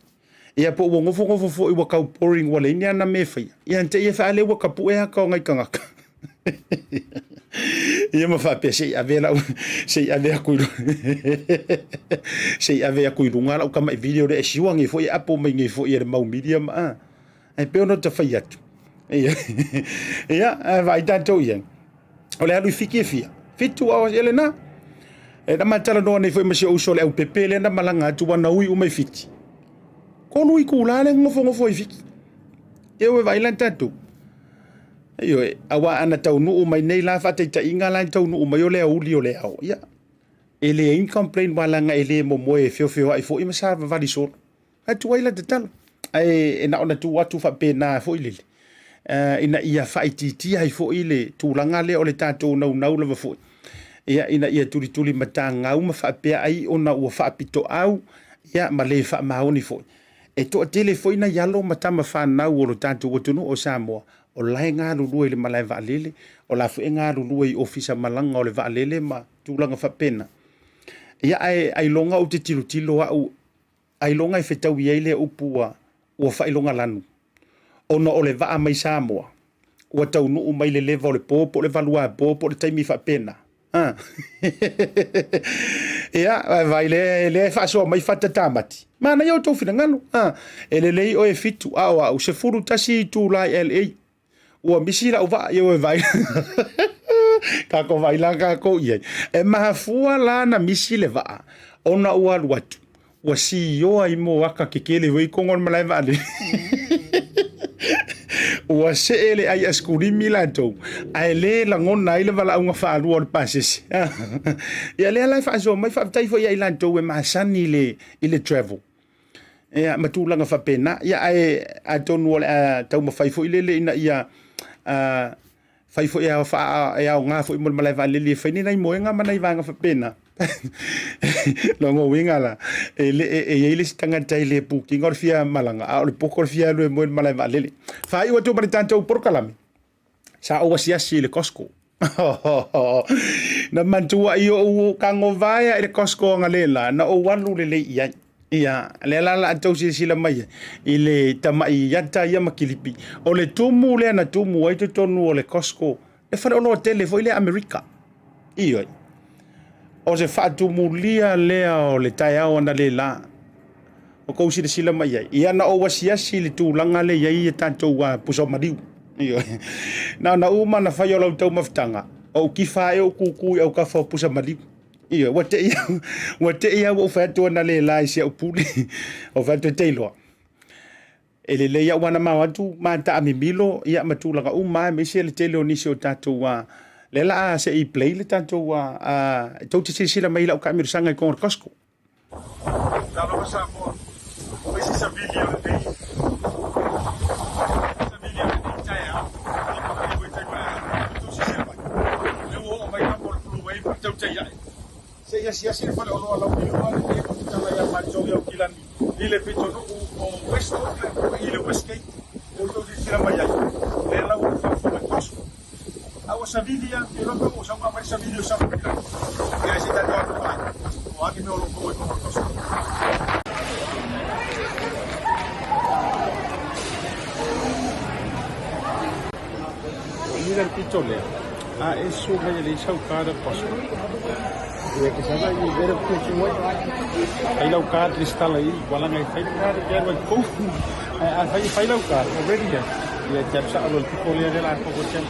Ia po ua nofonofo foi ua tau boring ua leai ni ana mea e faia. Ia na te i e faa lea ua tapue ata o nai tagata. Ia ma faapea se i ave lau se i ave atu i se i ave atu i luga lau tama'i video lea e siua nei foi e apo mai nei foi e le mau media ma a. Ae pei ona ta fai atu. Ia, ia ae vaai tatou i ai. O le alu i Fiti e fia? Fitu hours, ia lena. E na ma talanoa nei foi ma si ou uso le aupepe lea na malaga atu ua na ui uma i Fiti. Kolu itula le nofonofo i Fiti. Ia ua vaai la tatou. Ioe, aua ana taunuu mai nei la faataitaiga la e taunuu mai o le aoauli o le ao. Ia, e leai ni complain aua leaga e le momoe e feofeoai foi ma savavali solo. Ae tuai la tatalo. Ae e na ona tuu atu faapena foi lele, ina ia faaitiitia ai foi le tulaga lea o le tatou naunau lava foi, ia, ina ia tulituli matagau ma faapea ai ona ua faapitoau, ia, ma le faamaoni foi. E toatele foi nai alo ma tama fanau o lo tatou atunuu o Samoa o la e galulue i le malae vaalele, o la foi e galulue i ofisa malaga o le vaalele ma tulaga faapena. Ia, ae ailoga ou te tilotilo au, ailoga e fetaui ai lea upu ua, ua faailoga lanu, ona o le vaa mai Samoa ua taunuu mai le leva o le po po o le valuapo po o le taimi faapena. Ha. Ia, vai lea, lea e faasoa mai fata tamati. Manaia outou finagalo. Ha. E lelei oe 7, a o au 11 itula i LA. Ua misi lau vaa, ia ua vai. Kako vai la kako i ai. E mafua la na misi le vaa, ona ua alu atu. Ua sioa i moaka kekele foi i koga o le malae vaalele. Ua see le ai asikulimi latou, ae le lagona ai le valaauga faalua o le pasese. Ia lea la e faasoa mai, faafetai foi ia i latou e masani i le, i le travel. Ia, ma tulaga faapena. Ia, ae atonu o le a taumafai foi lele ina ia uh, fai foi e, faa, e aoga foi mo le malae vaalele e fai ni nai moega ma nai vaega faapena. Lona uiga la, e, le, e, e i ai le isi tagata e le pukiga o le fia malaga, a o le poko o le fia alu e moe i le malae vaalele. Faaiu atu ma le tatou polokalame, sa ou asiasi i le Costco. Na manatua i ou kagovaea i le Costco analeila, na ou alu lelei i ai. Ia, lea la la tou silasila mai ai i le tamai ata ia ma kilipi. O le tumu lea na tumu ai totonu o le Costco, le faleoloa tele foi lea Amerika. Ioe. O se faatumulia lea o le taeao analeila. O kou silasila mai ai. Ia na ou asiasi i le tulaga lea i ai ia tatou pusa o maliu. Ioe. Na ona uma na fai o lau taumafataga, ou kifa ae ou kuku i aukafa o pusa maliu. Ioe, ua te i ua te i au ou fai atu analeila i si au pule. Ou fai atu e te iloa. E lelei au ana mao atu ma taamimilo ia ma tulaga uma aemaise le tele o nisi o tatou a lea la a se i play le tatou a a tou te silasila mai i lau taamilosaga i koga o le Costco. Talofa Samoa, fai se savili o lenei savili o lenei taeao ia ma lenei foi taimi ae tou silasila mai lea ua oo mai kamo o le Blue Wave ma le tautai ae Se i asiasi le faleoloa laulelua lenei ua tatala ia matou i Aukilani i le pitonuu o West Auckland i le Westgate lea ua tou silasila mai ai, lea la ua faafofoga i Costco. A ua savili lava, ou te iloa pe ua sau ma aumai le savili o South Auckland. Ia ae se i tatou alu vaai o a ni mea o lo o maua i totonu o le Costco. Ina le pito lea, a e susu mai e leai sau card a le Costco. Ia ke sana i vera kuku ai. Fai lau card resitala i walaga e fai le card e te alu ai tou. Ae a fai fai lau card already ya. Ia te alu sao loa i le pito lea lea la koko te alu.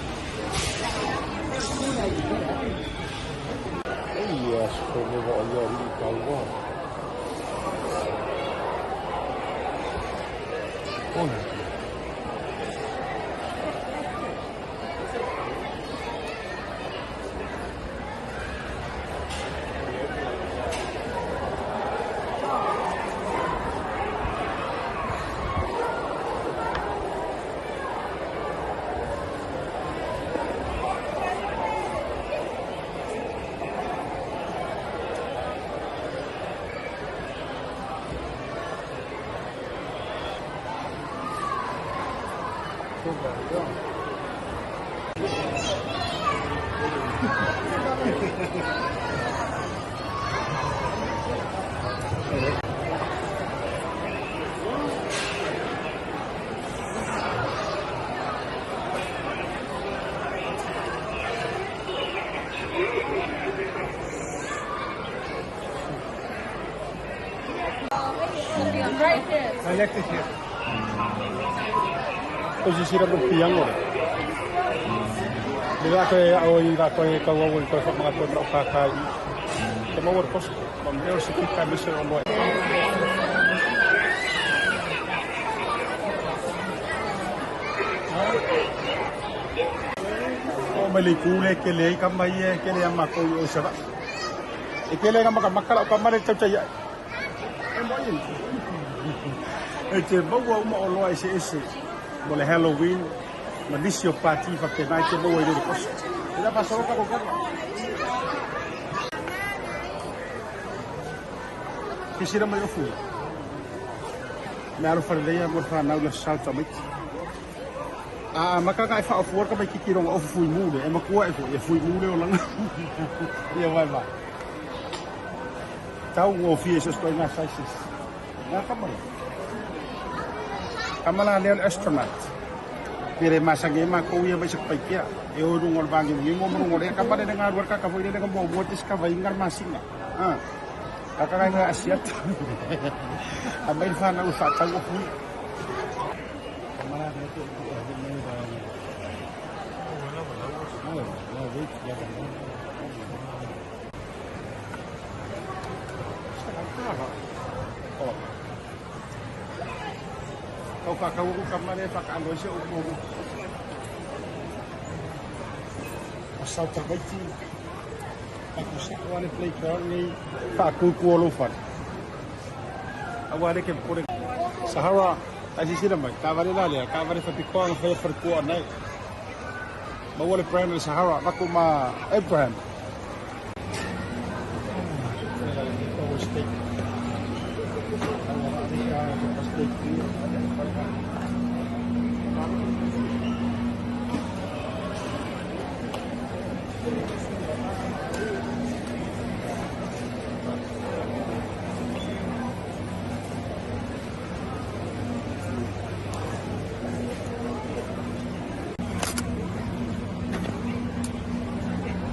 Ia sone wa ia i taua. Ona. O sisira mo piango le. Le la koe ao i la koe kau au i koe whamangatua na o kākā i. Te maua le Costco, ma mea o se pika aemaise o oloa. Oo mai le itu lea e tele ai kama ia e tele ia matou i o i Savaii. E tele ai na makamaka lau kama lea e tautai ae. E moi. E te maua uma oloa eseese mo le Halloween ma nisi o pati faapena e te maua i le Costco. E la faasolo tatou kama. Silasila mai ofu. Mea alofa lelei lava mo le fanau i le Aso Sa o tamaiti. A amata ona e faaofua le tamaititi i lona ofu fuimu lea, e matua ae foi, e fuimu le olaga. Ia vae vae. Tau gofie i so o se ituaiga sizes. Nga kama la. Kama la lea o le astronaut. Pe le masani ai matou ia mai Satupaitea. E o i luga o le vagegego ma luga o le kama lea le galue le kaka foi lele na muamua discover ina le masina. Ah. Kaka ngai Asiata. Aumai le fanau e faatau ofu ia. Kama la lea te upu e mai vaega. Tau whakau aku ka mare whakaano i se upu o O South Tamaiti, aku sa'o a le playground nei faakuku o lou fale. Aua le ke popole. Sahara, tai silasila mai, taavale la lea, taavale faapitoa na faia faletua anai. Maua le brand o le Sahara, avatu ma Abraham.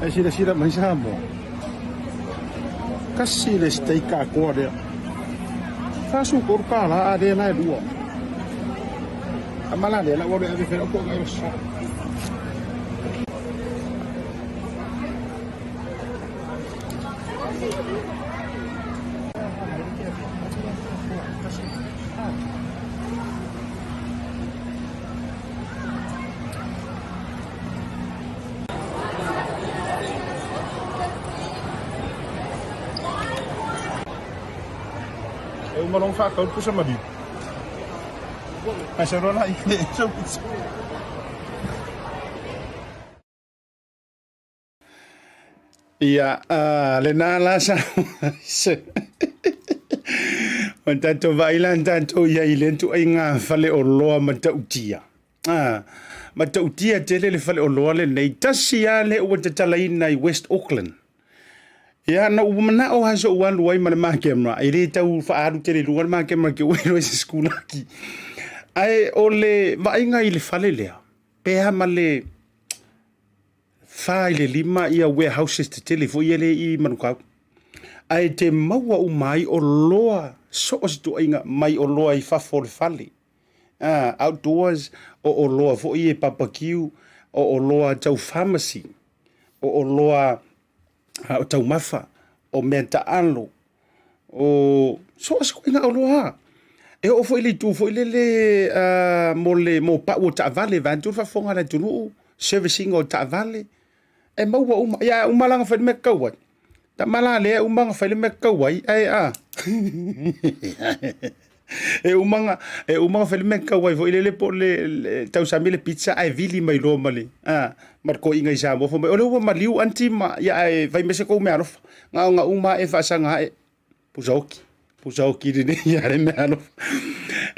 E silasila mai Samoa. Tasi le steak atoa lea. 43 tala a lea la e lua. A mala lea la ua le ave fai lau toga i sa. E uma loa ona faatau le pusa maliu. Ae sau loa la i le sau pizza. Ia, lena la sa o tatou vaai la tatou i ai i lea ituaiga faleoloa matautia. Matautia tele le faleoloa lenei, tasi lava lea ua tatalaina i West Auckland. Ia, na ou manao lava se ou alu ai ma le ma camera, e le tau faaalu tele i luga le ma camera ke ua iloa i se sikulaki. Ae o le vaaiga i le fale lea, pe a ma le 4 i le 5 ia warehouses tetele foi ia lea i Manukau. Ae te maua uma ai oloa so o se ituaiga mai oloa i fafo o le fale. Outdoors, o oloa foi e barbecue, o oloa tau pharmacy, o oloa o taumafa, o mea taalo, o so o se ituaiga oloa. E oo foi i le itu foi lele mo le mo pau o taavale vaeatu le faafofoga a le atunuu, service ina o taavale, e maua uma. Ia a uma la ona fai le mea tatau ai, tama la lea e uma ona fai le mea tatau ai, ae a e uma ona e uma ona fai le mea tatau ai foi lele po o le tausami le pizza ae vili mai loa ma le ma le toeaina i Samoa fai mai, o lea ua maliu aunty ma, ia ae fai mai se tou meaalofa. Na ona uma lava e faasaga ae pusa oki, pusa oki lenei ia le meaalofa.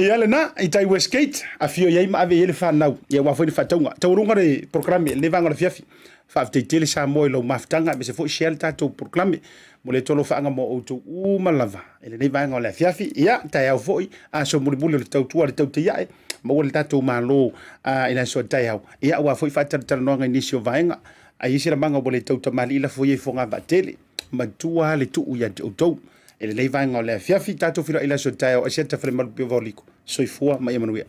Ia lena, i tai Westgate, afio i ai ma ave i ai le fanau, ia aua foi le faatauga. Taualuga le polokalame i lenei vaega o le afiafi. Faafetai tele Samoa i lau mafutaga, aemaise foi share le tatou polokalame mo le Atua alofaaga mo outou uma lava i lenei vaega o le afiafi. Ia, taeao foi, aso mulimuli o le tautua a le tautaiae, maua le tatou Malo i le aso a taeao. Ia, aua foi faatalatalanoaga i nisi o vaega, a i ai se lamaga ua le tautamalii, lafo ia i fogavaatele, matua le tuu ia te outou i lenei vaega o le afiafi. Tatou feiloai i le aso a taeao. Asiata Falemalu Pio Vaoliko. Soifua ma ia manuia.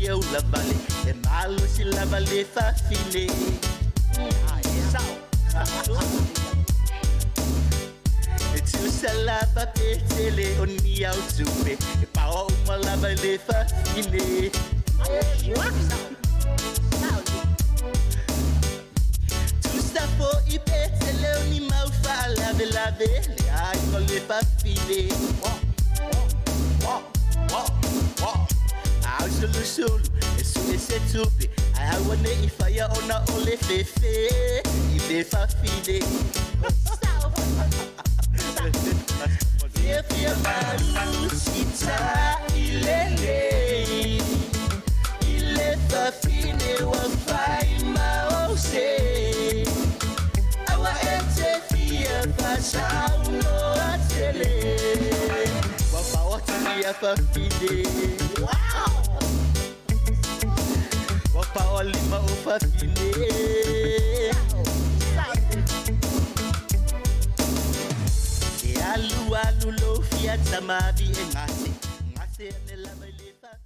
fia ulavale e malosi lava le fafine. E tusa lava pe tele o ni au tupe e pao uma lava le fafine. Tusa fo'i pe tele o ni mau faalavelave le aiga o le fafine. Au sulusulu e sue se tupe ae aua ne'i faia ona o le fefe i le fafine. Fiafia malu sita'i lelei i le fafine ua fai ma ou se. Aua e te fia faasaunoa tele ua paoa atu ia fafine. Ua paoa lima o fafine. E alu alu lou fia tamavi e gase gase ane lava i le.